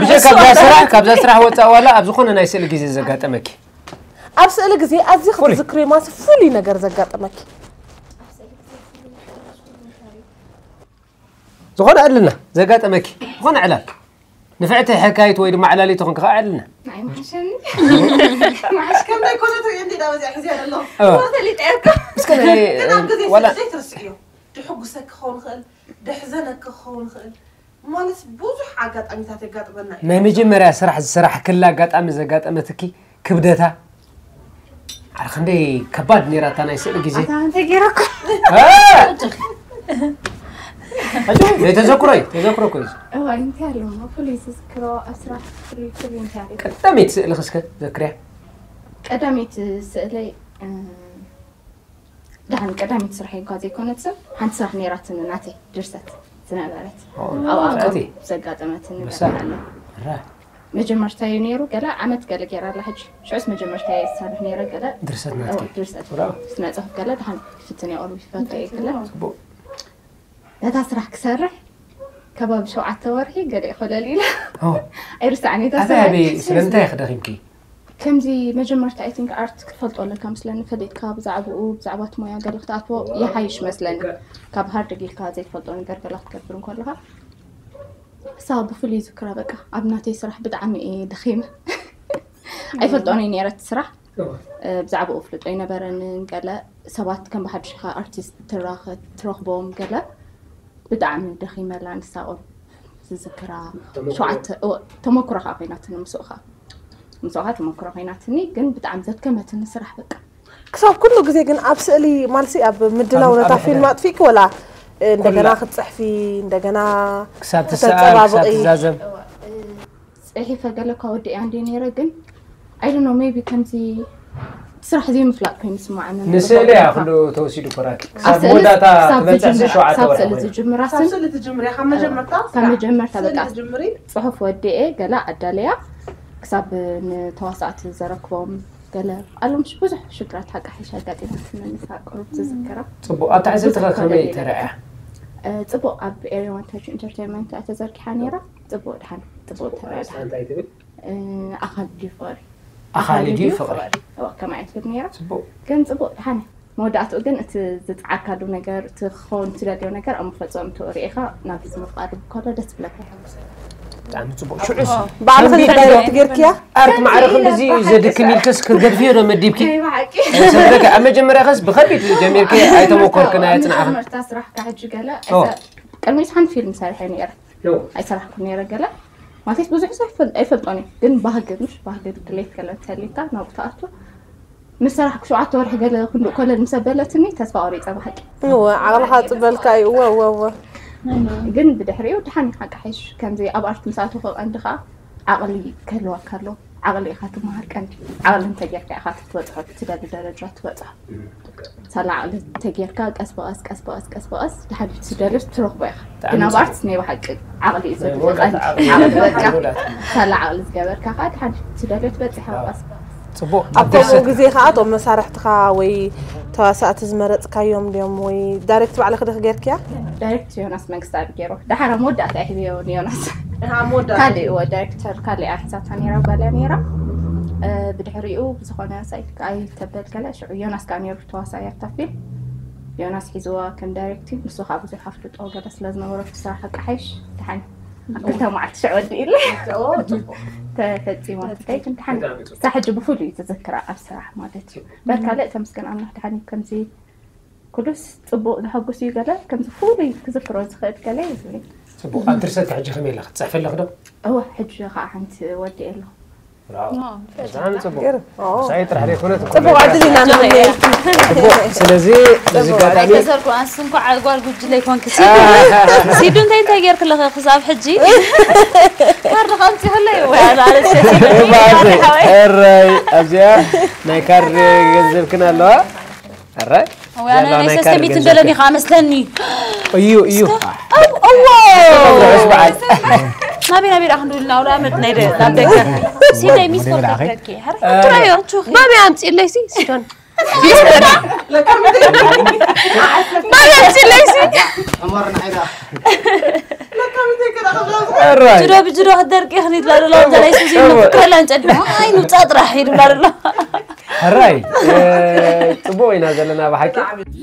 ብጀካ ካብዛ ስራሕ፣ ካብዛ ስራሕ ወፃእ ዋላ ኣብ ዝኾነ ናይ ስእሊ ግዜ ዘጋጠመኪ? ኣብ ስእሊ ግዜ ኣዝዩ ፍሉይ። ክትዝክርዮ ማለት ፍሉይ ነገር ዘጋጠመኪ? ዝኾነ ዕልና ዘጋጠመኪ፣ ዝኾነ ዕላል። ንፍዕቲ ሕካይት ወይ ድማ ዕላሊት ትኹን ክኸዓ ዕልና። ናይ መሓሸኒ። መሓሽ ከም ናይ ኮነ ትሪኦ እንዲ ዳ በዚኣ ሒዝያ ዘሎ። እ። ዋ፣ ተሊጠ እኮ። እስከ ናይ፣ ግን ኣብ ግዜ ዋላ ስደት ዘይትርስዕዮ። ድሕጉሰኪ ክኸውን ይኽእል፣ ድሕዘነኪ ክኸውን ይኽእል። ማለት ብዙሕ ኣጋጣሚታት የጋጥመና እዩ። ናይ መጀመርያ ስራሕ ዝሰራሕክላ ኣጋጣሚ ዘጋጠመትኪ ክብደታ ኣረ ክንደይ ከባድ ነይራ እታ ናይ ስእሊ ግዜ። ኣታ እንታይ ገይረኩም? እ! ኣጆ፣ ናይ ተዘክሮ እዩ፣ ተዘክሮ እኮ እዩ። እዋ፣ እንታይ ኣሎ እሞ ፍሉይ ዝዝክሮ ኣብ ስራሕ ፍሉይ ፍሉይ እንታይ ኣሎ? ቀዳመይቲ ስእሊ እስከ ዘክርያ። ቀዳመይቲ ስእለይ፣ እ፣ ደሓን ቀዳመይቲ ስራሕ እኳ ዘይኮነት ሰብ፣ ሓንቲ ስራሕ ነይራትኒ ናተይ ድርሰት ዝነበረት። ኦ፣ ኣብኣ እቲ? ዘጋጠመትኒ በሳ። ነገር ኣሎ። ራ። መጀመርታ እዩ ነይሩ፣ ገለ ዓመት ገለ ገይራ ኣላ ሕጂ። ሽዑስ መጀመርታ እየ ዝሰርሕ ነይረ፣ ገለ ድርሰት ናትኪ? ኦ፣ ድርሰት። ብራቮ። ስነ ጽሑፍ ገለ ደሓን ክፍትን እየ፣ ኦልዌይስ ፈቶ እየ ገለ። ጽቡቕ። ነታ ስራሕ ክሰርሕ ከባቢ ሸውዓተ ወርሒ ገለ ኮለል ኢላ። ኦ። ኣይርስዓን እየ፣ እታ ኣበይ፣ ስራሕ። ኣበይ፣ ስለምንታይ ኢኺ ደኺምኪ? ከምዚ መጀመርታ፣ I think፣ ኣርት ክትፈልጦ ኣለካ መስለኒ፣ ፈሊጥካ ብዛዕባኡ፣ ብዛዕባ እቲ ሞያ ገለ ክትኣትዎ ይሓይሽ መስለኒ። ካብ ሃርድ ጌርካ ዘይትፈልጦ ነገር ገለ ክትገብር እንከለኻ። እሳ ብፍሉይ ዝክራ፣ በቃ፣ ኣብ ናተይ ስራሕ ብጣዕሚ እየ ደኺመ። ኣይፈልጦን እየ ነይረ እቲ ስራሕ። ብዛዕባኡ ፍልጦ ኣይነበረንን። ገለ ሰባት ከም ብሓድሽ ኢኻ ኣርቲስት ትራኸ- ትረኽቦም። ገለ ብጣዕሚ ደኺመላ ንሳ ቁሩብ ዝዝክራ ሸውዓተ ተመክሮ ከዓ ኮይናትኒ። ምስኡ ከዓ ምስኡ ከዓ ተመክሮ ኮይናትኒ፣ ግን ብጣዕሚ ዘድከመትኒ ስራሕ በቃ። ክሳብ ኩሉ ግዜ ግን ኣብ ስእሊ ማልሲ ኣብ ምድላው ነታ ፊልም ኣጥፊእኪ ወላ እንደገና ክትፅሕፊ እንደገና ክሳብ ትሰኣል ክሳብ ትዛዘም ፅሒፈ ገለ እኳ ወዲእያ እንዲ ነይረ፣ ግን I don't know, maybe ከምዚ ስራሕ ዘይምፍላጥ ኮይኑ ይስማዓኒ። ንስእሊ እያ ኩሉ ተወሲዱ ኮራኪ ክሳብ መወዳእታ ትበፅሕ ሸውዓተ ወርሒ ዝጅምራ ስን ስእሊ ትጅምሪ ካብ መጀመርታ ካብ መጀመርታ በቃ ትጅምሪ ፅሑፍ ወዲኤ ገለ ኣዳለያ ክሳብ ንተዋሳእቲ ዘረክቦም ገለ ኣሎም ብዙሕ ሽግራት ሓቂ ሓይሽ ኣጋጢማትኒ። ንሳ ቁሩብ ዝዝክራ ፅቡቅ ኣብታ ሕዝልቲ ከ ከመይ ተረእያ? ፅቡቅ ኣብ ኤሪዋን ተች ኢንተርቴንመንት እያ ተዘርጊሓ ነይራ። ፅቡቅ ድሓን ፅቡቅ ተረእያ ድሓን እንታይ ትብል? ኣኻሊ ድዩ ፍቕሪ ኣኻሊ ድዩ ፍቕሪ? እዋ ከምኣ እያ ትብል ነይራ። ፅቡቅ ግን ፅቡቅ ድሓን እያ። መወዳእትኡ ግን እቲ ዝፀዓካሉ ነገር እቲ ክኸውን ትደልዮ ነገር ኣብ መፈፀምትኡ ርኢኻ ናብ ህዝቢ ምፍቃድ ከሎ ደስ ይብለካ። ብጣዕሚ ፅቡቅ ሽዑስ ባዕልኺ ዳይሬክት ጌርክያ ኣርት ማዕረ ክንድዚ እዩ ዘድክም ኢልክስ ክትገድፍዮ ዶ መዲብኪ? ናይ ብሓቂ ሰብረካ ኣብ መጀመርያ ከስ ብኸቢድ ጀሚርኪ ኣይተሞከርክን ኣየፅናዕኽን። መጀመርታ ስራሕ ካብ ሕጂ ገለ ኣይሰ- ቅድሚ ሓንቲ ፊልም ሰሪሐ ነይረ። ኣይሰራሕኩ ነይረ ገለ ማለት ብዙሕ ሰብ ኣይፈል- ኣይፈልጦን እዩ። ግን ባህጊ ምሽ ባህጊ ድሌት ገለ እንተሊካ ናብኡ ትኣቱ። ምስ ሰራሕኩ ሸውዓተ ወርሒ ገለ ክንድኡ ኮለል ምስ ኣበለትኒ ተስፋ ቆሪፀ ብሓቂ። እወ ዓቕልኻ ፅበልካ እዩ እወ እወ እወ ግን ብድሕሪኡ ድሓን ሓቂ ሓይሽ ከምዚ ኣብ ኣርት ምስ ኣተኹ ቀንዲ ከዓ ዓቕሊ ክህልወካ ኣለዎ። ዓቕሊ ኢኻ ትመሃር ቀንዲ። ዓቕሊ እንተጌርካ ኢኻ ትበፅሖ ትደሊ ደረጃ ትበፅሖ። ሳላ ዓቕሊ እንተጌርካ ቀስ ብቐስ ቀስ ብቐስ ቀስ ብቐስ ድሓን ትደሊ ትረኽቦ ኢኻ። ግን ኣብ ኣርትስ ናይ ብሓቂ ዓቕሊ እዩ ዘድሊ ቀንዲ። ዓቕሊ በቃ ሳላ ዓቕሊ ዝገበርካ ከዓ ድሓን ትደሊ ትበፅሕ ኢኻ ቀስ ብቐስ። ፅቡቅ ኣብ ከምኡ ግዜ ከዓ እቶም መሳርሕትኻ ወይ ተዋሳእቲ ዝመረፅካዮም ድዮም ወይ ዳይሬክት ባዕልኺ ዲኺ ጌርክያ? ዳይሬክት ዮናስ መንግስታኣብ ገይሩ። ደሓር ኣብ መወዳእታ እየ ሂበዮ ንዮናስ። ኣብ መወዳእታ ካልእ እወ ዳይሬክተር ካልእ እያ ሒዛታ ነይራ ጓል እያ ነይራ። ብድሕሪኡ ብዝኾነ ሳይት ኣይተበል ገለ ሽዑ ዮናስ ከዓ ነይሩ ተዋሳኢ ኣብታ ፊልም። ዮናስ ሒዝዋ ከም ዳይሬክቲንግ ንሱ ከዓ ብዙሕ ኣፍልጦ ገለ ስለ ዝነበሮ እቲ ስራሕ ኣቃሓይሽ ደሓን ኣብ ክልተ መዓልቲ ሽዑ ወዲእሉ ተፈፂማ ትከይ ግን ደሓን እሳ ሕጂ ብፍሉይ ትዝክራ ኣብ ስራሕ ማለት እዩ። በል ካልእ ተመስገን ኣምላኽ ደሓን እዩ። ከምዚ ኩሉስ ፅቡቅ ዘሐጉስ እዩ። ገለ ከምዚ ፍሉይ ክዝክሮ ዝኽእል ገለ እዩ ዝብል ፅቡቅ ኣብ ድርሰት ሕጂ ከመይ ኢለ ክትፅሕፊ ኣለኺ ዶ? እወ ሕጂ ከዓ ሓንቲ ወዲኤ ኣለኹ። ብጣዕሚ ፅቡቅ ገርም። ኦ። ሳይ ጥራሕ ዘይኮነት ፅቡቅ ዕድል ኢና ንምነየልኪ ፅቡቅ ስለዚ በዚ ኣጋጣሚ ኣይተሰርኩ ኣንስ እንኳዕ ጓል ጉጅለ ይኮንክ ሲዱ እንታይ እንታይ ጌርክ ኣለኸ ክሳብ ሕጂ ካርድ ከምፂ ከሎ እዩ ወይ ኣላለች እራይ ኣብዚኣ ናይ ካርድ ገንዘብክን ኣለዋ ኣራይ ወይ ኣነ ናይ ሰስተሚት እንደለኒ ከዓ መስለኒ እዩ እዩ እዎ ናበይ ናበይ ደኣ ክንድውልና ውላ መት ናይ ደ- ናብ ደገ ሲደይ ሚስ ኮንታክት ገርኪ ሐረ ትራዮ ቹኺ ባቢ ኣምፂለይ ሲ ሲዶን ባቢ ኣምፂለይ ሲ ኣራይ ጅዶ ብጅዶ ክትደርቂ ይኽኒት ላደሎ ዘለይ ሱዚ ክላን ጨድሞ ኣይ ንውፃ ጥራሕ ይድብላ ደሎ ሕራይ ጽቡቕ ኢና ዘለና ብሓቂ።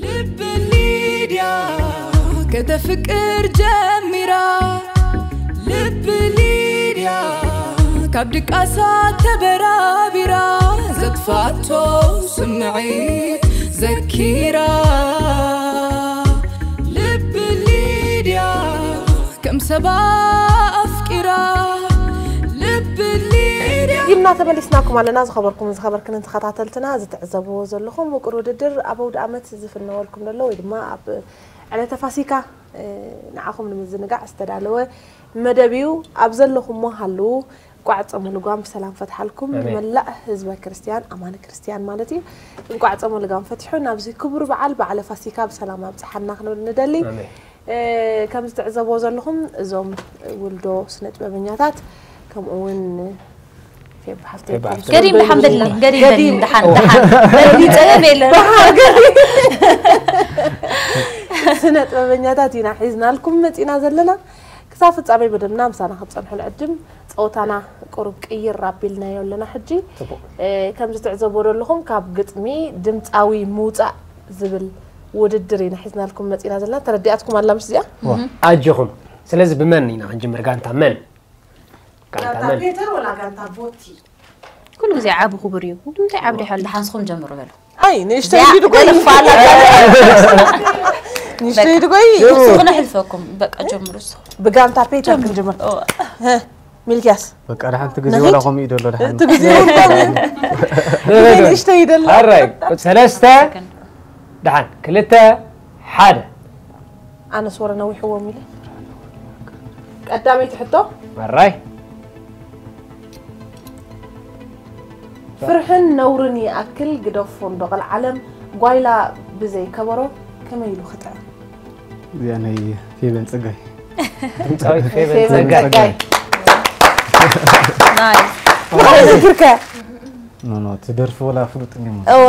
ልብ ሊድያ ከተፍቅር ጀሚራ ልብ ሊድያ ካብ ድቃሳ ተበራቢራ ዘጥፋቶ ስምዒት ዘኪራ ልብ ሊድያ ከም ሰባ ኣፍቂራ ልብ ሊድያ ዲምና ተመሊስናኩም ኣለና። ዝኸበርኩም ዝኸበርክንን ተኸታተልትና ዝትዕዘብዎ ዘለኹም ውቅር ውድድር ኣብ ኣውደ ኣመት ዝፍነወልኩም ዘሎ ወይ ድማ ኣብ ዕለተ ፋሲካ ንዓኹም ንምዝንጋዕ ዝተዳለወ መደብ እዩ። ኣብ ዘለኹሞ ሃልዉ እንቋዕ ጾመ ልጓም ብሰላም ፈትሓልኩም። ንመላእ ህዝበ ክርስትያን ኣማኒ ክርስትያን ማለት እዩ። እንቋዕ ጾመ ልጓም ፈቲሑ ናብዚ ክቡር በዓል በዓለ ፋሲካ ብሰላም ኣብጽሓና ክንብል ንደሊ። ከም ዝትዕዘብዎ ዘለኹም እዞም ውልዶ ስነ ጥበበኛታት ከምኡ እውን ፌብ ሓፍተይ ገዲም ድሓን በሊ ገዲም በሊ ድሓን ድሓን በሊ ጸገም የለን ስነ ጥበበኛታት ኢና ሒዝናልኩም መጺና ዘለና። ክሳብ ፍጻሜ መደብና ምሳና ክትጸንሑ ንዕድም። ጸወታና ቁሩብ ቅይር ኣቢልናዮ ኣለና ሕጂ። ከምዚ ትዕዘብዎ ዘለኹም ካብ ግጥሚ ድምጻዊ ምውጻእ ዝብል ውድድር ኢና ሒዝናልኩም መጺና ዘለና። ተረዲኣትኩም ኣላ ምሽ እዚኣ? ኣጆኹም። ስለዚ ብመን ኢና ክንጅምር? ጋንታ መን? ጋንታ መን? ፔተር ወላ ጋንታ ቦቲ? ኩሉ ግዜ ዓቢ ክቡር እዩ። እንታይ ዓቢ ድሓል? ደሓን ንስኹም ጀምሩ በሉ። ኣይ ንእሽተይ እዚኣ ኢሉ ድጎይ። ገለፋ ኣላ። ንእሽተይ ድጎይ። ንስኹ ነሕልፈኩም። በቃ ጀምሩ ንስኹ። ብጋንታ ፔተር ክንጅምር። ሀ፣ ሚልኪያስ። በቃ ደሓን እቲ ግዜ ወላ ከምኡ እዩ ደሎ ደሓን። እቲ ግዜ ወላ ከምኡ እዩ። ንእሽተይ ይደሎ። ኣራይ ሰለስተ ደሓን ክልተ ሓደ ኣነስ ወረ ነዊሕዎም ኢለ። ቀዳመይቲ ሕቶ መራይ ፍርሕን ነውርን ይኣክል ግደፎ እንዶ ቀልዓለም ጓይላ ብዘይ ከበሮ ከመይ ኢሉ ክጥዕም? እዚኣ ናይ ፌቨን ጸጋይ። ድምፃዊት ፌቨን ፌቨን ጸጋይ ጸጋይ። ናይስ። እንታይ ዝክርከ? ኖ ኖ እቲ ደርፊ ወላ ፍሉጥ እንዲሞ። እወ።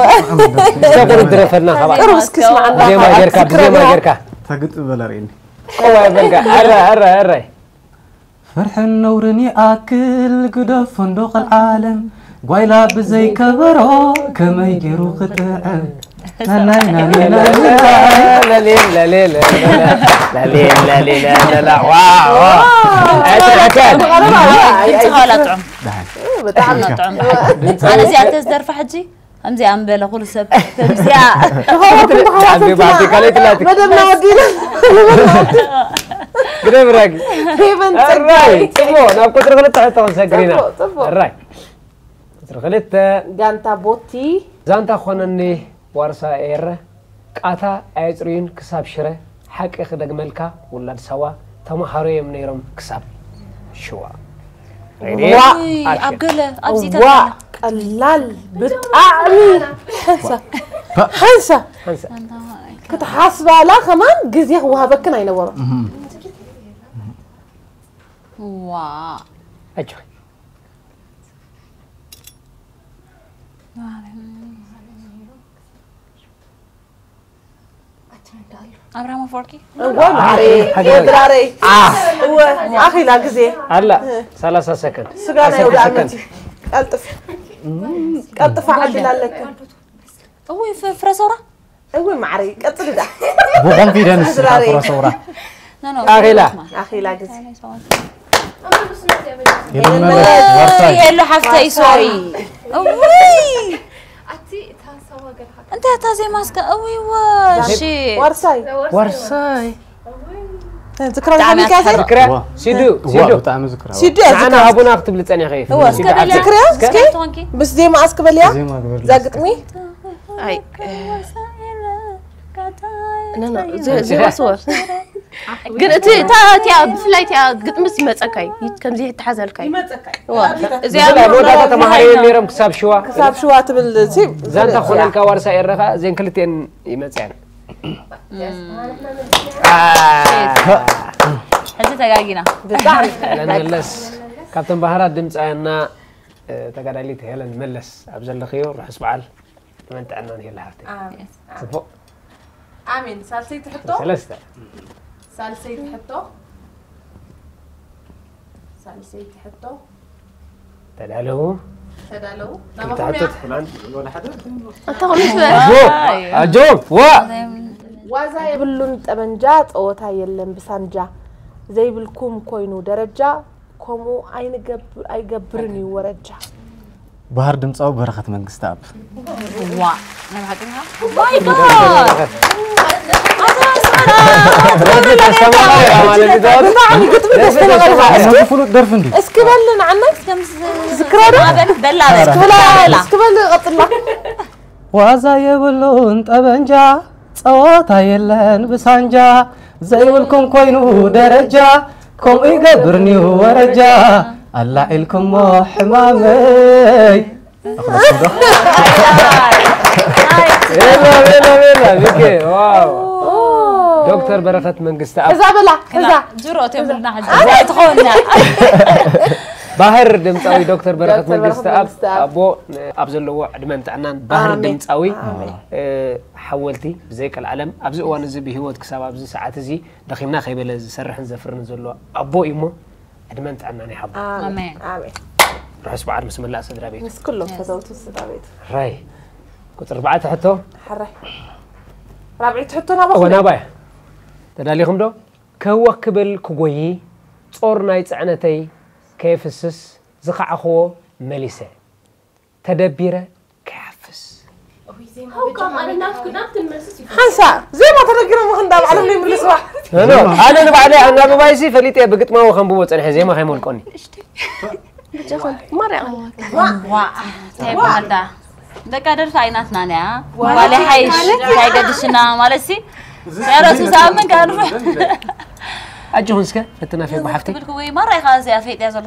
እስከ ቁሩብ ድረፈልና ካብኣ ቅሩብ እስኪ ስማዓና። ብዜማ ጌርካ ብዜማ ጌርካ ታግጥ በላ ርእኒ። ቆዋ በልካ ኣረ ኣረ ኣረ ፍርሕን ነውርን ይኣክል ግደፎ እንዶ ቀልዓለም ጓይላ ብዘይ ከበሮ ከመይ ገይሩ ክጥዕም ናናይ ናናይ ናናይ ለሌል ለሌል ለሌል ለሌል ለሌል ለሌል ዋው ዋው ኣይትረከን ድምፅኻ ዋላ ጥዑም። ብጣዕሚ ዋላ ጥዑም። ኣነ እዚኣ ተዝደርፋ ሕጂ ከምዚኣ ምበለ ኩሉ ሰብ ከምዚኣ ኣንዴ ባቲ ካልኣይ ትላቲ መደብና ወዲና ግደብራጊ ፌቨን ኣራይ ጸጋይ ጽቡቕ ናብ ቁፅሪ ክልተ ሕቶ ክንሰግር ኢና ጽቡቕ፣ ጽቡቕ። ኣራይ ቁፅሪ ክልተ ጋንታ ቦቲ ዛንታ ኮነኒ ዋርሳ ኤረ ቃታ ኣየፅርዩን ክሳብ ሽረ ሓቂ ክደግመልካ ውላድ ሳዋ ተምሃሮ እዮም ነይሮም ክሳብ ሽዋ ሬድዮ ዋ ኣክሽን። ኣብ ገለ ኣብዚ ዋ ተላ ቀላል ብጣዕሚ ሓንሳ ሓንሳ ሓንሳ ክትሓስባላ ከማን ግዜ ክወሃበክን ኣይነበሮም ዋ ኣጆኺ ኣብርሃም ኣፈወርቂ እወ ማሬ ድራረይ እወ ኣኺላ ግዜ ኣላ ሰላሳ ሰከንድ ስጋ ናይ ውዳእ ዓሰርተ ሰከንድ። መት ቀልጥፍ ቀልጥፍ ዓድል ኣለክ እውይ ፍ- ፍረ ሰውራ እወ ማዕረይ ቀጽል ዳ ብኮንፊደንስ ድራረይ። ፍረ ሰውራ ኖ ኖ ኣኺላ። ኣኺላ ግዜ የለመለስ ዋርሳይ የሉ ሓፍተይ ሶሪ እውይ ኣቲ እታ ሳዋ ገርካ እንታይ እታ ዜማ እስከ እውይ ወሺ ዋርሳይ ዋርሳይ ዝክራ ብጣዕሚ ሚካሴ ዝክራ ሲዱ ዋ ሲዱ ብጣዕሚ ዝክራ ሲዱ ንዓና ዝክራ ሃቡና ክትብሊ ጸኒኺ ኢኺ እወ እስከ በልያ ዝክራ እስኪ እስከ ትኾንኪ ምስ ዜማ ኣስክበልያ ዜማ ግበር ዛግጥሚ ኣይ ኖ ኖ ዜማ ስወር ግን እቲ እታ እቲኣ ብፍላይ እቲኣ ግጥሚ ዝመፀካ እዩ ከምዚ ይተሓዘልካ እዩ ይመፀካ እዋ እዚኣ ብፍላይ መወዳእታ ተማሃሮ እዮም ነይሮም ክሳብ ሽዋ ክሳብ ሽዋ ትብል ሲ ዛንታ ኮነልካ ዋርሳ ኤረኻ እዘን ክልቴን ይመፅያን ሕጂ ተጋጊና ብጣዕሚ ሄለን መለስ ካብተን ባህራት ድምፃውያንና እ፣ ተጋዳሊት ሄለን መለስ ኣብ ዘለኽዮ ርሑስ በዓል ዕድመን ጥዕናን ይሃልካ ሃፍተይ ጽቡቕ ኣሜን ሳልሰይቲ ሕቶ ሰለስተ ሳልሰይቲ ሕቶ ሳልሰይቲ ሕቶ ተዳለዉ ተዳለዉ ክልተ ናባኹም ሕቶ እያ ትሕላን ኣታ ኮሚት ኣጆ ኣጆ ዋ ዋዛ የብሉን ጠበንጃ ጸወታ የለን ብሳንጃ ዘይብልኩም ኮይኑ ደረጃ ከምኡ ኣይንገብ- ኣይገብርን እዩ ወረጃ ባህር ድምፃዊ በረኸት መንግስቲ ኣብ ዋ ናይ ብሓቂ ዲኻ? My God! ኣታ ኣስመራ! ብጣዕሚ ግጥሚ ደስ ተባለ ፍሉጥ ደርፊ እንዲ እስኪ በል ንዓና ከምዚ ዝክራ ዶ? በል በላ በል እስኪ በል በላ እስኪ በል ቀጥላ ዋዛ የብሉን ጠበንጃ ጸወታ የለን ብሳንጃ ዘይብልኩም ኮይኑ ደረጃ ከምኡ ይገብርኒ ወረጃ ኣላዒልኩሞ ሕማመይ ቤላ ቤላ ቤላ ሚኪ ዋው ዶክተር በረኸት መንግስቲ ኣብ እዛ በላ እዛ ጅሮ ተምልና ሕጂ ትኾንና ባህር ድምፃዊ ዶክተር በረኸት ዶክተር መንግስቲ በረኸት ኣብ መንግስቲ ኣብ። ኣቦ ኣብ ዘለዎ ዕድመን ጥዕናን ባህር ኣሜን። ድምፃዊ ኣሜን። እ፣ ሓወልቲ ብዘይ ቀልዓለም ኣብዚ እዋን እዚ ብህይወት ክሳብ ኣብዚ ሰዓት እዚ ደኺምና ከይበለ ዝሰርሕን ዘፍርን ዘሎ ኣቦ እዩ እሞ ዕድመን ጥዕናን ይሓቦ ኣሜን ኣሜን። ኣሜን ርሑስ በዓል ምስ መላእ ስድራ ቤት ምስ ኩሎም ፈተውቱ ስድራ ቤት ራይ ቁፅሪ ኣርባዕተ ሕቶ ሕራይ ራብዒቲ ሕቶ እወ ናባኹም ናባይ ተዳሊኹም ዶ ክህወክ ክብል ክጎዪ ጾር ናይ ፅዕነተይ ከየፍስስ ዝኸዓኽዎ መሊሰ ተደቢረ ከይሓፍስ። ሓንሳ ዜማ ተነጊሮም ክንዳ ባዕሎም ይምልስዋ። ኣነ ንባዕለይ ኣናብባይሲ ፈሊጠ ብግጥማዊ ከንብቦ ጸንሐ ዜማ ከይመልቆኒ። ዋ እንታይ በሃልዳ ደቃ ደርፊ ኣይናትናን እያ። ጓል ሓይሽ እንታይ ገድሽና ማለት ሲ ያረሱ ሳምን ካንፈ ኣጆኹን እስከ ፈትና ፌ ብሓፍተይ። ትብል ወይ ማራ ኢኻ እዚኣ ፈይጥያ ዘሎ።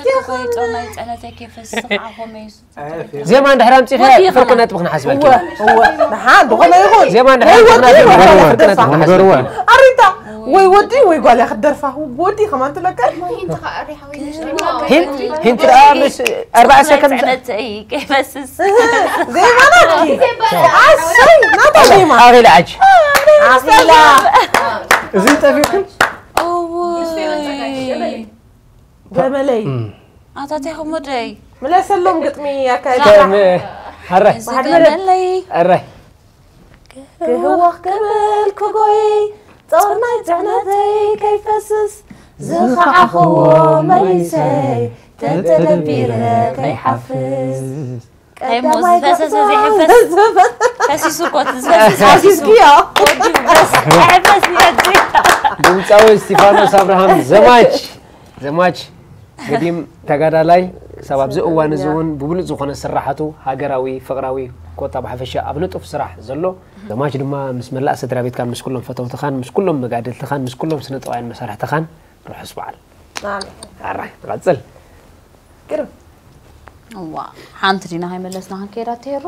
ክኾይ ጾና ይጸነተ ከፈስ ዓኾመ ይሱ ዜማ እንድሕር ኣምጺኻ ፍርቂ ነጥቢ ክንሓስበልኪ። እወ እወ ንሓ ዝኾነ ይኹን ዜማ እንድሕር ኣምጺኻ ፍርቂ ነጥቢ ክንሓስበልኪ። ኣሪታ ወይ ወዲ ወይ ጓል እያ ክትደርፋ። ወዲ ከማን ትለቀ ሂንት ሂንት ደኣ ምስ ኣርባዓ ሰከንድ ጸነተ እዩ ከይፈስስ ዜማ ናትኪ ኣሰይ ናታ ዜማ ኣኺለ ዓጅ ኣኺላ እዚ ጠፊእክን ገመለይ ኣታቲኹም ወደይ ምለሰሎም ግጥሚ ኣካይዳ ሐራይ ዝገመለይ ሐራይ ክህወኽ ክብል ክጎይ ጾር ናይ ጽዕነተይ ከይፈስስ ዝኸዓኽዎ መሊሰይ ተተደቢረ ከይሓፍስ ከይሞ ዝፈሰሰ ዘይሕፈስ ፈሲሱ እኮ እቲ ዝፈስስ ሓሲስክዮ ወዲ በስ ኣይሕፈስ ይረድ ድምፃዊ እስቲፋኖስ ኣብርሃም ዘማች ዘማች ገዲም ተጋዳላይ ክሳብ ኣብዚ እዋን እዚ እውን ብብሉፅ ዝኾነ ስራሓቱ ሃገራዊ ፍቕራዊ ኮታ ብሓፈሻ ኣብ ንጡፍ ስራሕ ዘሎ ዘማች ድማ ምስ መላእ ስድራ ቤትካን ምስ ኩሎም ፈተውትኻን ምስ ኩሎም መጋድልትኻን ምስ ኩሎም ስነ ጥበባውያን መሳርሕትኻን ርሑስ በዓል ኣራይ ትቐፅል ግርም እዋ ሓንቲ ዲና ከይመለስና ክንከይዳ ትሄሩ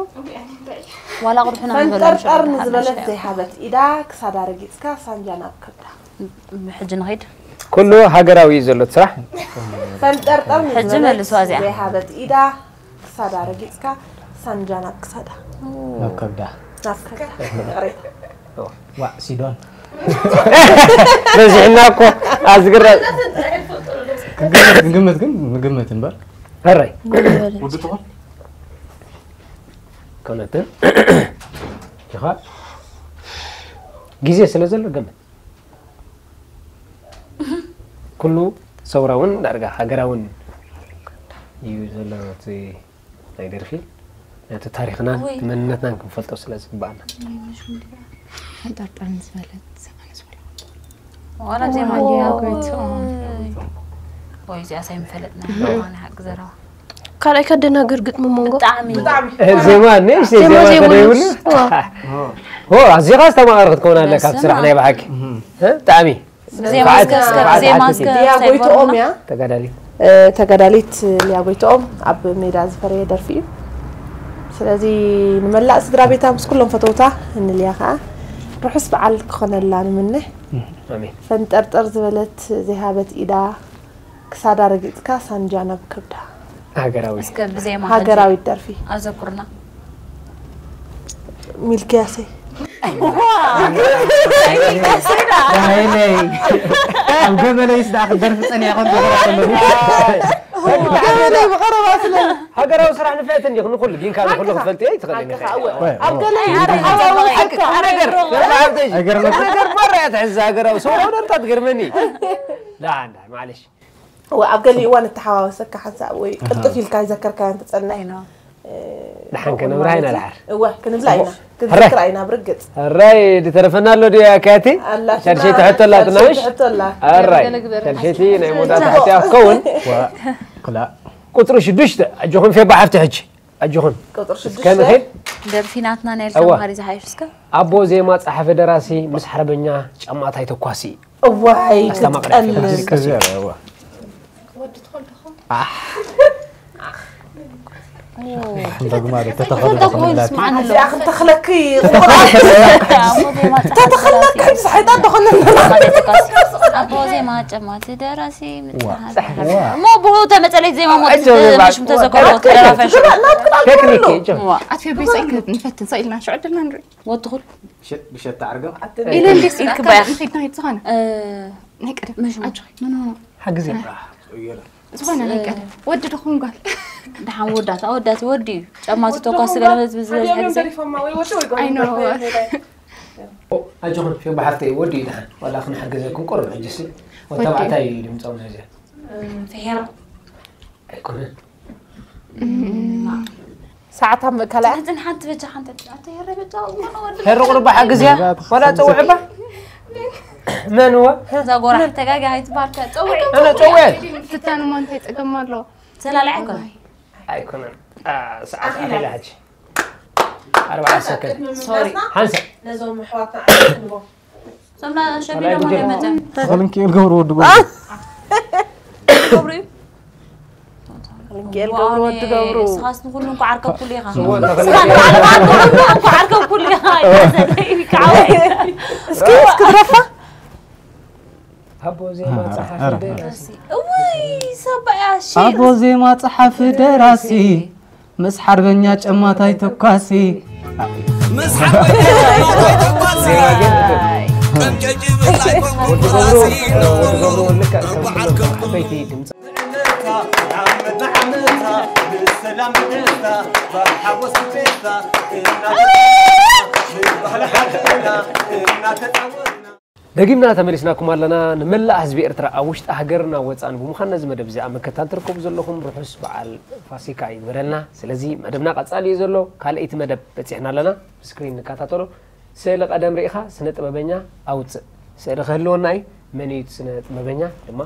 ዋላ ቅድሕና ፈንጠርጠር ንዝበለት ዘይሃበት ኢዳ ክሳዳ ረጊፅካ ሳንጃ ናብ ከብዳ ሕጂ ንኸይድ ኩሉ ሃገራዊ እዩ ዘሎ እቲ ስራሕ ፈንጠርጠር ሕጂ ንዝበለት መልስዋ እዚኣ። ዘይሃበት ኢዳ ክሳዳ ረጊፅካ ሳንጃ ናብ ክሳዳ ናብ ከብዳ ናብ ከብዳ ይቕሬታ ዋዕ ሲዶን በዚሕና እኮ ኣዝግረ ክንግምት ክንግምት ግን ምግምት እምበር ሕራይ ውድትኾን ኮነትን ዲኻ ግዜ ስለ ዘሎ ገምት ኩሉ ሰውራውን ዳርጋ ሃገራውን እዩ ዘሎ እቲ ናይ ደርፊ ነቲ ታሪኽናን ወይ። መንነትናን ክንፈልጦ ስለ ዝግባኣና ፈንጠርጠር ምስ በለት ዘማን ዝበለ ዋላ ዜማ ዋልያ ድያ? ጎይትኦም። ወይ እዚኣ ሳይምፈለጥና ሓቂ ዘረባ ካልኣይ ከደናግር ግጥሚ መንጎ ብጣዕሚ ዜማ ንእሽተይ ዜማ ዜማ ዜማ ተደይብሉ ዋ። ኦ ኣዚኻ ዝተማቐር ክትከውን ኣለካ ኣብ ስራሕ ናይ ብሓቂ እ? ብጣዕሚ ዜማ እስከ እስከ ዜማ እስከ ሊያ ጎይትኦም እያ ተጋዳሊት እ፣ ተጋዳሊት ሊያ ጎይትኦም ኣብ ሜዳ ዝፈረየ ደርፊ እዩ። ስለዚ ንመላእ ስድራ ቤታ ምስ ኩሎም ፈተውታ እንልያ ከዓ ርሑስ በዓል ክኾነላ ንምነ። ኣሜን ፈንጠርጠር ዝበለት ዘይሃበት ኢዳ ክሳዳ ረጊፅካ ሳንጃ ናብ ከብዳ። ሃገራዊ እስከ ብዜማ ሃገራዊት ደርፊ ኣዘኩርና ሚልክያሰይ ሃይለይ ኣብ ገመለይስ ደኣ ክደርፊ ፀኒያ ኮን ተበራለሉ ገመለይ ብቐረባ ስለ ሃገራዊ ስራሕ ንፍዕቲ እንዲኹ ንኩሉ ዲንካ ንኩሉ ክፈልጥ እየ ትኽእል ሓቅኻ ኢኻ እወ ኣብ ገለ ሓቂ ሓቂ ነገር ኣይገርመኩም ነገር ማራ እያ ትሕዝ ሃገራዊ ሰው ደርታ ትገርመኒ ላ እንዳ ማለሽ እወ ኣብ ገለ እዋን እተሓዋወሰካ ሓንሳእ ወይ ቅልጥፍ ኢልካ ይዘከርካዮ እንትፀንሕ ኣይኖ ደሓን ከነብራ ኢና ደሓር እወ ክንብላ ኢና ክንዝክራ ኢና ብርግፅ ሕራይ ድተረፈና ኣሎ ድዩ ኣካያቲ ኣላትና ሻድሸይቲ ሕቶ ኣላትና ምሽ ሕቶ ኣላ ሕራይ ገለ ግበር ሻድሸይቲ ናይ መወዳእታ ሕቶ ክትከውን ክላ ቁፅሪ ሽዱሽተ ኣጆኹም ፌባ ሓፍቲ ሕጂ ኣጆኹም ቁፅሪ እስከ ሽዱሽተ ንኸይድ ደርፊ ናትና ናይ እወ። ተማሃሪ ዝሓይሽ እስከ ኣቦ ዜማ ጸሓፊ ደራሲ ምስ ሓርበኛ ጫማታይ ተኳሲ እዋይ ኣስታማቕረ ክትጠልም ፌባ ዝቀሲ እዚኣ እዋ ወዲ ትኾልድኹም በግማ ተተኸሉ ስምዓን ኣሎ እዚኣ ክንተኽለኪ ተተኽለካ ሕጂ ሰሓይጣ እንተኾነ ኣቦ ዜማ ጨማቲ ደራሲ ምጽሓፍ እሞ ብኡ ተመጸለይት ዜማ ሞ ኣጆ፣ ምሽ ምተዘከሮ ተደራፈሽ ቴክኒክ እጆ ኣትፌ ቤሳይ ክንፈትን ሰኢልና ሽዑ ድልና ንርኢ ወትኹል ብሸታ ዓርገም ኢለ እንዲስ ኢልክ ባያ ንኸይድ ንኸይድ ዝኾነ ናይ ቀደም ምሽ ኣጆኺ ኖ ኖ ኖ ሓግዜ ዝኾነ ናይ ቀደም ወዲ ድኹም ጓል ደሓን ወዳት ኣወዳት ወዲ እዩ ጨማቲ ተኳሲ ገለመት ብዝበዝሐ ግዜ ኣይ ኖ ኣጆኹም ፌባ ሓፍተይ ወዲ እዩ ደሓን ዋላ ክንሕግዘኩም ቁሩብ ሕጅሲ ወተባዕታይ እዩ ድምፆም ነዚያ ፍሒራ ኣይኮነን ሰዓት ኣብ ምእካላ እያ። እንትን ሓንቲ በጃ ሓንቲ ኣታ የረ በጃ ወዲ ሕርቑ ርባሕ ግዜያ ወላ ፀውዕባ መን እወ እዛ ጎራሕ ተጋጊ ኣይትባልካ ፀውዒ ኣነ ፀውዕ ትታን እሞ እንታይ ፀገም ኣለዎ? ሰላልዓ ይኮነ ኣይኮነን ሰዓት ኣኺላ ሕጂ ኣርባዓ ሰከንድ ሶሪ ሓንሳ ነዞም ኣሕዋትና ዓርክንቦ ሰምና ሸቢና ሞደ መፀ ተኸልንኪ ገብሩ ወዲ ጎ ገብሩ እዩ ጌል ገብሩ ወዲ ገብሩ ስኻስ ንኩሉ እንኳ ዓርከብ ኩሉ ኢኻ ስኻ ንባዕልኻ ዓርከብ ኩሉ ኢኻ ይዘለይ ይከዓወይ እስኪ እስኪ ድረፋ ሃቦ ዜማ ፀሓፊ ደራሲ እውይ ሰባያ ሺ ኣቦ ዜማ ጸሓፊ ደራሲ ምስ ሓርበኛ ጨማታይ ተኳሲ ምስ ሓርበኛ ጨማታይ ተኳሲ ቀንጨጭብል ኣይኮንኩን ፍራሲ ንኹሉ እባ ዓርከብ ኩሉ ዓበይቲ ድምፂ ደጊምና ተመሊስናኩም ኣለና። ንመላእ ህዝቢ ኤርትራ ኣብ ውሽጢ ሃገርን ኣብ ወጻእን ብምዃን ነዚ መደብ እዚ ኣብ ምክትታል ትርከቡ ዘለኹም ርሑስ በዓል ፋሲካ ይግበረልና። ስለዚ መደብና ቀጻሊ እዩ ዘሎ። ካልኣይቲ መደብ በጺሕና ኣለና። ብስክሪን ንከታተሎ። ስእሊ ቀደም ርኢኻ ስነ ጥበበኛ ኣውጽእ። ስእሊ ክህልወና እዩ። መን እዩ እቲ ስነ ጥበበኛ ድማ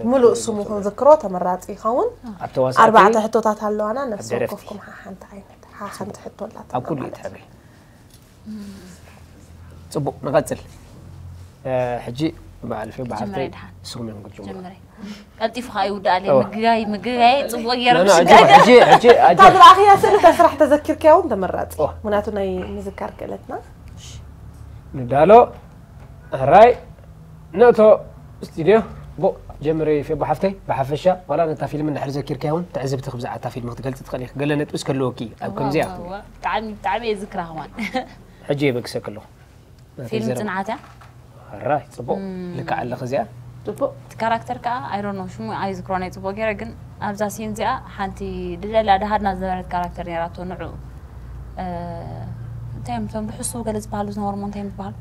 ምሉእ ስሙ ክንዝክሮ ተመራጺ ይኸውን። ኣብ ተዋሳእቲ ኣርባዕተ ሕቶታት ኣለዋና ነፍሲ ደረፍቲ። ወከፍኩም ሓሓንቲ ዓይነት ሓሓንቲ ሕቶ ኣላታ ኣብ ኩሉ እዩ ትሕብሪ። ጽቡቕ ንቐጽል። እ፣ ሕጂ በዓል ፌ ብሓፍተይ ጀምረይ ድሓን። ስኹም እዮም ክትጅምሩ። ጀምረይ ቀልጢፉ ከዓ ይውዳእ ኣለይ እወ። ምግጋይ ምግጋይ ፅቡቅ ገይረ ና፣ ና፣ ምሽ ሕጂ፣ ሕጂ፣ ሕጂ፣ ካብ ዝረኣኽያ ስእሊ እታ ስራሕ ተዘኪርክያ እውን ተመራፂ ኦ። ምክንያቱ ናይ ምዝካር ክእለትና ንዳሎ ሕራይ ነእቶ ስቱድዮ ቦ ጀምሪ ፌቦ ሓፍተይ ብሓፈሻ ዋላ ነታ ፊልም እንድሕር ዘኪርካያ እውን ትዕዝብቲ ብዛዕባ እታ ፊልም ክትገልፂ ትኽእል ኢኺ ገለ ነጥብስ ክህልወኪ ኣብ ከምዚኣ ዋው፣ ዋው፣ ብጣዕሚ ብጣዕሚ እየ ዝክራ ከማን ሕጂ የበግሰኪ ኣለኹ ናተይ ፊልም ዘረባ። ፅንዓት እያ ሕራይ ፅቡቕ ልክዕ ኣለኺ እዚኣ ፅቡቅ እቲ ካራክተር ከዓ ኣይሮኖ ሽሙ ኣይዝክሮ ናይ ፅቡቅ ገይረ ግን ኣብዛ ሲን እዚኣ ሓንቲ ድደላ ድሃድና ዝነበረት ካራክተር ነራቶ ንዑ እ፣ እንታይ እዮም እቶም ብሕሱ ገለ ዝበሃሉ ዝነበሩ ሞ እንታይ እዮም ዝበሃሉ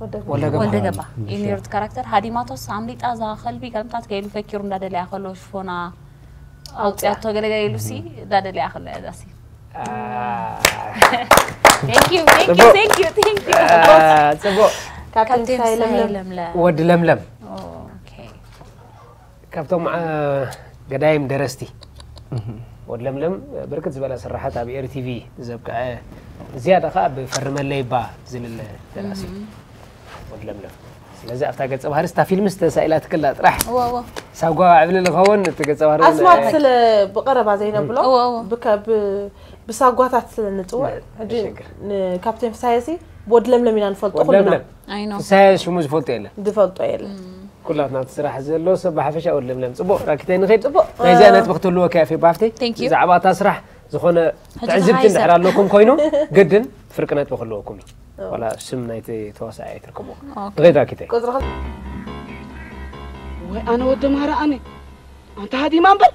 ወልደ ገባ ወልደ ገባ እዩ ነሩ እቲ ካራክተር ሃዲማቶስ ኣምሊጣ እዛ ከልቢ ከምታት ከይሉ ፈኪሩ እንዳደለያ ከሎ ሽፎና ኣውፅያቶ ገለገለ ኢሉ ሲ እንዳደለያ ከሎ እያ እዛ ሲን አ፣ Thank you, thank you, ጽቡቅ። thank you, thank you. አ፣ ፅቡቅ ካብተን ካብተን ሳይ ለምለም ለምለ ወዲ ለምለም Okay. ካብቶም አ፣ ገዳይም ደረስቲ ወዲ ለምለም ብርክት ዝበላ ስራሓት ኣብ ኤሪ ቲቪ ዘብቅዐ ዝያዳ ከዓ ብፈርመለይ ባ ዝብል ደራሲ ወዲ ለምለም ስለዚ ኣብታ ገፀ ባህሪ ስታ ፊልም ዝተሳኢላትክላ ጥራሕ እወ እወ ሳጓ ዕብሊ ዝኸውን እቲ ገፀ ባህሪ እውን ኣስማት ስለ ብቀረባ ዘይነብሎ እወ፣ እወ። ብከ- ብ- ብሳጓታት ስለ ንፅውዕ ሕጂ የሸግር። ንካፕቴን ፍሳየሲ ብወዲ ለምለም ኢና ንፈልጦ ኩልና ለምለም I know. ፍሳየ ሽሙ ዝፈልጦ የለን ዝፈልጦ የለን ኩላትና እቲ ስራሕ ዘሎ ሰብ ብሓፈሻ ወዲ ለምለም ፅቡቅ ራኪተይ ንኸይድ ፅቡቅ። ናይዚኣ ነጥቢ ክትህልወካ እያ ፌባ ሃፍተይ Thank you. ብዛዕባ እታ ስራሕ ዝኾነ ሕጂ ትዕዝብቲ ተሓይሰ። እንድሕር ኣለኩም ኮይኑ ግድን ፍርቂ ነጥቢ ክህልወኩም እዩ ዋላ ስም ናይቲ ተዋሳኣይ ኣይትርከብዎ ኦኬ። ንኸይድ ራኪተይ ቁፅሪ ወይ ኣነ ወደ ማራ ኣነ ኣንተ ሃዲማ እምበር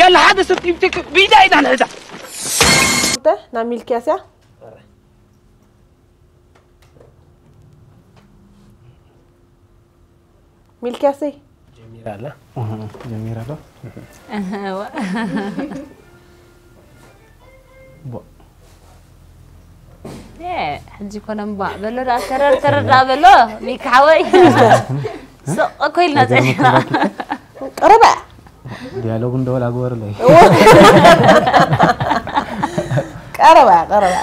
ያለ ሓደ ሰብ ቲክቶክ ብኢዳ ኢዳ ንሕዛ ክልተ ናብ ሚልክያስ እያ ሚልክያሰይ ጀሚራ ኣላ ጀሚራ ዶ ሕጂ ኮነ እምባ በሎ ዳ ተረር ተረር ዳ በሎ ሚካ ሓወይ ስቕ እኮ ኢልና ፀኒሕና ቀረባ ዲያሎግ እንደወላ ግበርለይ ቀረባ ቀረባ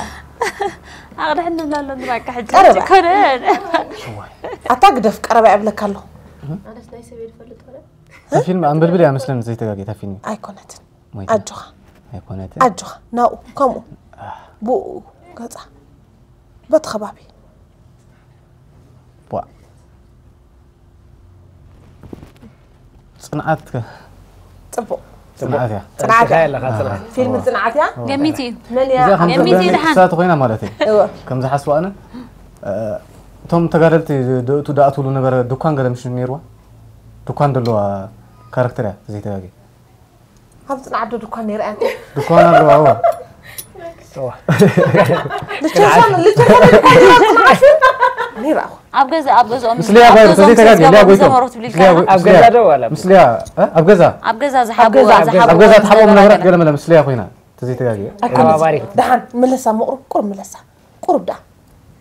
ኣቕድሕ እንብላ ኣሎ ንባካ ሕጂ ቀረባ። ኮነ ኣታ ግደፍ ቀረባ እብለካ ኣለኹ ፊልም ኣንብልብል እያ መስለን ዘይተጋጌታ ፊልም ኣይኮነትን ወይ ኣጆኻ ኣይኮነትን ኣጆኻ ናብኡ ከምኡ ብኡ ገፃ በቲ ከባቢ ቧ ጽንዓት ከ ፅቡቅ ጽንዓት እያ ጽንዓት እንታይ እያ ኣለካ ጽንዓት ፊልም ፅንዓት እያ ገሚት እዩ መን እያ እዚኣ ከም ገሚት እዩ ዘበለ ድሓን። ክሳት ኮይና ማለት እዩ እወ ከም ዝሓስቡ ኣነ እ፣ እቶም ተጋደልቲ ዶ- እቱ ዳእትሉ ነበረ ድኳን ገለ ምሽ ነይርዋ ድኳን ዘለዋ ካራክተር እያ ዘይተጋጊ ኣብ ፅንዓት ዶ ድኳን ነይራ እያ ድኳን ኣለዋ እዋ ልቸሳን ልቸሳን ነይራ ኣብ ገዛ ኣብ ገዛኦም ምስ ሊያ ኣብ ጓይሩ ገዛኦም ተዘይተጋጊ ስለ ሊያ ዝገበሩ ጎይቶም ዝነበሩ ትብሊ ምስ ሊያ ኢልካ ጎይ- ኣብ ምስ ገዛ ሊያ- ደው ኣላ ምስ ሊያ እ? ኣብ ገዛ ኣብ ገዛ ዝሓብዋ ገዛ- ዝሓብዋ ኣብ ገዛ ትሓቦም ዝነበረ ነበረት ገለ። ገለ መለ ምስ ሊያ ኮይና ዘይተጋግየ። ኣይኮነትን። ተሓባባሪት። ደሓን፣ ምለሳ፣ ምቑሩብ፣ ቁሩብ ምለሳ። ቁሩብ ደኣ።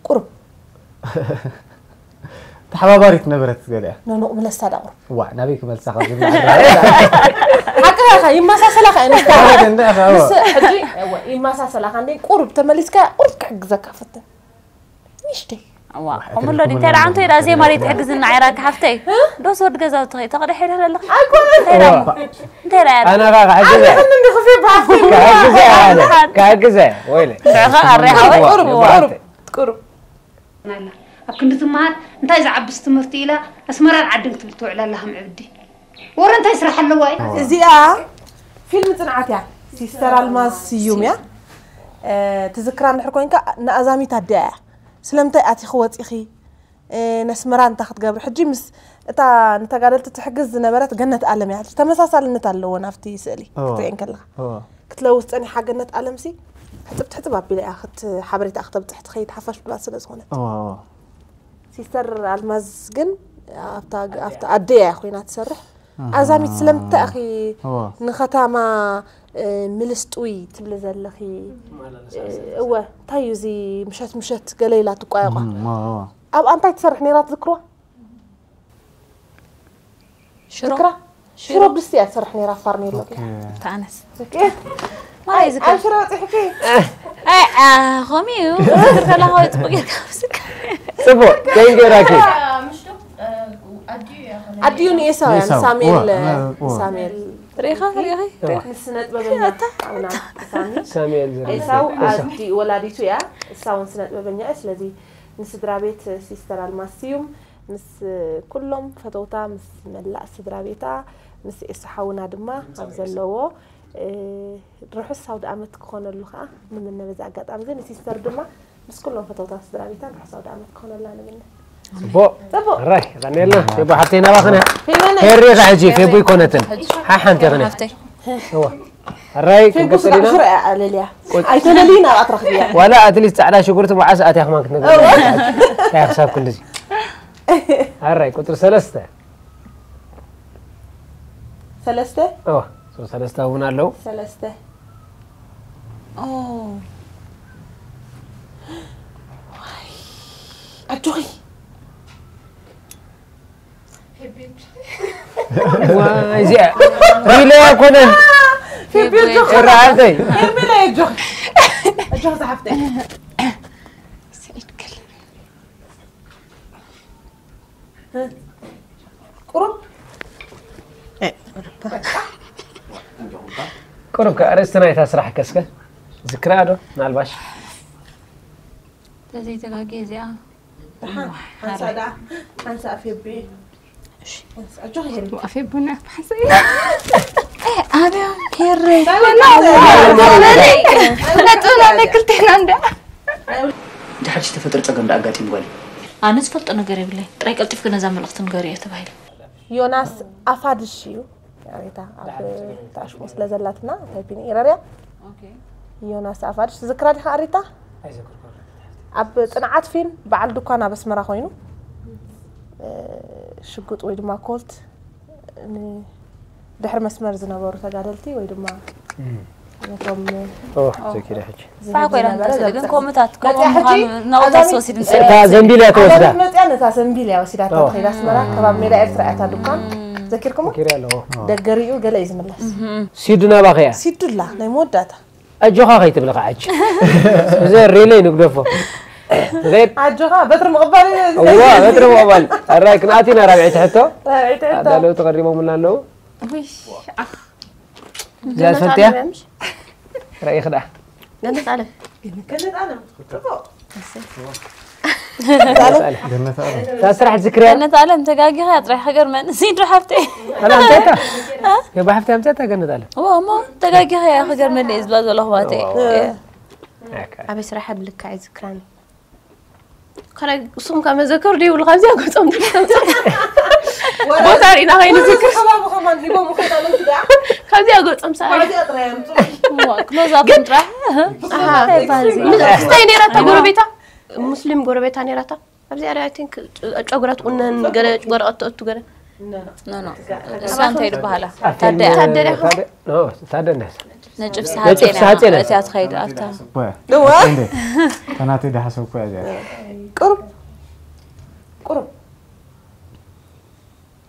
ቁሩብ። ተሓባባሪት ነበረት ገሊኣ። ኖ፣ ኖ፣ ምለሳ ደኣ ቁሩብ። ዋእ፣ ናበይ ክመልሳ ካብ ዝብል ሓቅኻ ኢኻ፣ ይመሳሰላኻ እየን። ኣወ፣ እንደ ኣኻ፣ ኣወ። ምስ ሕጂ፣ እወ፣ ይመሳሰላኻ እንዴ፣ ቁሩብ ተመሊስካ፣ ቁሩብ ክሕግዘካ ፈትን። ንእሽተይ። እዋ፣ ከምኡ ኣሎ ድዩ? እንታይ ደኣ፣ ኣንተ ደኣ ዜማ ደይ ትሕግዝና፣ ዓይራካ ሓፍተይ። ዶስ ወዲ ገዛውቲ ኸይ ተቕድሕ ኢለ ኣለኻ? ኣይኮነን። እንታይ ደኣ እሞ? እንታይ ደኣ? ኣነ ኸዓ ክሕግዘ። ኣነ ክንዲ ክፍይ ብኣፍይ። ክሕግዘ ኣነ። ክሕግዘ። ወይለ። ንዕኻ ኣረ ሓወይ። ቁሩብ፣ እዋ፣ ቁሩብ፣ ኣንተ። ቁሩብ። ኣላ። ኣብ ክንዲ ትመሃር፣ እንታይ ዝዓብስ ትምህርቲ ኢላ፣ ኣስመራን ዓድን ክትብል ትውዕል ኣላ ከም ዕብዲ። ወረ እንታይ ስራሕ ኣለዋ እዩ? እዚኣ ፊልም ጽንዓት እያ። ሲስተር ኣልማዝ ስዩም እያ። እ፣ ትዝክራ እንድሕር ኮይንካ፣ ንኣዛሚት ኣዲኣ እያ። ስለምንታይ ኣቲኺ ወጺኺ? እ፣ ነስመራ እንታይ ክትገብሪ? ሕጂ ምስ እታ ንተጋደልቲ ትሕግዝ ዝነበረት ገነት ኣለም እያ። ተመሳሳልነት ኣለዎ ናብቲ ስእሊ እዎ። ክትሪኤን ከለኻ። እዎ። ክትለውስ ጸኒሓ ገነት ኣለምሲ፣ ሕጽብ ትሕጽብ ኣቢላ እያ። ክት-፣ ሓበሬታ ክተብጽሕ ትኸይድ ሓፋሽ ብላ ስለ ዝኾነት። እዎ፣ እዎ። ሲስተር ኣልማዝ ግን ኣብታ፣ ኣብታ ኣደያ እያ ኮይና ትሰርሕ። ኣሃ። ኣዛሚት ስለምንታይ ኢኺ እወ። ንኸተማ፣ እ፣ ምልስጥዊ ትብሊ ዘለኺ? እወ፣ እንታይ እዩ እዚ ምሸት ምሸት ገለ ኢላ ትቋየቋ? እም፣ እወ፣ እወ። ኣብኣ እንታይ ትሰርሕ ነይራ ትዝክርዋ? ሽሮ። ትዝክራ? ሽሮ። ሽሮ ብስቲ እያ ትሰርሕ ነይራ፣ ፋርኔሎ ኦኬ። ገይራ። ተኣነስ። ኦኬ። ማይ ዝከ-፣ ኣብ ሽሮ በፂሕኪ? ኣይ፣ ኣ፣ ከምኡ እዩ። ዝዝክር ከለኻ ወይ ፅቡቅ ጌርካ ምስካ። ፅቡቅ፣ ከይን ገይራኪ? ኣዲኡ ንኤሳው እያ፣ ኤሳው። ንሳሙኤል፣ እዋ፣ እዋ። ንሳሙኤል። ሪኢኻ፣ ሪኢኻ፣ ሪኢኻ። ንስነ ጥበበኛ እታ፣ ኣብና እታ። ሳሚ። ሳሙኤል ዝርዝር። ኤሳው ኤሳው። ኣዲ ወላዲቱ እያ፣ እሳ እውን ስነ ጥበበኛ እያ። ስለዚ ንስድራ ቤት ሲስተር ኣልማዝ ስዩም፣ ምስ ኩሎም ፈተውታ፣ ምስ መላእ ስድራ ቤታ፣ ምስ ኤሱ ሓውና ድማ ኣብ ዘለዎ፣ እ፣ ርሑስ ኣውደ ዓመት ክኾነሉ ከዓ ንምነ። በዚ ኣጋጣሚ እዚ ንሲስተር ድማ ምስ ኩሎም ፈተውታ ስድራ ቤታን ርሑስ ኣውደ ዓመት ክኾነላ ንምነ። ጽቡቕ። ጽቡቕ። ራይ፣ ቀኒልና። ፌቦ ሓፍተይ ናባኽና። ፌበነ። ሄሪ ኢኻ ሕጂ፣ ፌቦ ኣይኮነትን። ሓሓንቲ ኢኽኒ። ሓፍተይ። እዋ። ራይ፣ ፌቦ ስጋዕ ክንቀጽል ኢና። ሽሮ እያ ኣለልያ። ቁጭ። ኣይተለልይን ኣብኣ ትረኽብያ። ዋላ ኣትሊስት ጻዕዳ ሽጉርቲ መዓስ ኣትያ ከማን ክትነግረና። እዋ። እንታይ ክሳብ ክንድዚ። ኣራይ፣ ቁጽሪ ሰለስተ። ሰለስተ? እዋ፣ ሶ ሰለስተ እውን ኣለዉ። ሰለስተ። ኦ። ዋይ። ኣጆኺ። ዋይ፣ እዚኣ ሪለ ኣይኮነን። ፌቢ ኣጆኺ። ራሃብተይ። ሄርሜላ ኣጆኺ። ኣጆኺ ዝሓፍተይ። ስዒድ ክል-፣ ቁሩብ? እ፣ ቁሩብ። ቁሩብ ከ ኣርእስቲ ናይታ ስራሕ ከስከ ዝክራ ዶ ምናልባሽ? ተዘይተጋግየ እዚኣ። ደሓን፣ ሓንሳእ ደኣ፣ ሓንሳእ ፌቢ። እሺ። ሓንሳእ፣ ኣጆኺ ሄሪ። ኣፌ ቡና ሓንሳእ። ኣይ፣ ኣብዮም ሄሪ። እንታይ ወላ? ነጥብና ክልቴና እንዳ። እንተ ሓድሽ ተፈጥረ ጸገም ደኣ ኣጋጢምዋ ድዩ? ኣነ ዝፈልጦ ነገር የብለይ። ጥራይ ቀልጢፍኪ ነዛ መልእኽቲ ንገርዮ ተባሂለ። ዮናስ ኣፋድሽ እዩ። ኣሬታ ኣብ ተኣሽሞ ስለ ዘላትና ታይፒን ኤረርያ። ኦኬ። ዮናስ ኣፋድሽ ትዝክራ ዲኻ ኣሬታ? ኣይዘክርኩ ኣሬታ። ኣብ ጽንዓት ፊልም በዓል ድኳን ኣብ ኣስመራ ኮይኑ፣ እ፣ ሽጉጥ ወይ ድማ ኮልት ን-፣ ድሕሪ መስመር ዝነበሩ ተጋደልቲ ወይ ድማ እም። ነቶም ኦ፣ ዘኪረ ሕጂ። ዝህብ ፋሕ ኮይና ዝነበረ እንተስእሊ ግን ዘብጽሕ። ከምኡታት፣ ከምኡ መጽያ ሕጂ ምዃኑ እናወዳስ ኣዛሚ-፣ ወሲድ ንጸሊ። እታ ዘንቢል እያ ተወስዳ። ኣዛሚ መጽያ ነታ ዘንቢል እያ ወሲዳታ ኦ። ትኸይድ ኣስመራ፣ ከባቢ ሜዳ ኤርትራ እያ እታ ድኳን። እም። ዘኪርኩሞ? ዘኪረ ኣለኹ። ኦ። ደገሪኡ ገለ እዩ ዝምለስ። እም። ሲዱ ናባኸ እያ? ሲዱ ኣላ፣ ናይ መወዳእታ። ኣጆኻ ከይትብሊ ኸዓ ሕጂ። እዚ ሪለይ ንግደፎ። ንኸይድ። ኣጆኻ፣ በትሪ ምቕባል እዩ። እዋ፣ በትሪ ምቕባል። ኣራይ፣ ክንኣቱ ኢና ራብዐይቲ ሕቶ። ራብዐይቲ ሕቶ። ኣዳለውቲ ቀሪቦምልና ኣለዉ። ውይ፣ ኣኽ። እዚኣ ትፈልጥያ? ገነት ኣለም እያ፣ ምሽ? ራእይኺ ደኣ። ገነት ኣለም። ገነት ኣለም። ጽቡቕ። ገነት ኣለም። ገነት ኣለም። እታ ስራሕ ትዝክርያ? ገነት ኣለም ተጋጊኻ ጥራሕ ሃገር መን ሲድሮ ሓፍተይ። ኣላ ኣምጻታ? አ? የባ ሓፍተይ ኣምጻታ ገነት ኣለም። እዋ፣ እሞ ተጋጊኻ እያ ሃገር መን እየ ዝብላ ዘለኹ ባተይ። እዋ፣ እዋ። እየ። ኣካ። ኣበይ ስራሕ ብልካ ኣይዝክራን። ከላይ እሱም ካብ መዘከር ድዩ ይብሉ፣ ካብዚኣ ገጾም ድዩ ተምጽእ? ወላ ቦታ ርኢና ከይንዝክር። ወላ ከባቢ ከማን ሂቦም ይኸይድ ኣለዉ ድኣ። ካብዚኣ ገጾም ሰኣል። ካብዚኣ ጥራይ ኣምጽኡ። እዋ፣ ክሎዝ ኣፕ ግን ጥራሕ። ኣሃ። እንታይ ይበሃል እዚ? ምን-፣ ክስታይ ነይራታ ኣይዋ። ጎረቤታ? ሙስሊም ጎረቤታ ነይራታ። ኣብዚኣ ርኣ፣ I think ጨጉራ ትቁነን፣ ገለ ወረቐት ተእቱ፣ ገለ። ኖ ኖ እሳ እንታይ ዝበሃላ? ታደ ታደ ዲኹም? ታደ ኖ ታደ እንደ ነጭፍ ነጭፍ ሰሃጤ ሰሃጤ ና ና። እቲያ ትኸይድ ኣብታ እወ እዋ እንዴ ከናተይ ዳሓሰብኩ እያ እዚኣ ቁሩብ ቁሩብ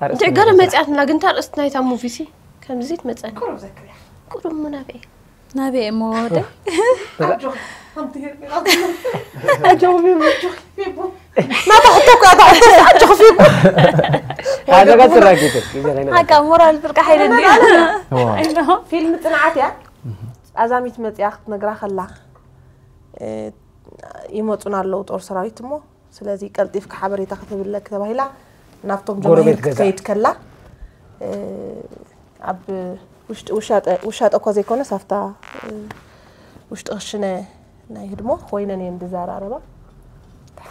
እንተ ገለ መፅያትና ግን እታ ርእስቲ ናይታ ሙቪ ሲ ከምዚ ትመፀኒ ቁሩብ ምናበይ ናበይ እሞ ወደ ናታ ሕቶ እኮ እያ እታ ሕቶ ኣጆኺ ፊቡ ኣዘጋጅ ትራኪት ግዜ ከይነ ሓቃ ሞራል ፍርቃ ሓይለ እንዲ እዋ ፊልም ፅንዓት እያ ኣዛሚት መፅያ ክትነግራ ከላ እ፣ ይመፁና ኣለዉ ጦር ሰራዊት እሞ ስለዚ ቀልጢፍካ ሓበሬታ ክትህብለክ ተባሂላ ናብቶም ጀማሂር ጎረቤት ገዛ። ክትከይድ ከላ እ፣ ኣብ ውሽጢ ውሻጠ ውሻጠ እኳ ዘይኮነስ ኣብታ እ፣ ውሽጢ ክሽነ ናይ ህድሞ ኮይነን እየን ዝዘራረባ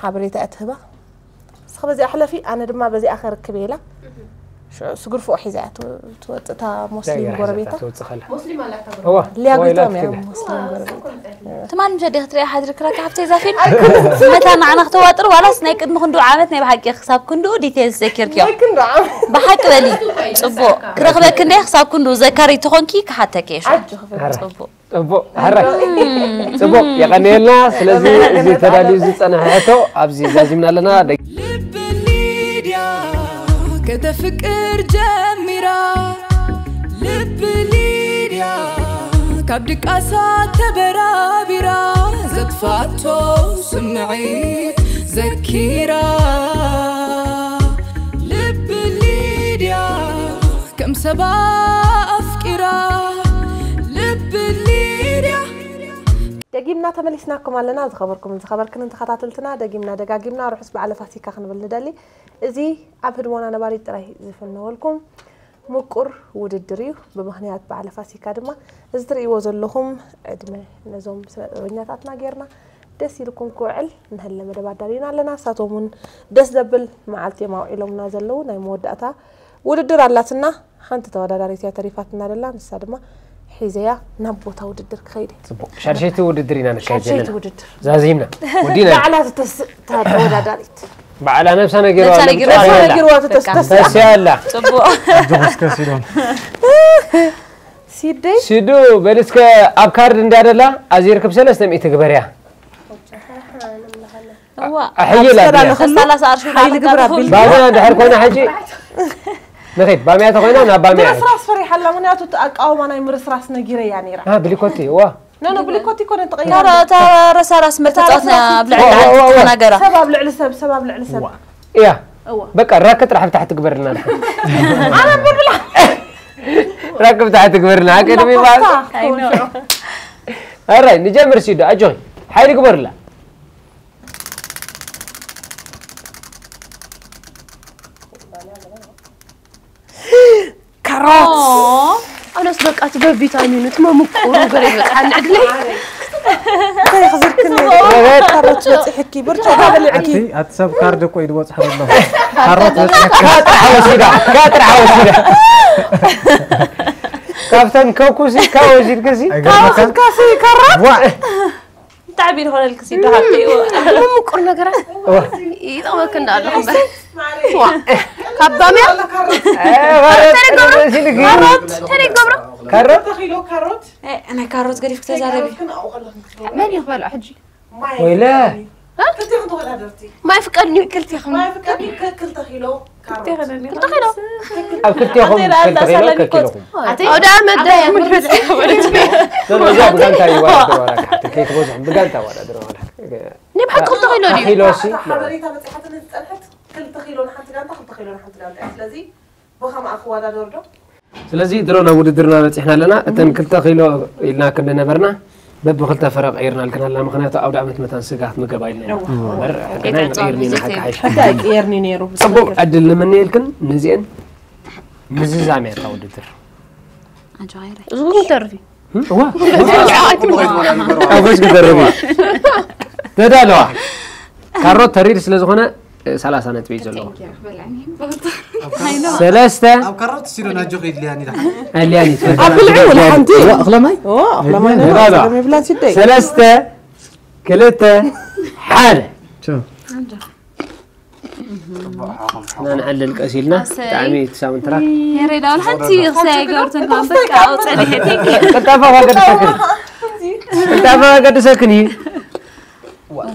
ሓበሬታ እያ ትህባ እስኸ በዚኣ ሕለፊ ኣነ ድማ በዚኣ ከርክብ እየ ኢላ ሽዑ ስጉርፍኦ ሒዛ እያ ትወ- ትወፅእ እታ ሞስሊም ጎረቤታ ትወፅኸላ ሙስሊም ኣላታ እዋ ሊያጉቶም እዋ እዮም ኢላ ሙስሊም ጎረቤት ትማን ምሸት ዲኻ ትሪኣ ሓድርክራ ካብተይ ዛፊን መታ ንዓና ክተዋጥር ዋላስ ናይ ቅድሚ ክንዱ ዓመት ናይ ብሓቂ ክሳብ ክንዱ ዲቴልስ ዘኪርክዮ ኣይክንዶ ዓም ብሓቂ በሊ ፅቡቅ ክረኽበክ እንደ ክሳብ ክንዱ ዘካሪ ተኾንኪ ክሓተክ እየ ሽዑ። ዓጅ ክፍል ፅቡቅ ፅቡቅ ሕራይ ፅቡቅ የቀንየልና ስለዚ እዚ ተዳልዩ ዝፀንሐ ሕቶ ኣብዚ ዛዚምና ኣለና ደቂ ልብ ሊድያ ከተፍቅር ጀሚራ ልብ ሊድያ ካብ ድቃሳ ተበራቢራ ዘጥፋቶ ስምዒት ዘኪራ ልብ ሊድያ ከም ሰባ ኣፍቂራ ልብ ሊድያ ደጊምና ተመሊስናኩም ኣለና ዝኸበርኩምን ዝኸበርክንን ተኸታተልትና ደጊምና ደጋጊምና ርሑስ በዓለ ፋሲካ ክንብል ንደሊ እዚ ኣብ ህድሞና ነባሪት ጥራይ ዝፍነወልኩም ምቁር ውድድር እዩ ብምኽንያት በዓለ ፋሲካ ድማ እዚ ትርእይዎ ዘለኹም ዕድመ ነዞም ስነ ጥበበኛታትና ጌርና ደስ ኢልኩም ክውዕል ንህለ መደብ ኣዳሊና ኣለና ንሳቶም እውን ደስ ዘብል መዓልቲ እዮም ኣውዒሎምና ዘለዉ ናይ መወዳእታ ውድድር ኣላትና ሓንቲ ተወዳዳሪት እያ ተሪፋትና ደላ ንሳ ድማ ሒዘያ ናብ ቦታ ውድድር ክኸይድ እየ ፅቡቅ ሻድሸይቲ ውድድር ኢና ነካይድ ሻድሸይቲ ዘለና ውድድር ዛዚምና ወዲና ባዕላ ዝተስ እታ ተወዳዳሪት ባዕላ ነፍሳ ነጊርዋ ነፍሳ ኣላ ነጊርዋ ብጣዕሚ ኣላ። ኣላ። ነጊርዋ ተተስተስ ተስያ ኣላ ፅቡቅ ጆስ ከሲዶም ሲደይ ሲዱ በል እስከ ኣብ ካርድ እንዲያ ደላ ኣዚርክብ ሰለስተ ሚእቲ ግበርያ እዋ ኣሕይል ኣቢላ ኣስተዳለኽሉ ሰላሳ ኣርሺ ሓይሊ ግብር ኣቢል ባምያ እንድሕር ኮይና ሕጂ ንኸይድ ባምያ ተኮይና ናብ ባምያ ምርስራስ ፈሪሓ ኣላ ምክንያቱ እቲ ኣቃውማ ናይ ምርስራስ ነጊረያ ነይራ አ፣ ብሊኮቲ እዋ ኖ ኖ ብሊኮቲ ኮነ ተቐይራ ታራ ታራ ረሳራስ መተጫወትና ኣብ ልዕሊ ዓዲ ተናገራ ሰብ ኣብ ልዕሊ ሰብ ሰብ ኣብ ልዕሊ ሰብ እያ እዋ በቃ ራክ ጥራሕ ብታሕቲ ግበርልና ንሓ ኣነ ብብላ ራክ ብታሕቲ ግበርልና ኣቀድሚ ይባል ኣራይ ንጀምር ሲዶ ኣጆኺ ሓይሊ ግበርላ ካሮት ኣነስ በቃ እቲ በቪታሚኑ እቲ መምቁሩ ገለ ይበፅሓኒ ዕድለይ እንታይ ክዝርክኒ ካሮት በፂሕኪ ብርጭ በልዕኪ ኣቲ ኣቲ ሰብ ካርድ እኮ እዩ ዝበፅሐ ዘሎ ካሮት በፅሐ ጥራሕ ወሲዳ ጥራሕ ወሲዳ ካብተን ከኩሲ ካብ ወሲድክሲ ኣይገርመካን ካሲ ካሮት ዋ ብጣዕሚ ዝኾነልክሲ ዶ ሓቂ ምምቁር ነገራት ይጠቕመክ እንዳለኹ ካብ ባምያ ካሮት ተደገብሮ ካሮት ተደገብሮ ካሮት ናይ ካሮት ገዲፍ ክተዛረቢ መን ይኽበልዖ ሕጂ ወይለ ማይ ፍቀድኒ ክልተ ኪሎ ኣብ ክልቴኹም ክልተ ኪሎ ከኪለኹም ኣውደ ዓመት ዳያ እዛ ብጋንታ ይወዳደር ዋላ ከይትበዝሑ ብጋንታ ወዳደር ዋላ ናይ ብሓቂ ክልተ ኪሎ ድዩ ኪሎ ሲ ሓበሬታ በፂሓትኒ ዝፀንሐት ክልተ ኪሎ ንሓንቲ ጋንታ ክልተ ኪሎ ንሓንቲ ጋንታ እያ ስለዚ ብኸምኣ ክወዳደር ዶ ስለዚ ድሮ ናብ ውድድርና በፂሕና ኣለና እተን ክልተ ኪሎ ኢልና ክንዲ ነበርና በብክልተ ፈረቕ ቀይርና ልክናልና ምክንያቱ ኣውደ ዓመት መታን ስጋ ክትምገባ ኢልና ኢና እምበር ሕገና ይቀይርኒ ኢና ሓቂ ሓይሽ ሕጋ ይቅየርኒ ነይሩ ፅቡቅ ዕድል ንምንየልክን ንዚአን ምዝዛም እያ እታ ውድድር ኣጆ ኸይረ እዚ እውን ይተርፍ እዩ እዋ ኣቦች ክደርቡ ተዳለዋ ካሮት ተሪር ስለ ዝኾነ ሰላሳ ነጥቢ እዩ ዘለዎ ሰለስተ ኣብ ካሮት ሲዶ ናጆ ከይድልያኒ ዳ ኣልያኒ ኣብ ብልዒ ወላ ሓንቲ እኽለ ማይ ኦ ኣኽለ ማይ ይባላ። ይብላን ሲደይ ሰለስተ ክልተ ሓደ ቸው ጽቡቕ ሓኹም ሓኹም። ንዓልል ቀስ ኢልና ኣሰይ። ብጣዕሚ ትሳውን ትራክ የሬዳ ወላ ሓንቲ ክሳይ ገርትን ካም በቃ ኣውፀኒ ሄድክ ቅልጣፋ ከገድሰክን ቅልጣፋ ከገድሰክን እዩ።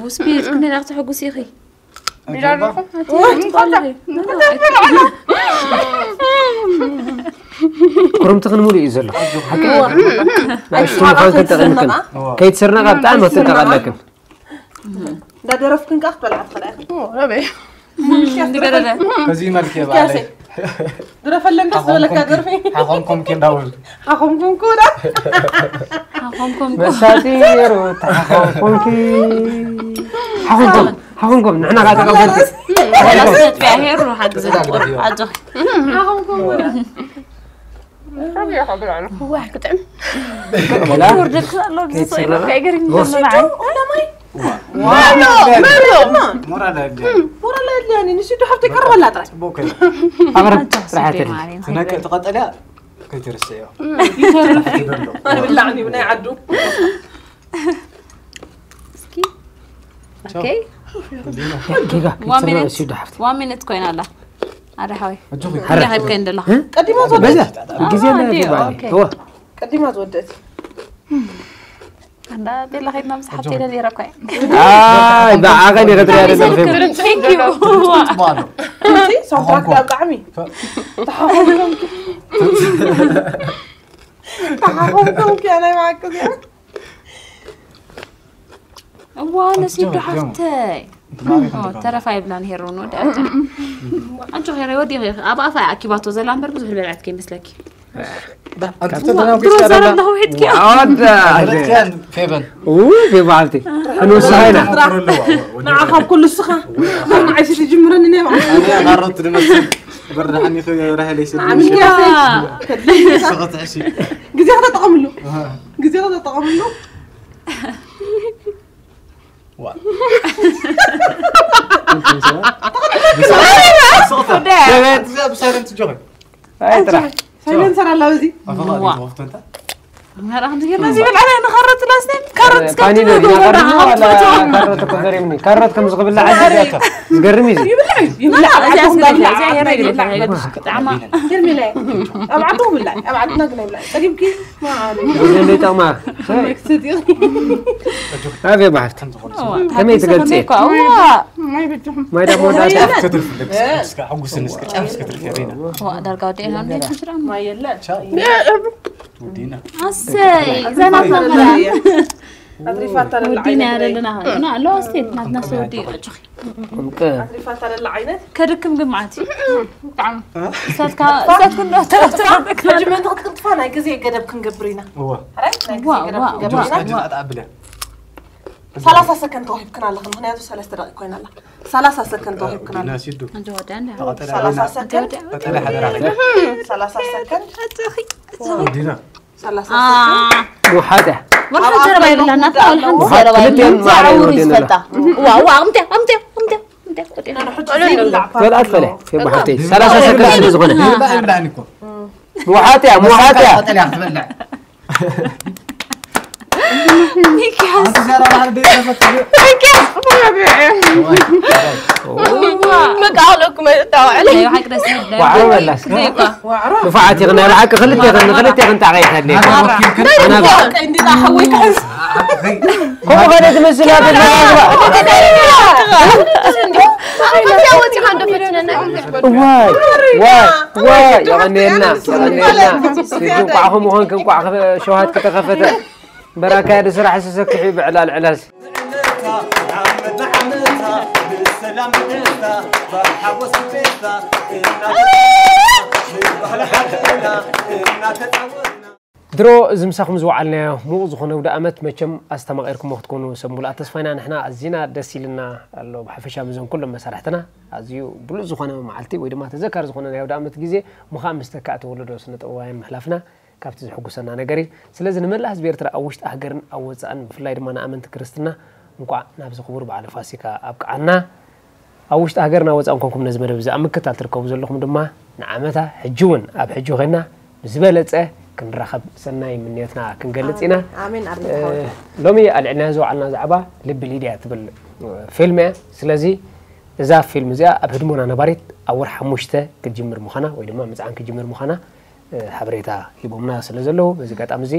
ውስፒድ ክንደይ ናክቲ ሕጉስ ኢኺ ክርምቲ ክንምሉ እዩ ዘሎ። ሓቂ ናእሽቱ ምዃን ከጠቒምክን ከይትስርነቓ ብጣዕሚ ክትጥንቀቕ ኣለክን። እንዳደረፍክን ከዓ ክትበልዓ ትኽእላ ኢኺ። እንዲገረደ ከዚ መልክ የባዕለይ ድረፈለን ደስ ዝበለካ ደርፊ። ሓኾምኮምኪ እንዳበሉ ሓኾምኩም ኩዳ ሓኾምኮም መሳጢ ነይሩ ተሓኾምኮምኪ ሓኾምኮም ሓኾምኮም ንሕና ከዓ ተቐበልቲ ላስነጥቢያ ሄሩ ሓግዘ ኣጆኺ ሓኾምኩም ኩዳ ዋሕ ክጥዕም ወላ ወርደልክ ኣሎ ከይትስረቕ ይገርም ወስ- ንዓይ ኦለማይ ሞራል ኣድልያ ሞራል ኣድልያኒ ንሱ ዶ ሓብቲ ቀርበላ ጥራይ ጽቡቅ ከ ኣበረ ስራሕት የለ ትነቀ ተቐጠልያ ከይትርስዮ ብላዕኒ ብናይ ዓዱ እስኪ ኦኬ ጌጋ One minute. ሲ ዶ ሓፍቲ ዋን ሚኒት ኮይና ኣላ ኣደ ሓወይ ኣጆኺ እንታይ ሃይብ ከይን ደላ ቀዲማ በዛ ዝወደት ግዜ ኣዎ፣ ነቲ ኣዲዮ፣ ባኒ ኦኬ። እወ ቀዲማ ዝወደት እንዳ ቤላ ከይድና ምስ ሓብተይ ደሊረ እኳ ኣይ ብዓቐን ይቐጥሪ ያደለም Thank you ጽቡቅ ኣሎ እዚ ሰውታክ ዳ ብጣዕሚ ተሓኾምኩም ተሓኾምኩም ክያ ናይ ማዕቅ እዚኣ እዋ ነሲዱ ሓፍተይ ኦ፣ ተረፋ ይብላን ሄሮ ነው ዳ ኣጆ ሄረ ወዲ ሄረ ኣብ ኣፋ ኣኪባቶ ዘላ እምበር ብዙሕ በልዓት ከይመስለኪ ኣንቲ ድሮ ተደናጉ ዘረብ ለኸው ሄድኪያ ወዳ ኣለትያን ፌበን ውይ ፌባ ሓብቲ ክንውስኻ ኢና ንዓ ካብ ኩሉ እስኻ ንዓይሲ ትጅምረኒ ነ ኣነ ካሮት ድመስል በርድሓኒ ክረህለይ ስል ዓሚልያ ሰኸትዕሲ ግዜ ከተጠቐምሉ ግዜ ከተጠቐምሉ ዋ ሰበት ብሳይለንት ጆኸ ኣይ ጥራሕ ሳይለንሰር ኣላ በዚ ኣፈቓዲ ተኸፍቶ እንታ መራኽ ዝገርና ዝብል ኣነ ንኻሮት ላስተ ካሮት ፓኒኖ ዲና ቀሪብና ዋላ ካሮት እኮ ገሪምኒ ካሮት ከም ዝኽብላዕ ዝገርም እዩ ይብላዕ እዩ ይብላዕ እዚኣ ዓድኹም ስለ ይብላዕ እዚኣ ሄረ ይግደፍ ጣዕማ ገርም ኢለ ኣብ ዓድኹም ይብላዕ ኣብ ዓድና ግን ይብላዕ ጸጊብኪ ይጠቕማ ክስት ኣቤ ባሕርቲ ከመይ ትገልጽ ማይ ዳ መወዳእታ ክትርፍ ልግስ እስከ ሕጉስን እስከ ጫፍ እስከ ትርፍ ያበይና ዳርጋ ወዲአ ነው እንዴት ትችላል ማይ የለ ወዲና ኣሰይ ዘናት መመራ ኣትሪፋታ ለላ ወዲና ያለልና ና ኣለዋ ስቴት ናትና ሰወዲ ኣጆኺ ኣትሪፋታ ለላ ዓይነት ከድክም ግን ማለት እዩ ብጣዕሚ እሳትካ እሳትኩ እንዳተረተረበክ ሕጂ ምእንቲ ክትቅልጥፋ ናይ ግዜ ገደብ ክንገብር ኢና እዋ ሕራይ ናይ ግዜ ዋ ገደብ ዋ ክንገብር ዋ ኢና ጅ ዋ ኣጣብለ ሰላሳ ሰከንድ ተዋሂብክና ኣለኽን ምክንያቱ ሰለስተ ደቂቅ ኮይና ኣላ ሰላሳ ሰከንድ ተዋሂብክና ኣላ ወዲና ሲዱ እንጂ ወዲያ እንዳ ተቐጠለ ሰላሳ ኣበይና ሰከንድ ቀጠለ ሓደራ ሰላሳ ሰከንድ ወዲና ሰላሳ አ ሰከንድ ሙሓዳ ወርሓ ዘረባ ይብላ ናታ ወላ ሓንቲ ዘረባ ክልቲኦም የብላ ማዕረ ዛዕውሩ ወዲና ይፈታ ዋ ዋ ኣምተ ኣምተ ኣምተ ኣምተ ቆጤ ሕጂ ዘይብላዕ ፓርት በልኣት ፈለ ፌባ ሓብተይ ሰላሳ ሰከንድ ስለ ዝኾነ ይብላ ይብላዕኒ እኮ ሙሓትያ ሙሓትያ ቀጠልያ ክትበልዕ ሚኪያስ ኣንቲ ዘረባ ሓደ ይፈትሕ ሚኪያስ መቃወለኩም ኣይተዋዕለ ናይ ሓቂ ደስ ይብል ዋዕሮ በላስ ዘይኳ ዋዕሮ ንፉዓት ኢኽን ናይ ብሓቂ ክልቴኽን ንክልቴኽን ጣቕዒት ኣድልየካ ኣና እንዲዳ ሓወይ ክሕዝ ከምኡ ኸደ ትመስል ኣደና ወፂኻ እንዶ ፈትነና ዋይ ዋይ ዋይ የቐንየልና የቐንየልና ሲዱ እንቋዕ ከምኡ ኾንክ እንቋዕ ሸውሃት ከተኸፈተ በራካያ ዶ ስራሕ ስሰክሒ ብዕላል ዕላል ድሮ እዚ ምሳኹም ዝወዓልናዮ ምዉቕ ዝኾነ ውደ ኣመት መቸም ኣስተማቒርኩሞ ክትኮኑ ሰብ ሙሉኣት ተስፋ ኢና ንሕና ኣዚና ደስ ኢልና ኣሎ ብሓፈሻ ምዞም ኩሎም መሳርሕትና ኣዝዩ ብሉፅ ዝኾነ መዓልቲ ወይ ድማ ተዘካሪ ዝኾነ ናይ ውደ ኣመት ግዜ ምዃን ምስ ተካእቲ ወለዶ ስነ ጥበባውያን ምሕላፍና ካብቲ ዝሕጉሰና ነገር እዩ ስለዚ ንመላእ ህዝቢ ኤርትራ ኣብ ውሽጢ ሃገርን ኣብ ወፃእን ብፍላይ ድማ ንኣመንቲ ክርስትና እንኳዕ ናብዚ ክቡር በዓለ ፋሲካ ኣብቅዓና ኣብ ውሽጢ ሃገርና ወፃእን ኮንኩም ነዚ መደብ እዚ ኣብ ምክትታል ትርከቡ ዘለኹም ድማ ንዓመታ ሕጂ እውን ኣብ ሕጂ ኮይና ብዝበለፀ ክንራኸብ ሰናይ ምንዮትና ክንገልፅ ኢና ኣሜን ኣርኒት ሎሚ ኣልዕልና ዝወዓልና ዛዕባ ልቢ ሊድያ ትብል ፊልም እያ ስለዚ እዛ ፊልም እዚኣ ኣብ ህድሞና ነባሪት ኣብ ወርሒ ሓሙሽተ ክትጅምር ምዃና ወይ ድማ ምጽዓን ክትጅምር ምዃና ሓበሬታ ሂቦምና ስለ ዘለዉ፣ በዚ ኣጋጣሚ እዚ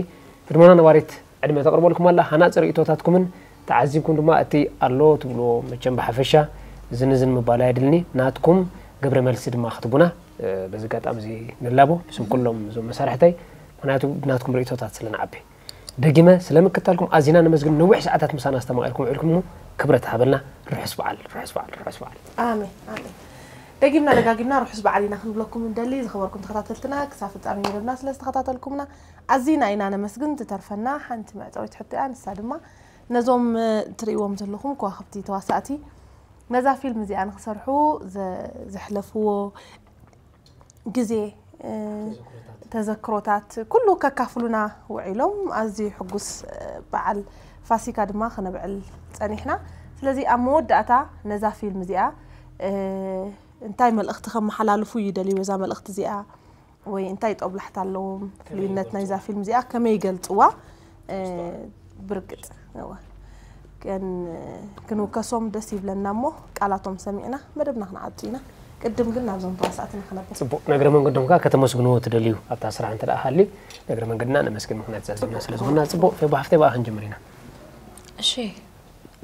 ህድሞና ነባሪት ዕድመ ተቕርበልኩም ኣላ። ሃናጺ ርእይቶታትኩምን ተዓዚብኩም ድማ እቲ ኣሎ ትብልዎ፣ መቸም ብሓፈሻ ዝንዝን ምባል ኣየድልኒ፣ ናትኩም ግብረ መልሲ ድማ ክትቡና በዚ ኣጋጣሚ እዚ ንላቦ፣ ብስም ኩሎም እዞም መሳርሕተይ፣ ምኽንያቱ ብናትኩም ርእይቶታት ስለ ንዓቢ። ደጊመ ስለ ምክታልኩም ኣዚና ነመስግን። ነዊሕ ሰዓታት ምሳና ኣስተማቒርኩም ውዒልኩም እሞ ክብረት ሃበልና። ርሑስ በዓል፣ ርሑስ በዓል፣ ርሑስ በዓል። ኣሜን፣ ኣሜን። ደጊምና ደጋጊምና ርሑስ በዓል ኢና ክንብለኩም እንደሊ። ዝኸበርኩም ተኸታተልትና ክሳብ ፍጻሜ መደብና ስለ ዝተኸታተልኩምና ኣዚና ኢና ነመስግን። ትተርፈና ሓንቲ መዕጸዊት ሕቶ እያ፣ ንሳ ድማ ነዞም ትርእይዎም ዘለኹም ከዋኽብቲ ተዋሳእቲ ነዛ ፊልም እዚኣ ንኽሰርሑ ዘ- ዘሕለፍዎ ግዜ ተዘክሮታት ኩሉ ከካፍሉና ውዒሎም ኣዝዩ ሕጉስ በዓል ፋሲካ ድማ ከነብዕል ጸኒሕና። ስለዚ ኣብ መወዳእታ ነዛ ፊልም እዚኣ እንታይ መልእኽቲ ከመሓላልፉ ይደልዩ? በዛ መልእኽቲ እዚኣ ወይ እንታይ ጦብላሕታ ኣለዎም? ፍሉይነት ናይዛ ፊልም እዚኣ ከመይ ይገልጽዋ? ብርግጽ እወ ከን ክንውከሶም ደስ ይብለና እሞ ቃላቶም ሰሚዕና መደብና ክንዓቱ ኢና። ቅድም ግን ናብዞም ተዋሳእቲ ንክነብር። ጽቡቕ፣ ነግረ መንገዶም ከኣ ከተመስግንዎ ትደልዩ ኣብታ ስራሕ እንተ ደኣ ሃልዩ ነግረ መንገድና ነመስግን፣ ምኽንያት ዘዕዚብና ስለ ዝኾንና። ጽቡቕ፣ ፌቦ ሓፍተይ ብኣኻ ክንጅምር ኢና። እሺ፣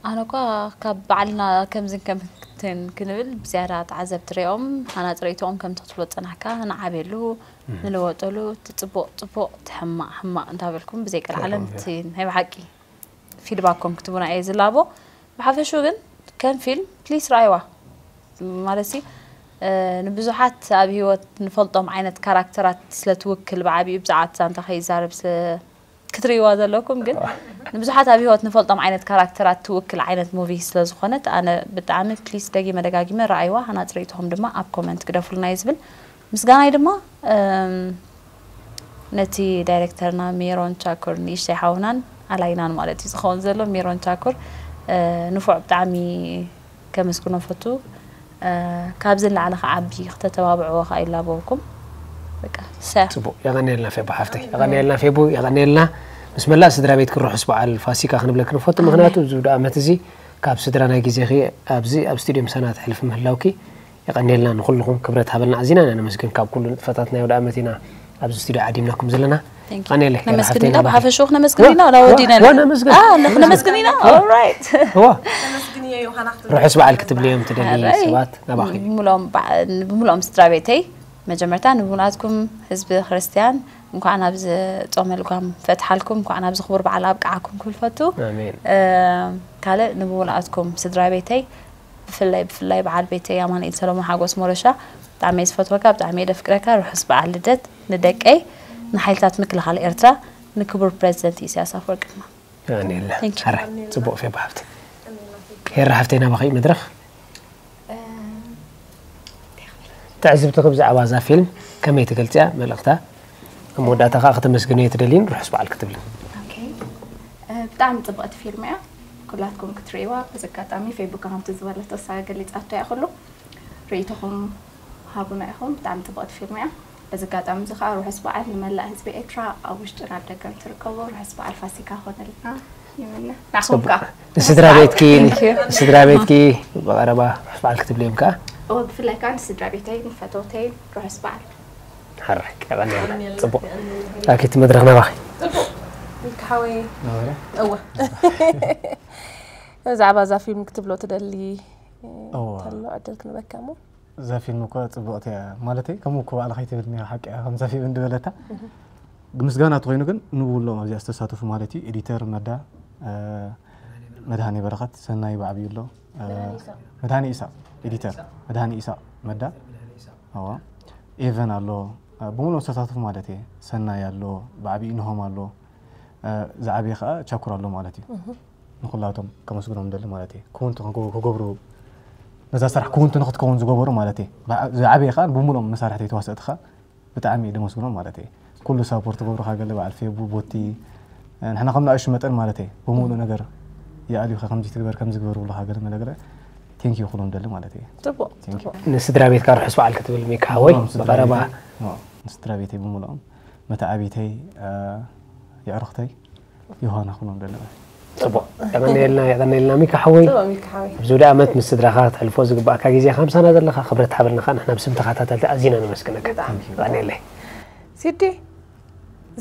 ኣነ እኳ ካብ ባዕልና ከምዝን ከምትን ክንብል ብዝያዳ ተዓዘብቲ ሪኦም ሃናፂ ርእይቶኦም ከምቲ ክትብሎ ዝፀናሕካ ንዓብየሉ ንልወጠሉ እቲ ፅቡቕ ፅቡቕ እቲ ሕማቕ ሕማቕ እንዳበልኩም ብዘይ ቀልዓለም እቲ ናይ ብሓቂ ፊድባኮም ክትቡና እየ ዝላቦ። ብሓፈሽኡ ግን ከም ፊልም ፕሊስ ረኣይዋ ማለትሲ ንብዙሓት ኣብ ሂወት ንፈልጦም ዓይነት ካራክተራት ስለትውክል ብዓብዩ ብዛዕባ እቲ ዛንታ ከይዛረብ ስለ ክትርእይዋ ዘለኩም ግን ንብዙሓት ኣብ ሂወት ንፈልጦም ዓይነት ካራክተራት ትውክል ዓይነት ሙቪ ስለ ዝኾነት ኣነ ብጣዕሚ ፕሊስ ደጊመ ደጋጊመ ረኣይዋ ሃናፂ ርእይቶኹም ድማ ኣብ ኮመንት ግደፉልና እየ ዝብል ምስጋናይ ድማ ነቲ ዳይሬክተርና ሜሮን ቻኩር ንእሽተይ ሓውናን ኣላይናን ማለት እዩ ዝኸውን ዘሎ ሜሮን ቻኩር ንፉዕ ብጣዕሚ ከመስግኖ ፈቱ ካብዚ ንላዕሊ ክዓቢ ክተተባብዕዎ ከዓ ይላበወኩም በቃ ሰ ጽቡቅ የቀንየልና ፌቡ ሓፍተይ የቀንየልና ፌቡ የቀንየልና ምስ መላእ ስድራ ቤትኪ ርሑስ በዓል ፋሲካ ክንብለኪ ንፈቱ ምክንያቱ እዚ ዳ ዓመት እዚ ካብ ስድራ ናይ ግዜኺ ኣብዚ ኣብ ስቱድዮ ምሳና ትሕልፊ ምህላውኪ የቐንየልና ንኹልኹም ክብረት ሃበልና ኣዚና ኢና ነመስግን ካብ ኩሉ ንጥፈታት ናይ ወደ ዓመት ኢና ኣብዚ ስቱድዮ ዓዲምናኩም ዘለና Thank you. ቀንየለ ነመስግን ኢና ብሓፈሽኡ ክነመስግን ኢና ወላ ወዲና ኢና ነመስግን ነመስግን ኢና ኦራይት ርሑስ በዓል ክትብልዮም ትደሊ ሰባት ናባኺ ብምሎም ስድራ ቤተይ መጀመርታ ንቡናትኩም ህዝቢ ክርስትያን እንኳዕ ናብዚ ጾመ ልጓም ፈትሓልኩም እንኳዕ ናብዚ ክቡር በዓል ኣብቅዓኩም ክብል ፈቱ ካልእ ንቡናትኩም ስድራ ቤተይ ብፍላይ ብፍላይ በዓል ቤተይ ኣማኑኤል ሰሎሞን ሓጎስ ሞረሻ ብጣዕሚ እየ ዝፈትወካ ብጣዕሚ እየ ደፍቅረካ ርሑስ በዓል ልደት ንደቀይ ንሓይልታት ምክልኻል ኤርትራ ንክቡር ፕረዚደንት ኢሳያስ ኣፈወርቂ ድማ የቐንየልና Thank you. ሕራይ ጽቡቕ ፌባ ሓፍቲ ሄራ ሓፍተይ ናባኺ መድረኽ ትዕዝብትኺ ብዛዕባ እዛ ፊልም ከመይ ትገልጽያ መልእኽታ ኣብ መወዳእታ ከዓ ከተመስግንዮ ትደልይን ርሑስ በዓል ክትብልን ብጣዕሚ ፅብቕቲ ፊልም እያ ኩላትኩም ክትርእይዋ በዚ ኣጋጣሚ ፌቡካ ከምቲ ዝበለቶ እሳ ገሊፃቶ እያ ኩሉ ርእይቶኹም ሃቡና ኢኹም ብጣዕሚ ፅብቕቲ ፊልም እያ በዚ ኣጋጣሚ እዚ ከዓ ርሑስ በዓል ንመላእ ህዝቢ ኤርትራ ኣብ ውሽጥን ኣብ ደገን ትርከቡ ርሑስ በዓል ፋሲካ ኮነልና ይምነ ንዓኹም ከዓ ንስድራ ቤትኪ ንስድራ ቤትኪ ብቐረባ ርሑስ በዓል ክትብልዮም ከዓ ብፍላይ ከዓ ንስድራ ቤተይ ንፈተውተይ ርሑስ በዓል ሓራይ ቀቐኒ ጽቡቕ ኣኪ እቲ መድረኽ ናባኺ ሓወይ እወ ብዛዕባ እዛ ፊልም ክትብሎ ትደሊ ተሎ ዕድል ክንበካ እሞ እዛ ፊልም እኮ ጽቡቕቲ እያ ማለተይ ከምኡ እኮ ባዕልኻ ይትብል ኒኻ ሓቂ እያ ከምዛ ፊልም እንድበለታ ምስጋና ተኾይኑ ግን ንብሎም ኣብዚኣ ዝተሳተፉ ማለት እዩ ኤዲተር መዳ መድሃኔ በረኸት ሰናይ ብዓብዩ ኣሎ መድሃኔ ኢሳቕ ኤዲተር መድሃኔ ኢሳቕ መዳ ኣዋ ኤቨን ኣሎ ብምሉኦም ዝተሳተፉ ማለት እየ ሰናይ ኣሎ ብዓብዩ ንሆም ኣሎ ዝዓበየ ከዓ ቻኩር ኣሎ ማለት እዩ ንኩላቶም ከመስግኖም ደሊ ማለት እየ ክውንቲ ክገብሩ ነዛ ስራሕ ክውንቲ ንክትከውን ዝገበሩ ማለት እየ ዝዓበየ ከዓ ብምሉኦም መሳርሕቲ ተዋሰእቲ ከዓ ብጣዕሚ እየ ደመስግኖም ማለት እየ ኩሉ ሳፖርት ገብሩካ ገለ በዓል ፌቡ ቦቲ ንሕና ከም ንኣሽቱ መጠን ማለት እየ ብምሉእ ነገር ይኣልዩካ ከምዚ ትግበር ከምዚ ግበር ብሉካ ገለ መለገለ ቴንኪዩ ክብሎም ደሊ ማለት እየ ጽቡቅ ንስድራ ቤትካ ርሑስ በዓል ክትብል ሚካ ሃወይ ብቐረባ ንስድራ ቤተይ ብምልኦም መተዓቢተይ የዕርኽተይ ዮሃና ክብሎም ደሊ ማለት ጽቡቕ። የቐንየልና፣ የቐንየልና ሚካ ሓወይ። ጽቡቕ ሚካ ሓወይ። ኣብዚ ውደ ዓመት ምስ ስድራኻ ክትሕልፎ ዝግባእካ ግዜ ካብ ምሳና ዘለኻ ክብረት ሓበልና ኸኣ ንሕና ብስም ተኸታተልቲ ኣዝና ነመስግነካ። ብጣዕሚ። የቐንየለይ። ሲዲ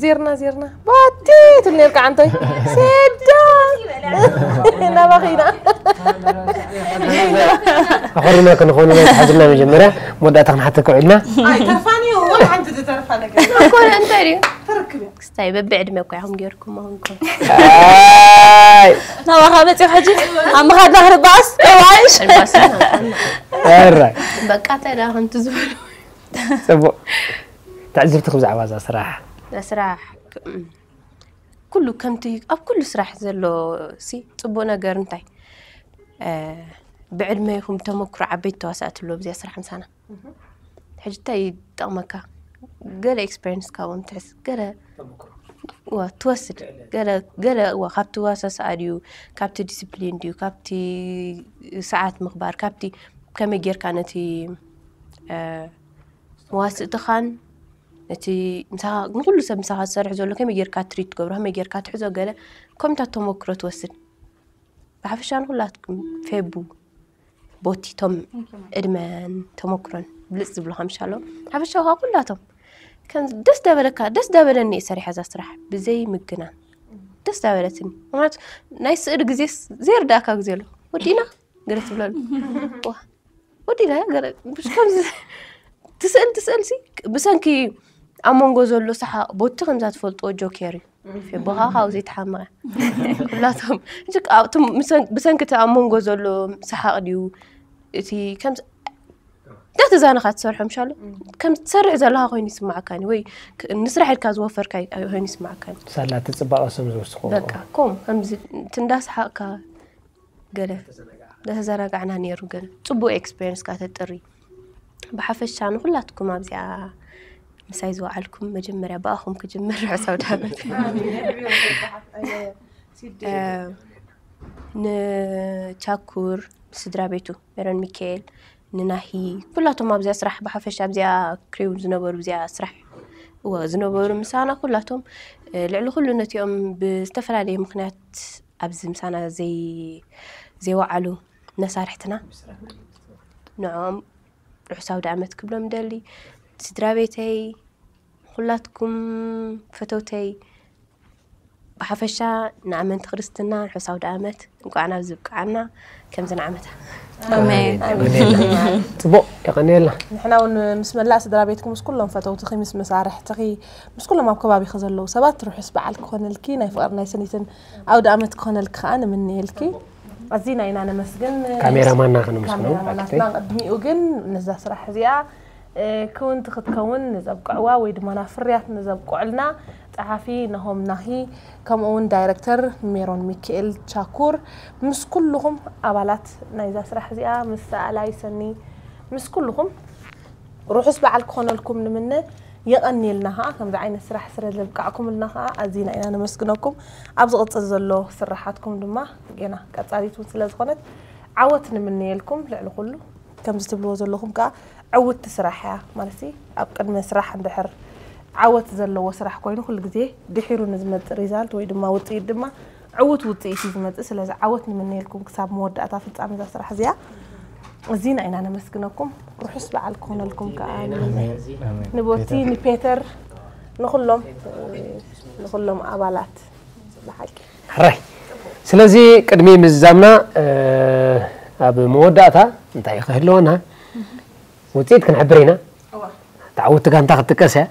ዜርና ዜርና ባቲ ትብል ነርካ ዓንቶይ። ሲዳ ናባኺ ኢና። ኣኾሪና ክንኾኑ ናይ ተሓዝልና መጀመርያ መወዳእታ ክንሓተካ ውዒልና። ኣይተርፋን እዩ ወላ ሓንቲ ዝተርፋ ነገር ኮነ እንታይ ድዩ ትርክብ እያ። ክስታይ በብዕድመ እኮ ኢኹም ገይርኩም ኣሁንኩም ኣይ ናባኻ መፂኡ ሕጂ ኣብ ምኻድና ክንበኣስ ተባይሽ ኣራይ በቃ እንታይ ደኣ ከምቲ ዝበሉ ጽቡቕ። ትዕዝብቲ ክብ ዛዕባ እዛ ስራሕ ስራሕ እም፣ ኩሉ ከምቲ ኣብ ኩሉ ስራሕ ዘሎ ሲ ፅቡቅ ነገር እንታይ እ፣ ብዕድመ ይኹም ተመክሮ ዓበይቲ ተዋሳእቲ ኣለዉ ኣብዚኣ ስራሕ ምሳና ሕጂ እንታይ ይጠቕመካ ገለ ኤክስፔሪንስ ካብኦም ትሕዝ ገለ ዋ ትወስድ ገለ ገለ ዋ ካብቲ ዋሳስኣ ድዩ ካብቲ ዲስፕሊን ድዩ ካብቲ ሰዓት ምኽባር ካብቲ ከመይ ጌርካ ነቲ እ፣ መዋስእትኻን እቲ ምሳኻ ንኩሉ ሰብ ምሳኻ ዝሰርሕ ዘሎ ከመይ ጌርካ ትሪት ትገብሮ ከመይ ጌርካ ትሕዞ ገለ ከምታት ተመክሮ ትወስድ ብሓፈሻ ንኩላትኩም ፌቡ ቦቲ ቶም ዕድመን ተመክሮን ብልፅ ዝብሉ ከምሻሎ ሓፈሻ ከዓ ኩላቶም ከም ደስ ዳበለካ ደስ ዳበለኒ እየ ሰሪሐ እዛ ስራሕ ብዘይ ምግናን ደስ ዳበለትኒ ምክንያቱ ናይ ስእሊ ግዜ ዘይርዳእካ ግዜ ኣሎ ወዲእና ገለ ትብለሉ ዋ ወዲና ገለ ምሽ ከምዚ ትስእል ትስእል ሲ ብሰንኪ ኣብ መንጎ ዘሎ ሰሓቕ ቦቲ ከምዛ ትፈልጥዎ ጆኬር እዩ ፌቦኻ ካብኡ ዘይተሓመቐ ኩላቶም ሕጂ ኣብቲ ምሰን- ብሰንኪ እቲ ኣብ መንጎ ዘሎ ሰሓቕ ድዩ እቲ ከም እንዳ ተዛነኻ ትሰርሖ ምሻሎ ከም ትሰርሕ ዘለኻ ኮይኑ ይስማዓካኒ ወይ ክ- ንስራሕ ኢልካ ዝወፈርካ ይ- ኮይኑ ይስማዓካኒ ሳላ እቲ ጽባቐ ስም ዝውስኹ በቃ ኮም ከምዚ እቲ እንዳሰሓቕካ ገለ እንዳተዘናጋዕና ነይሩ ገለ ጽቡቅ ኤክስፔሪንስ ካ ተጥሪ ብሓፈሻ ንኩላትኩም ኣብዚኣ ምሳይ ዝወዓልኩም መጀመርያ ብኣኹም ክጅምር ርሑስ ኣውደ ዓመት ንቻኩር ስድራ ቤቱ ሜሮን ሚካኤል ንናሂ ኩላቶም ኣብዚኣ ስራሕ ብሓፈሻ ኣብዚኣ ክሪው ዝነበሩ እዚኣ ስራሕ እዎ ዝነበሩ ምሳና ኩላቶም እ፣ ልዕሊ ኩሉ ነቲኦም ብዝተፈላለየ ምክንያት ኣብዚ ምሳና ዘይ ዘይወዓሉ መሳርሕትና ንዕኦም ርሑስ ኣውደ ዓመት ክብሎም ደሊ ስድራ ቤተይ ኩላትኩም ፈተውተይ ብሓፈሻ ንኣመንቲ ክርስትና ርሑስ ኣውደ ዓመት እንኳዕ ናብ ዝብቅዓና ከምዚ ንዓመታ ኣሜን ጽቡቅ የቀንየልና ንሕና እውን ምስ መላእ ስድራ ቤትኩም ምስ ኩሎም ፈተውትኺ ምስ መሳርሕትኺ ምስ ኩሎም ኣብ ከባቢኺ ዘለዉ ሰባት ርሑስ በዓል ክኾነልኪ ናይ ፍቕሪ ናይ ስኒትን ኣውደ ዓመት ክኾነልኪ ከዓ ንምንየልኪ ኣዚና ኢና ነመስግን ካሜራማና ከነመስግኖ ካሜራማናትና ቅድሚኡ ግን ነዛ ስራሕ እዚኣ እ፣ ክውንቲ ክትከውን ንዘብቅዕዋ ወይ ድማ ናብ ፍርያት ንዘብቅዑልና ጸሓፊ ነሆም ናሂ ከምኡ እውን ዳይረክተር ሜሮን ሚካኤል ቻኩር ምስ ኩልኹም ኣባላት ናይዛ ስራሕ እዚኣ ምስ ሰኣላይ ሰኒ ምስ ኩልኹም ርሑስ በዓል ክኾነልኩም ንምነ የቐንየልና ከዓ ከምዚ ዓይነት ስራሕ ስለ ዘብቃዕኩምልና ከዓ ኣዚና ኢና ነመስግነኩም ኣብ ዝቕፅል ዘሎ ስራሓትኩም ድማ ገና ቀፃሊት እውን ስለ ዝኾነት ዓወት ንምነየልኩም ልዕሊ ኩሉ ከምዚ ትብልዎ ዘለኹም ከዓ ዕውቲ ስራሕ እያ ማለት ኣብ ቅድመ ስራሕ እንድሕር ዓወት ዘለዎ ስራሕ ኮይኑ ኩሉ ግዜ ድሒሩ ንዝመፅእ ሪዛልት ወይ ድማ ውፅኢት ድማ ዕውት ውፅኢት እዩ ዝመፅእ ስለዚ ዓወት ንምነየልኩም ክሳብ መወዳእታ ፍፃሜ እዛ ስራሕ እዚኣ እዚና ኢና ነመስግነኩም ርሑስ በዓል ክኾነልኩም ከዓ ንቦቲ ንፔተር ንኩሎም ንኩሎም ኣባላት ብሓቂ ሕራይ ስለዚ ቅድሚ ምዝዛምና ኣብ መወዳእታ እንታይ ክህልወና ውፅኢት ክንሕብር ኢና ተዓውቲ ጋንታ ክትጥቀስ እያ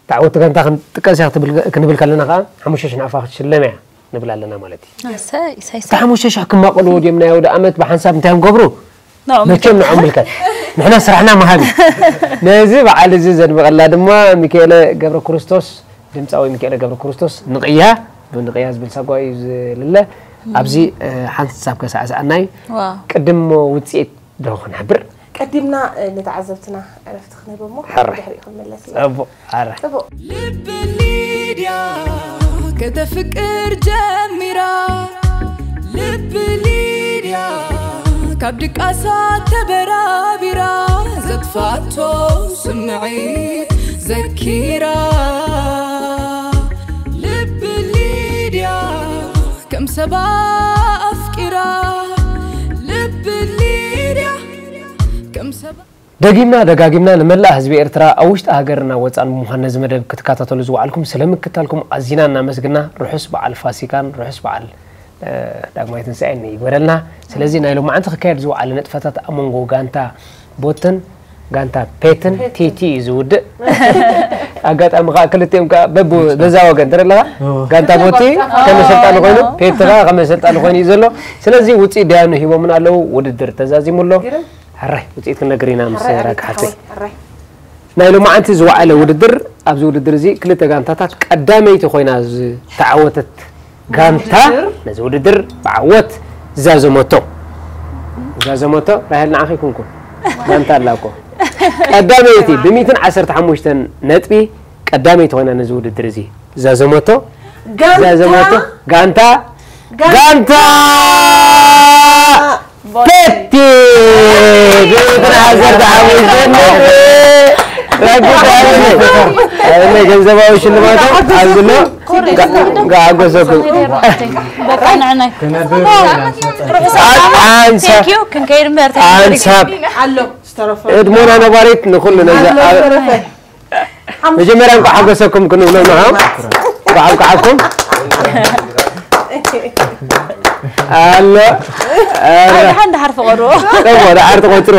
ተዓወቲ ጋንታ ክንጥቀስ እያ ክንብል ከለና ከዓ ሓሙሽተ ሽሕ ናቕፋ ክትሽለም እያ ንብል ኣለና ማለት እዩ። እሰይ እሰይ እታ ሓሙሽተ ሽሕ ክማቐልዎ ድዮም ናይ ኣውደ ኣመት ብሓንሳብ እንታይ እዮም ገብሩ? መቸም ንዖም ምልከት ንሕና ስራሕና መሃብ እዩ። ነዚ በዓል እዚ ዘድምቐላ ድማ ሚካኤለ ገብረ ክርስቶስ ድምፃዊ ሚካኤለ ገብረ ክርስቶስ ንቕያ ብንቕያ ዝብል ሳጓ እዩ ዝልለ ኣብዚ ሓንሳብ ከሰዕስዐና እዩ። ቅድም ውፅኢት ዶ ክንሕብር? ቀዲምና ንተዓዘብትና ዕረፍቲ ክንህብ እሞ ሕራይ። ድሕሪኡ ክንምለስ ኢና። ጽቡቕ፣ ሕራይ። ጽቡቕ። ልብ ሊድያ ከተፍቅር ጀሚራ ልብ ሊድያ ካብ ድቃሳ ተበራቢራ ዘጥፋቶ ስምዒት ዘኪራ ልብ ሊድያ ሰባ ኣፍቂራ ልቢ ሊድያ ከም ሰባ ደጊምና ደጋጊምና ንመላእ ህዝቢ ኤርትራ ኣብ ውሽጢ ሃገርና ወፃን ብምዃን ነዚ መደብ ክትከታተሉ ዝወዓልኩም ስለምክታልኩም ኣዚና እናመስግና ርሑስ በዓል ፋሲካን ርሑስ በዓል ዳግማይ ትንሳኤን ይግበረልና። ስለዚ ናይ ሎማዓንቲ ክካየድ ዝወዓለ ንጥፈታት ኣብ መንጎ ጋንታ ቦትን ጋንታ ፔትን ቲቲ እዩ ዝውድእ። ኣጋጣሚ ከዓ ክልቲኦም ከዓ በቡ በዛ ወገን ትርኢ ኣለኻ። ጋንታ ቦቲ ከም ኣሰልጣኒ ኮይኑ ፔቲ ከዓ ከም ኣሰልጣኒ ኮይኑ እዩ ዘሎ። ስለዚ ውፅኢት ዳያኑ ሂቦምን ኣለዉ። ውድድር ተዛዚሙ ኣሎ። ሕራይ ውፅኢት ክንነግር ኢና ምስ ራኪ ሓፍተይ። ናይ ሎማዓንቲ ዝወዓለ ውድድር ኣብዚ ውድድር እዚ ክልተ ጋንታታት ቀዳመይቲ ኮይና ዝተዓወተት ጋንታ ነዚ ውድድር ብዓወት ዛዘመቶ ዛዘመቶ ራሄል ንዓኺ ኩንኩን ጋንታ ኣላ እኮ ቀዳመይቲ ብሚእትን ዓሰርተ ሓሙሽተን ነጥቢ ቀዳመይቲ ኮይና ነዚ ውድድር እዚ ዛዘመቶ ዛዘመቶ ጋንታ ጋንታ ፔቲ ብሚእትን ዓሰርተ ሓሙሽተ ነጥቢ ረጉድ ኣበለ ገንዘባዊ ሽልማቶም ኣብዚ ኣሎ። ጋዓጎሰኩም በቃ ንዕናይ ኣንሳብ ክንከይድ እምበር ኣንሳብ ኣሎ ዝተረፈ እድሞና ነባሪት ንኩሉ ነዚ ኣብ መጀመርያ እንኳዕ ሓጎሰኩም ክንብሎ ንዖም እንኳዕ ኣብቅዓኩም ኣሎ ደሓን ደሓር ፍቐድዎ እሞ ደሓር ተቆፅሮ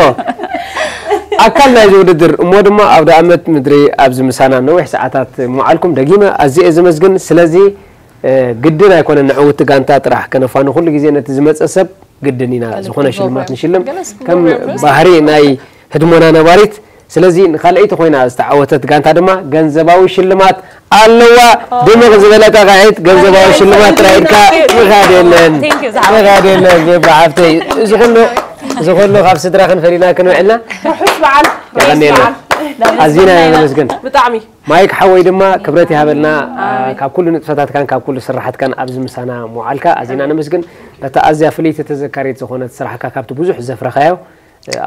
ኣካል ናይዚ ውድድር እሞ ድማ ኣብ ደኣመት ምድሪ ኣብዚ ምሳና ነዊሕ ሰዓታት ምውዓልኩም ደጊመ ኣዝየ ዘመስግን ስለዚ ግድን ኣይኮነን ንዕውቲ ጋንታ ጥራሕ ከነፋኑ ኩሉ ግዜ ነቲ ዝመፀ ሰብ ግድን ኢና ዝኾነ ሽልማት ንሽልም ከም ባህሪ ናይ ህድሞና ነባሪት ስለዚ ንካልኣይቲ ኮይና ዝተዓወተት ጋንታ ድማ ገንዘባዊ ሽልማት ኣለዋ ድምቕ ዝበለ ጠቃዒት ገንዘባዊ ሽልማት ጥራይ ኢልካ ምኻድ የለን ምኻድ የለን ዜባ ሓፍተይ እዚ ኩሉ እዚ ኩሉ ካብ ስድራኽን ፈሊና ክንውዕልና ርሑስ በዓል የቐንየልና ኣዚና ኢና ነመስግን ብጣዕሚ ማይክ ሓወይ ድማ ክብረት ይሃበልና ካብ ኩሉ ንጥፈታትካን ካብ ኩሉ ስራሓትካን ኣብዚ ምሳና ምውዓልካ ኣዚና ነመስግን በታ ኣዝያ ፍልይቲ ተዘካሪት ዝኾነት ስራሕካ ካብቲ ብዙሕ ዘፍረኻዮ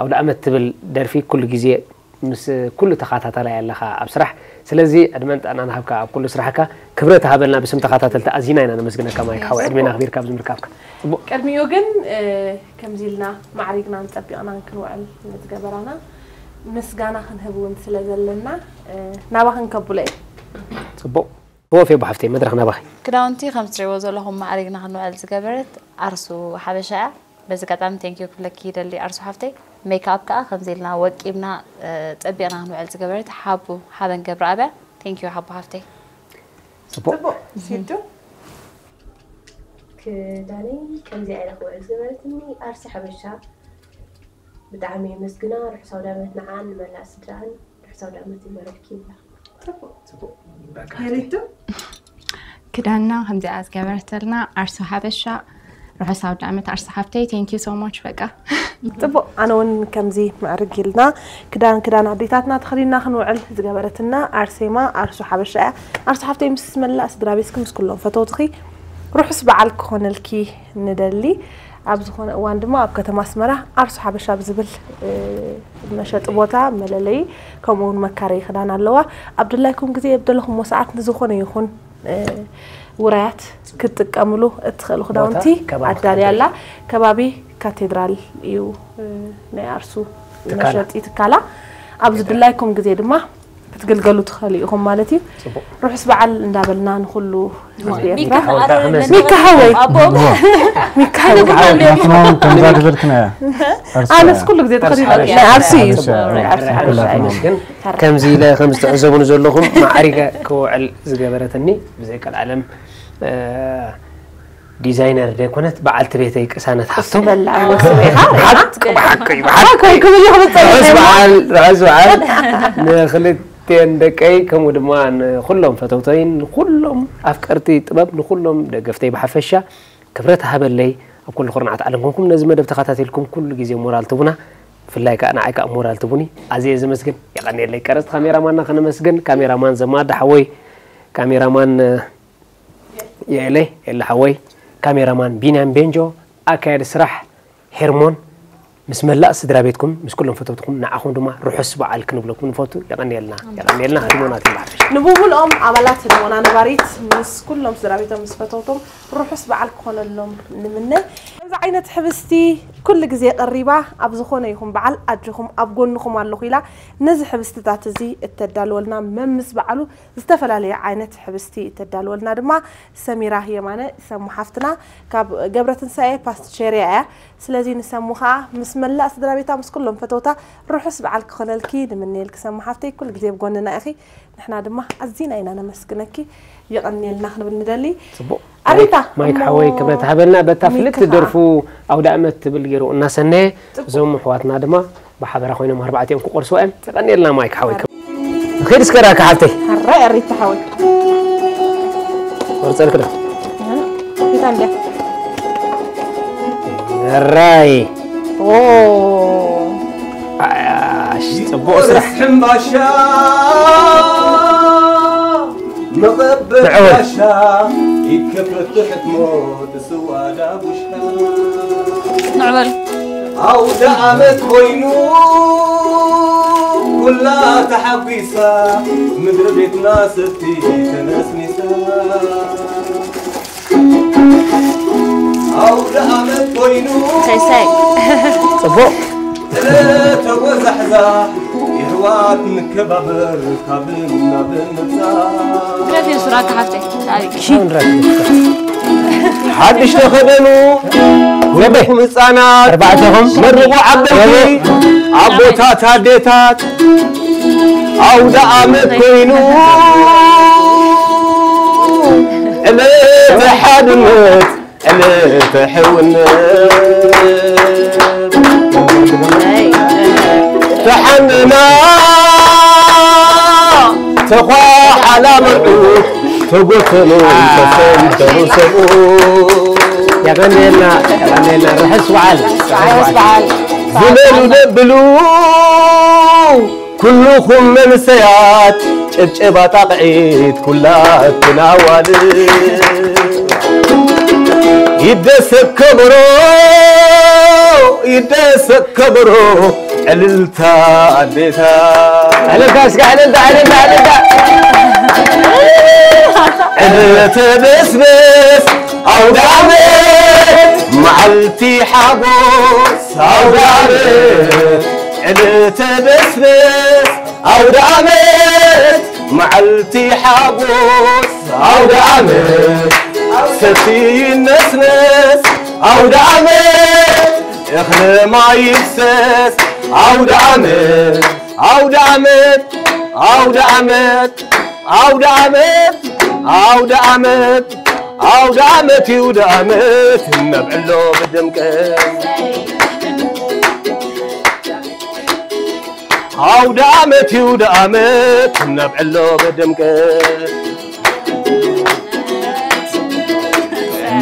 ኣውደ ኣመት ትብል ደርፊ ኩሉ ግዜ ምስ ኩሉ ተኻታታላይ ኣለኻ ኣብ ስራሕ ስለዚ ዕድመን ጥዕናን ሃብካ ኣብ ኩሉ ስራሕካ ክብረት ሃበልና ብስም ተኻታተልቲ ኣዚና ኢና ነመስግነካ ማይክ ሓወይ ዕድሜና ኣኽቢርካ ኣብዚ ምርካብካ ቅድሚኡ ግን ከምዚ ኢልና ማዕሪግናን ፀቢቕናን ክንውዕል ንዝገበራና ምስጋና ክንህብ እውን ስለ ዘለና ናባኽን ከብሎ እየ ፅቡቕ ተወፊ ኣቦ ሓፍተይ መድረኽ ናባኺ ክዳውንቲ ከም ትሪእዎ ዘለኹም ማዕሪግና ክንውዕል ዝገበረት ኣርሱ ሓበሻ እያ በዚ ኣጋጣሚ ቴንኪዩ ክብለኪ ይደሊ ኣርሱ ሓፍተይ ሜክኣፕ ከዓ ከምዚ ኢልና ወቂብና ፀቢቕና ክንውዕል ዝገበረት ሓቡ ሓበን ገብረኣብያ ቴንኪዩ ሓቡ ሓፍተይ ፅቡቕ ሲዱ ክዳነይ ከምዚኣ ኢላ ክውዕል ዝገበረትኒ ኣርሲ ሓበሻ ብጣዕሚ የመስግና ርሑስ ኣውዳመት ንዓን ንመላእ ስድራን ርሑስ ኣውዳመት ይበረልኪ ይብላ ሄሪቱ ክዳና ከምዚኣ ዝገበረተልና ኣርሱ ሓበሻ ርሑስ ኣውዳመት ኣርሲ ሓፍተይ thank you so much በቃ ፅቡቅ ኣነ እውን ከምዚ ምዕርግ ኢልና ክዳን ክዳን ኣዴታትና ተኸዲና ክንውዕል ዝገበረትና ኣርሴማ ኣርሱ ሓበሻ እያ ኣርሱ ሓፍተይ ምስ መላእ ስድራ ቤትኪ ምስ ኩሎም ፈተውትኺ ርሑስ በዓል ክኾነልኪ ንደሊ ኣብ ዝኾነ እዋን ድማ ኣብ ከተማ ኣስመራ ኣርሱ ሓበሻ ብዝብል መሸጢ ቦታ መለለዪ ከምኡ እውን መካረዪ ክዳን ኣለዋ ኣብ ድላይኩም ግዜ ኣብ ደለኹሞ ሰዓት ንዝኾነ ይኹን ውራያት ክትጥቀምሉ እትኽእሉ ክዳውንቲ ኣዳልያ ኣላ ከባቢ ካቴድራል እዩ ናይ ኣርሱ መሸጢ ትካላ ኣብዚ ድላይኩም ግዜ ድማ ክትግልገሉ ትኽእሉ ኢኹም ማለት እዩ ርሑስ በዓል እንዳበልና ንኩሉ ህዝቢ ኤርትራ ሚካ ሃወይ ሚካ ሃወይ ኣነስ ኩሉ ግዜ ተኸዲና ናይ ኣርሲ እዩ ከምዚ ኢለ ከም ዝትዕዘቡኒ ዘለኹም ማዕሪገ ክውዕል ዝገበረትኒ ብዘይ ቀልዓለም ዲዛይነር ደይኮነት በዓልቲ ቤተይ ቅሳነት ሃፍቶም ርሑስ በዓል ንክልቴን ደቀይ ከምኡ ድማ ንኩሎም ፈተውተይን ንኩሎም ኣፍቀርቲ ጥበብ ንኩሎም ደገፍተይ ብሓፈሻ ክብረት ሃበለይ ኣብ ኩሉ ኩርናዓት ዓለም ኮንኩም ነዚ መደብ ተኸታቲልኩም ኩሉ ግዜ ሞራል ትቡና ብፍላይ ከዓ ንዓይ ከዓ ሞራል ትቡኒ ኣዝየ ዘመስግን የቐንየለይ ቀረፅቲ ካሜራማንና ከነመስግን ካሜራማን ዘማዳ ሓወይ ካሜራማን የእለ የለ ሓወይ ካሜራማን ቢንያም ቤንጆ ኣካያዲ ስራሕ ሄርሞን ምስ መላእ ስድራ ቤትኩም፣ ምስ ኩሎም ፈተውትኹም፣ ንዓኹም ድማ ርሑስ በዓል ክንብለኩም ንፈቱ። የቐንየልና፣ የቐንየልና። ህድሞና ትምባር። ንብሙልኦም ኣባላት ህድሞና ነባሪት ምስ ኩሎም ስድራ ቤቶም ምስ ፈተውቶም ርሑስ በዓል ክኾነሎም ንምነ። ከምዚ ዓይነት ሕብስቲ ኩሉ ግዜ ቀሪባ ኣብ ዝኾነ ይኹን በዓል ኣጆኹም ኣብ ጎንኹም ኣለኹ ኢላ ነዚ ሕብስትታት እዚ እተዳልወልና መምስ በዓሉ ዝተፈላለየ ዓይነት ሕብስቲ እተዳልወልና ድማ ሰሚራ የማነ ሰሙ ሓፍትና ካብ ገብረትንሳኤ ፓስቸሪያ እያ። ስለዚ ንሰሙ ከዓ ምስ መላእ ስድራ ቤታ ምስ ኩሎም ፈተውታ ርሑስ በዓል ክኾነልኪ ንምነየልኪ ሰሙ ሓፍተይ ኩሉ ግዜ ብጎንና ኢኺ። ንሕና ድማ ኣዚና ኢና ነመስግነኪ። የቐንየልና ክንብል ንደሊ። ጽቡቕ። ኣሪታ ማይክ እሞ ሓወይ ክብረት ሃበልና በታ ሚኪ ፍልጥቲ ከዓ። ደርፉ ኣውደ ኣመት ትብል ገይሩ እናሰነየ እዞም ኣሕዋትና ድማ ብሓበራ ኮይኖም ኣርባዕቲኦም ክቆርስዋ እዮም። የቐንየልና ማይክ ሓወይ። ንኸይድ እስከ ራካ ሓፍተይ። ሕራይ ኣሪታ ሓወይ። ቆርጸልክ ዶ? እንታይ እንደ ሕራይ። ኦ ኣሽ ጽቡቕ ስራሕ። ሕምባሻ መቐበል ብዕወት። ባሻ ይከፈት ሕትሞ ትስዋ ዳጉሻ ንዕበል ኣውደ ዓመት ኮይኑ ኩላ ተሓጒሳ ምድሪ ቤትና ሰቲ ተነስኒሳ ኣውደ ዓመት ኮይኑ ሰይሰይ ጽቡቕ። ተወዛሕዛሕ የሕዋት ንከባበር ካብ ናብ ምብፃሕ ብረት እዩ ሱራካ ሓፍተይ። ኣቢ ሓድሽ ተኸደኑ ኩልኹም ህፃናት ኣርባዕተኹም መርቑ ዓበይቲ ኣቦታት ኣዴታት ኣውደ ዓመት ኮይኑ ዕለተ ሓድነት ዕለተ ሕውነት ተሓንና ተዃሓላ መርዑት ተጎተኑ ተሰንተሩ ሰብኡ የቐንየልና፣ የቐንየልና። ርሑስ በዓል። ርሑስ በዓል። ዝለሉ ደብሉ ኩልኹም መንሰያት ጨብጨባ ጣቕዒት ኩላትና ኣዋልድ ይደሰት ከበሮ ይደሰት ከበሮ ዕልልታ ኣዴታት ዕልልታ እስከ ዕልልታ፣ ዕልልታ፣ ዕልልታ። ዕለተ በስበስ ኣውደ ዓመት መዓልቲ ሓጎስ ኣውደ ዓመት ዕለተ በስበስ ኣውደ ዓመት መዓልቲ ሓጎስ ኣውደ ዓመት ሰቲ ይነስነስ ኣውደ ዓመት እኽለ ማይ ይፍሰስ ኣውደ ዓመት ኣውደ ዓመት ኣውደ ዓመት ኣውደ ዓመት ኣውደ ዓመት ኣውደ ዓመት ይውደ ዓመት ነብዕሎ ብድምቀት ኣውደ ዓመት ይውደ ዓመት ነብዕሎ ብድምቀት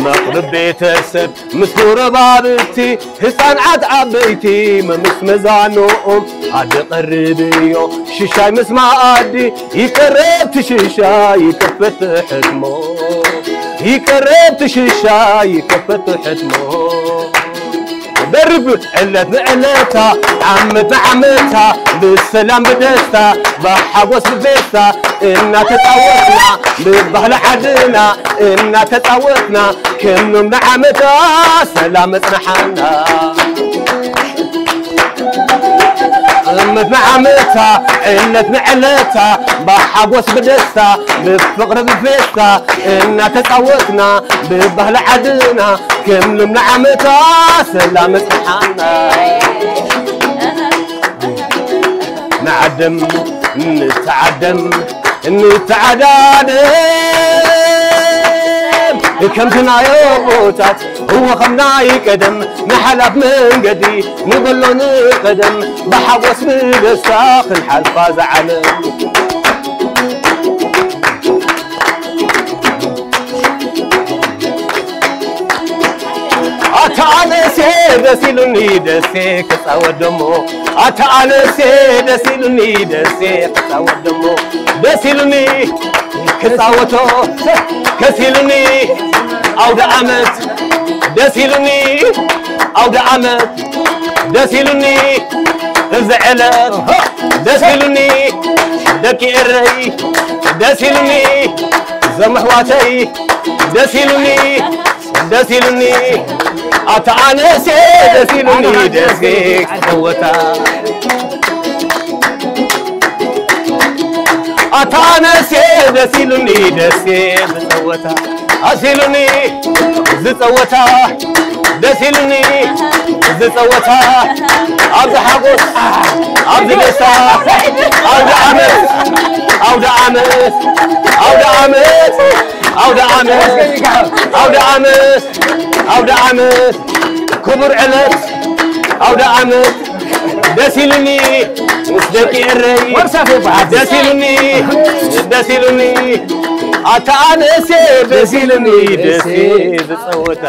መቕርብ ቤተሰብ ምስ ጎረባብቲ ህፃናት ዓበይቲ መምስ መዛንኦም ኣደ ቀርብዮ ሽሻይ ምስ መኣዲ ይቀረብ ትሽሻ ይከፈት ሕትሞ ይቀረብ ትሽሻ ይከፈት ሕትሞ ደርብ ዕለት ንዕለታ ዓመት ንዓመታ ብሰላም ብደስታ ብሓጎስ ብፌስታ እናተፃወትና ብባህሊ ዓድና እናተፃወትና ከም ሎም ንዓመታ ሰላም መፅንሓና ዓመት ንዓመታ ዕለት ንዕለታ ብሓጎስ ብደስታ ብፍቕሪ ብፌስታ እናተፃወትና ብባህሊ ዓድና ከም ሎም ንዓመታ ሰላም መፅንሓና ንዓደም ንተዓደም ንተዓዳደም ከምቲ ናይ ኣቦታት እወ ከም ናይ ቀደም ንሓላፍ መንገዲ ንበሎ ንቀደም ብሓጎስ ብደስታ ክንሓልፋ ዝዓለም ኣታ ኣነሴ ደስ ኢሉኒ ደሴ ክፃወት ደሞ ኣታ ኣነሴ ደስ ኢሉኒ ደሴ ክፃወት ደሞ ደስ ኢሉኒ ክፃወቶ ደስ ኢሉኒ ኣውደ ዓመት ደስ ኢሉኒ ኣውደ ዓመት ደስ ኢሉኒ እዚ ዕለት፣ ደስ ኢሉኒ ደቂ ኤረይ፣ ደስ ኢሉኒ ዘመሕዋተይ፣ ደስ ኢሉኒ፣ ደስ ኢሉኒ ኣታ ኣነሴ፣ ደስ ኢሉኒ ደሴ ክጸወታ። ኣታ ኣነሴ ደስ ኢሉኒ ደሴ ዝጸወታ፣ ኣስ ኢሉኒ ዝጸወታ፣ ደስ ኢሉኒ ዝጸወታ፣ ኣብዚ ሓጎስ፣ ኣብዚ ደስታ፣ ኣውደ ዓመት፣ ኣውደ ዓመት፣ ኣውደ ዓመት፣ ኣውደ ዓመት፣ ኣውደ ዓመት፣ ኣውደ ዓመት፣ ክቡር ዕለት ኣውደ ዓመት፣ ደስ ኢሉኒ ምስ ደቂ ኤረይ፣ ወርሳፍ ይበሃል። ደስ ኢሉኒ፣ ደስ ኢሉኒ ኣታ ኣነሴ፣ ደስ ኢሉኒ ደሴ ዝጸወታ።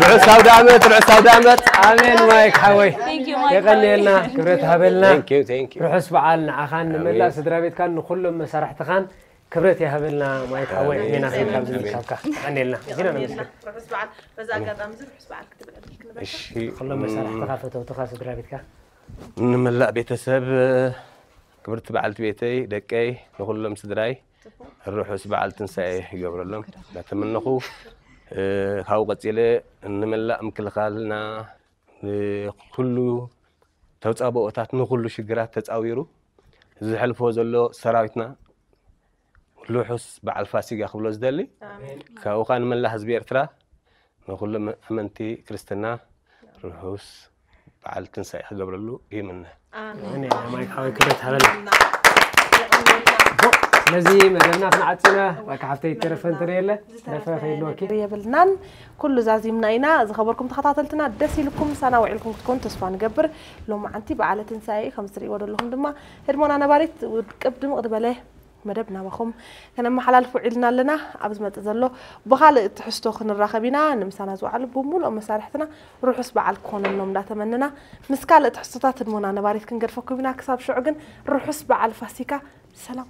ርሑስ ኣውደ ዓመት፣ ርሑስ ኣውደ ዓመት። ኣሜን ማይክ ሓወይ። Thank you, Mike. የቐንየልና፣ ክብረት ሃበልና። Thank you, thank you. ርሑስ በዓል ንዓኻን ንመላእ ኣሜን። ስድራ ቤትካን ንኹሎም መሳርሕትኻን ክብረት ይሃበልና ማይክ ሓወይ። ኣሜን፣ ኣሜን፣ ኣሜን። ኣሜን። የቐንየልና። እዚና ነመስግን። ርሑስ በዓል። በዚ ኣጋጣሚ እዚ ርሑስ በዓል ክትብል ዕድል ክንበካ። እሺ ኩሎም መሳርሕትኻ፣ ፈተውትኻ፣ ስድራ ቤትካ። ንመላእ ቤተሰብ ክብርቲ በዓልቲ ቤተይ፣ ደቀይ፣ ንኹሎም ስድራይ ርሑስ በዓል ትንሳኤ ይገብረሎም እናተመነኹ፣ እ፣ ካብኡ ቀጺለ ንመላእ ምክልኻልና፣ ንኩሉ ተጻብኦታት፣ ንኩሉ ሽግራት ተጻዊሩ ዝሕልፎ ዘሎ ሰራዊትና ርሑስ በዓል ፋሲጋ ክብሎ ዝደሊ። ካብኡ ኸኣ ንመላእ ህዝቢ ኤርትራ፣ ንኹሎም ኣመንቲ ክርስትና ርሑስ በዓል ትንሳኤ ክገብረሉ ይምነ። ኣሜን። ማይክ ሓወይ፣ ክብረት ሃበልና። ስለዚ መደብና ክንዓጽና፣ ባካ ሓፍተይ፣ ተረፈ እንተ የለ፣ ተረፈ ከይልወኪ። ነገር የብልናን። ኩሉ ዛዚምና ኢና። ዝኸበርኩም ተኸታተልትና፣ ደስ ኢልኩም ምሳና ውዒልኩም ክትኮኑ ተስፋ ንገብር። ሎማዓንቲ በዓለ ትንሳኤ እዩ፣ ከም እትርእይዎ ዘለኹም ድማ ህድሞና ነባሪት ውቅብ ድምቕ ዝበለ መደብ ናባኹም ከነመሓላልፍ ውዒልና ኣለና። ኣብ ዝመጽእ ዘሎ ብኻልእ ትሕዝቶ ክንራኸብ ኢና። ንምሳና ዝወዓሉ ብምሉኦም መሳርሕትና ርሑስ በዓል ክኾነሎም እንዳተመነና፣ ምስ ካልእ ትሕዝቶታት ህድሞና ነባሪት ክንገድፈኩም ኢና። ክሳብ ሽዑ ግን ርሑስ በዓል ፋሲካ። ሰላም።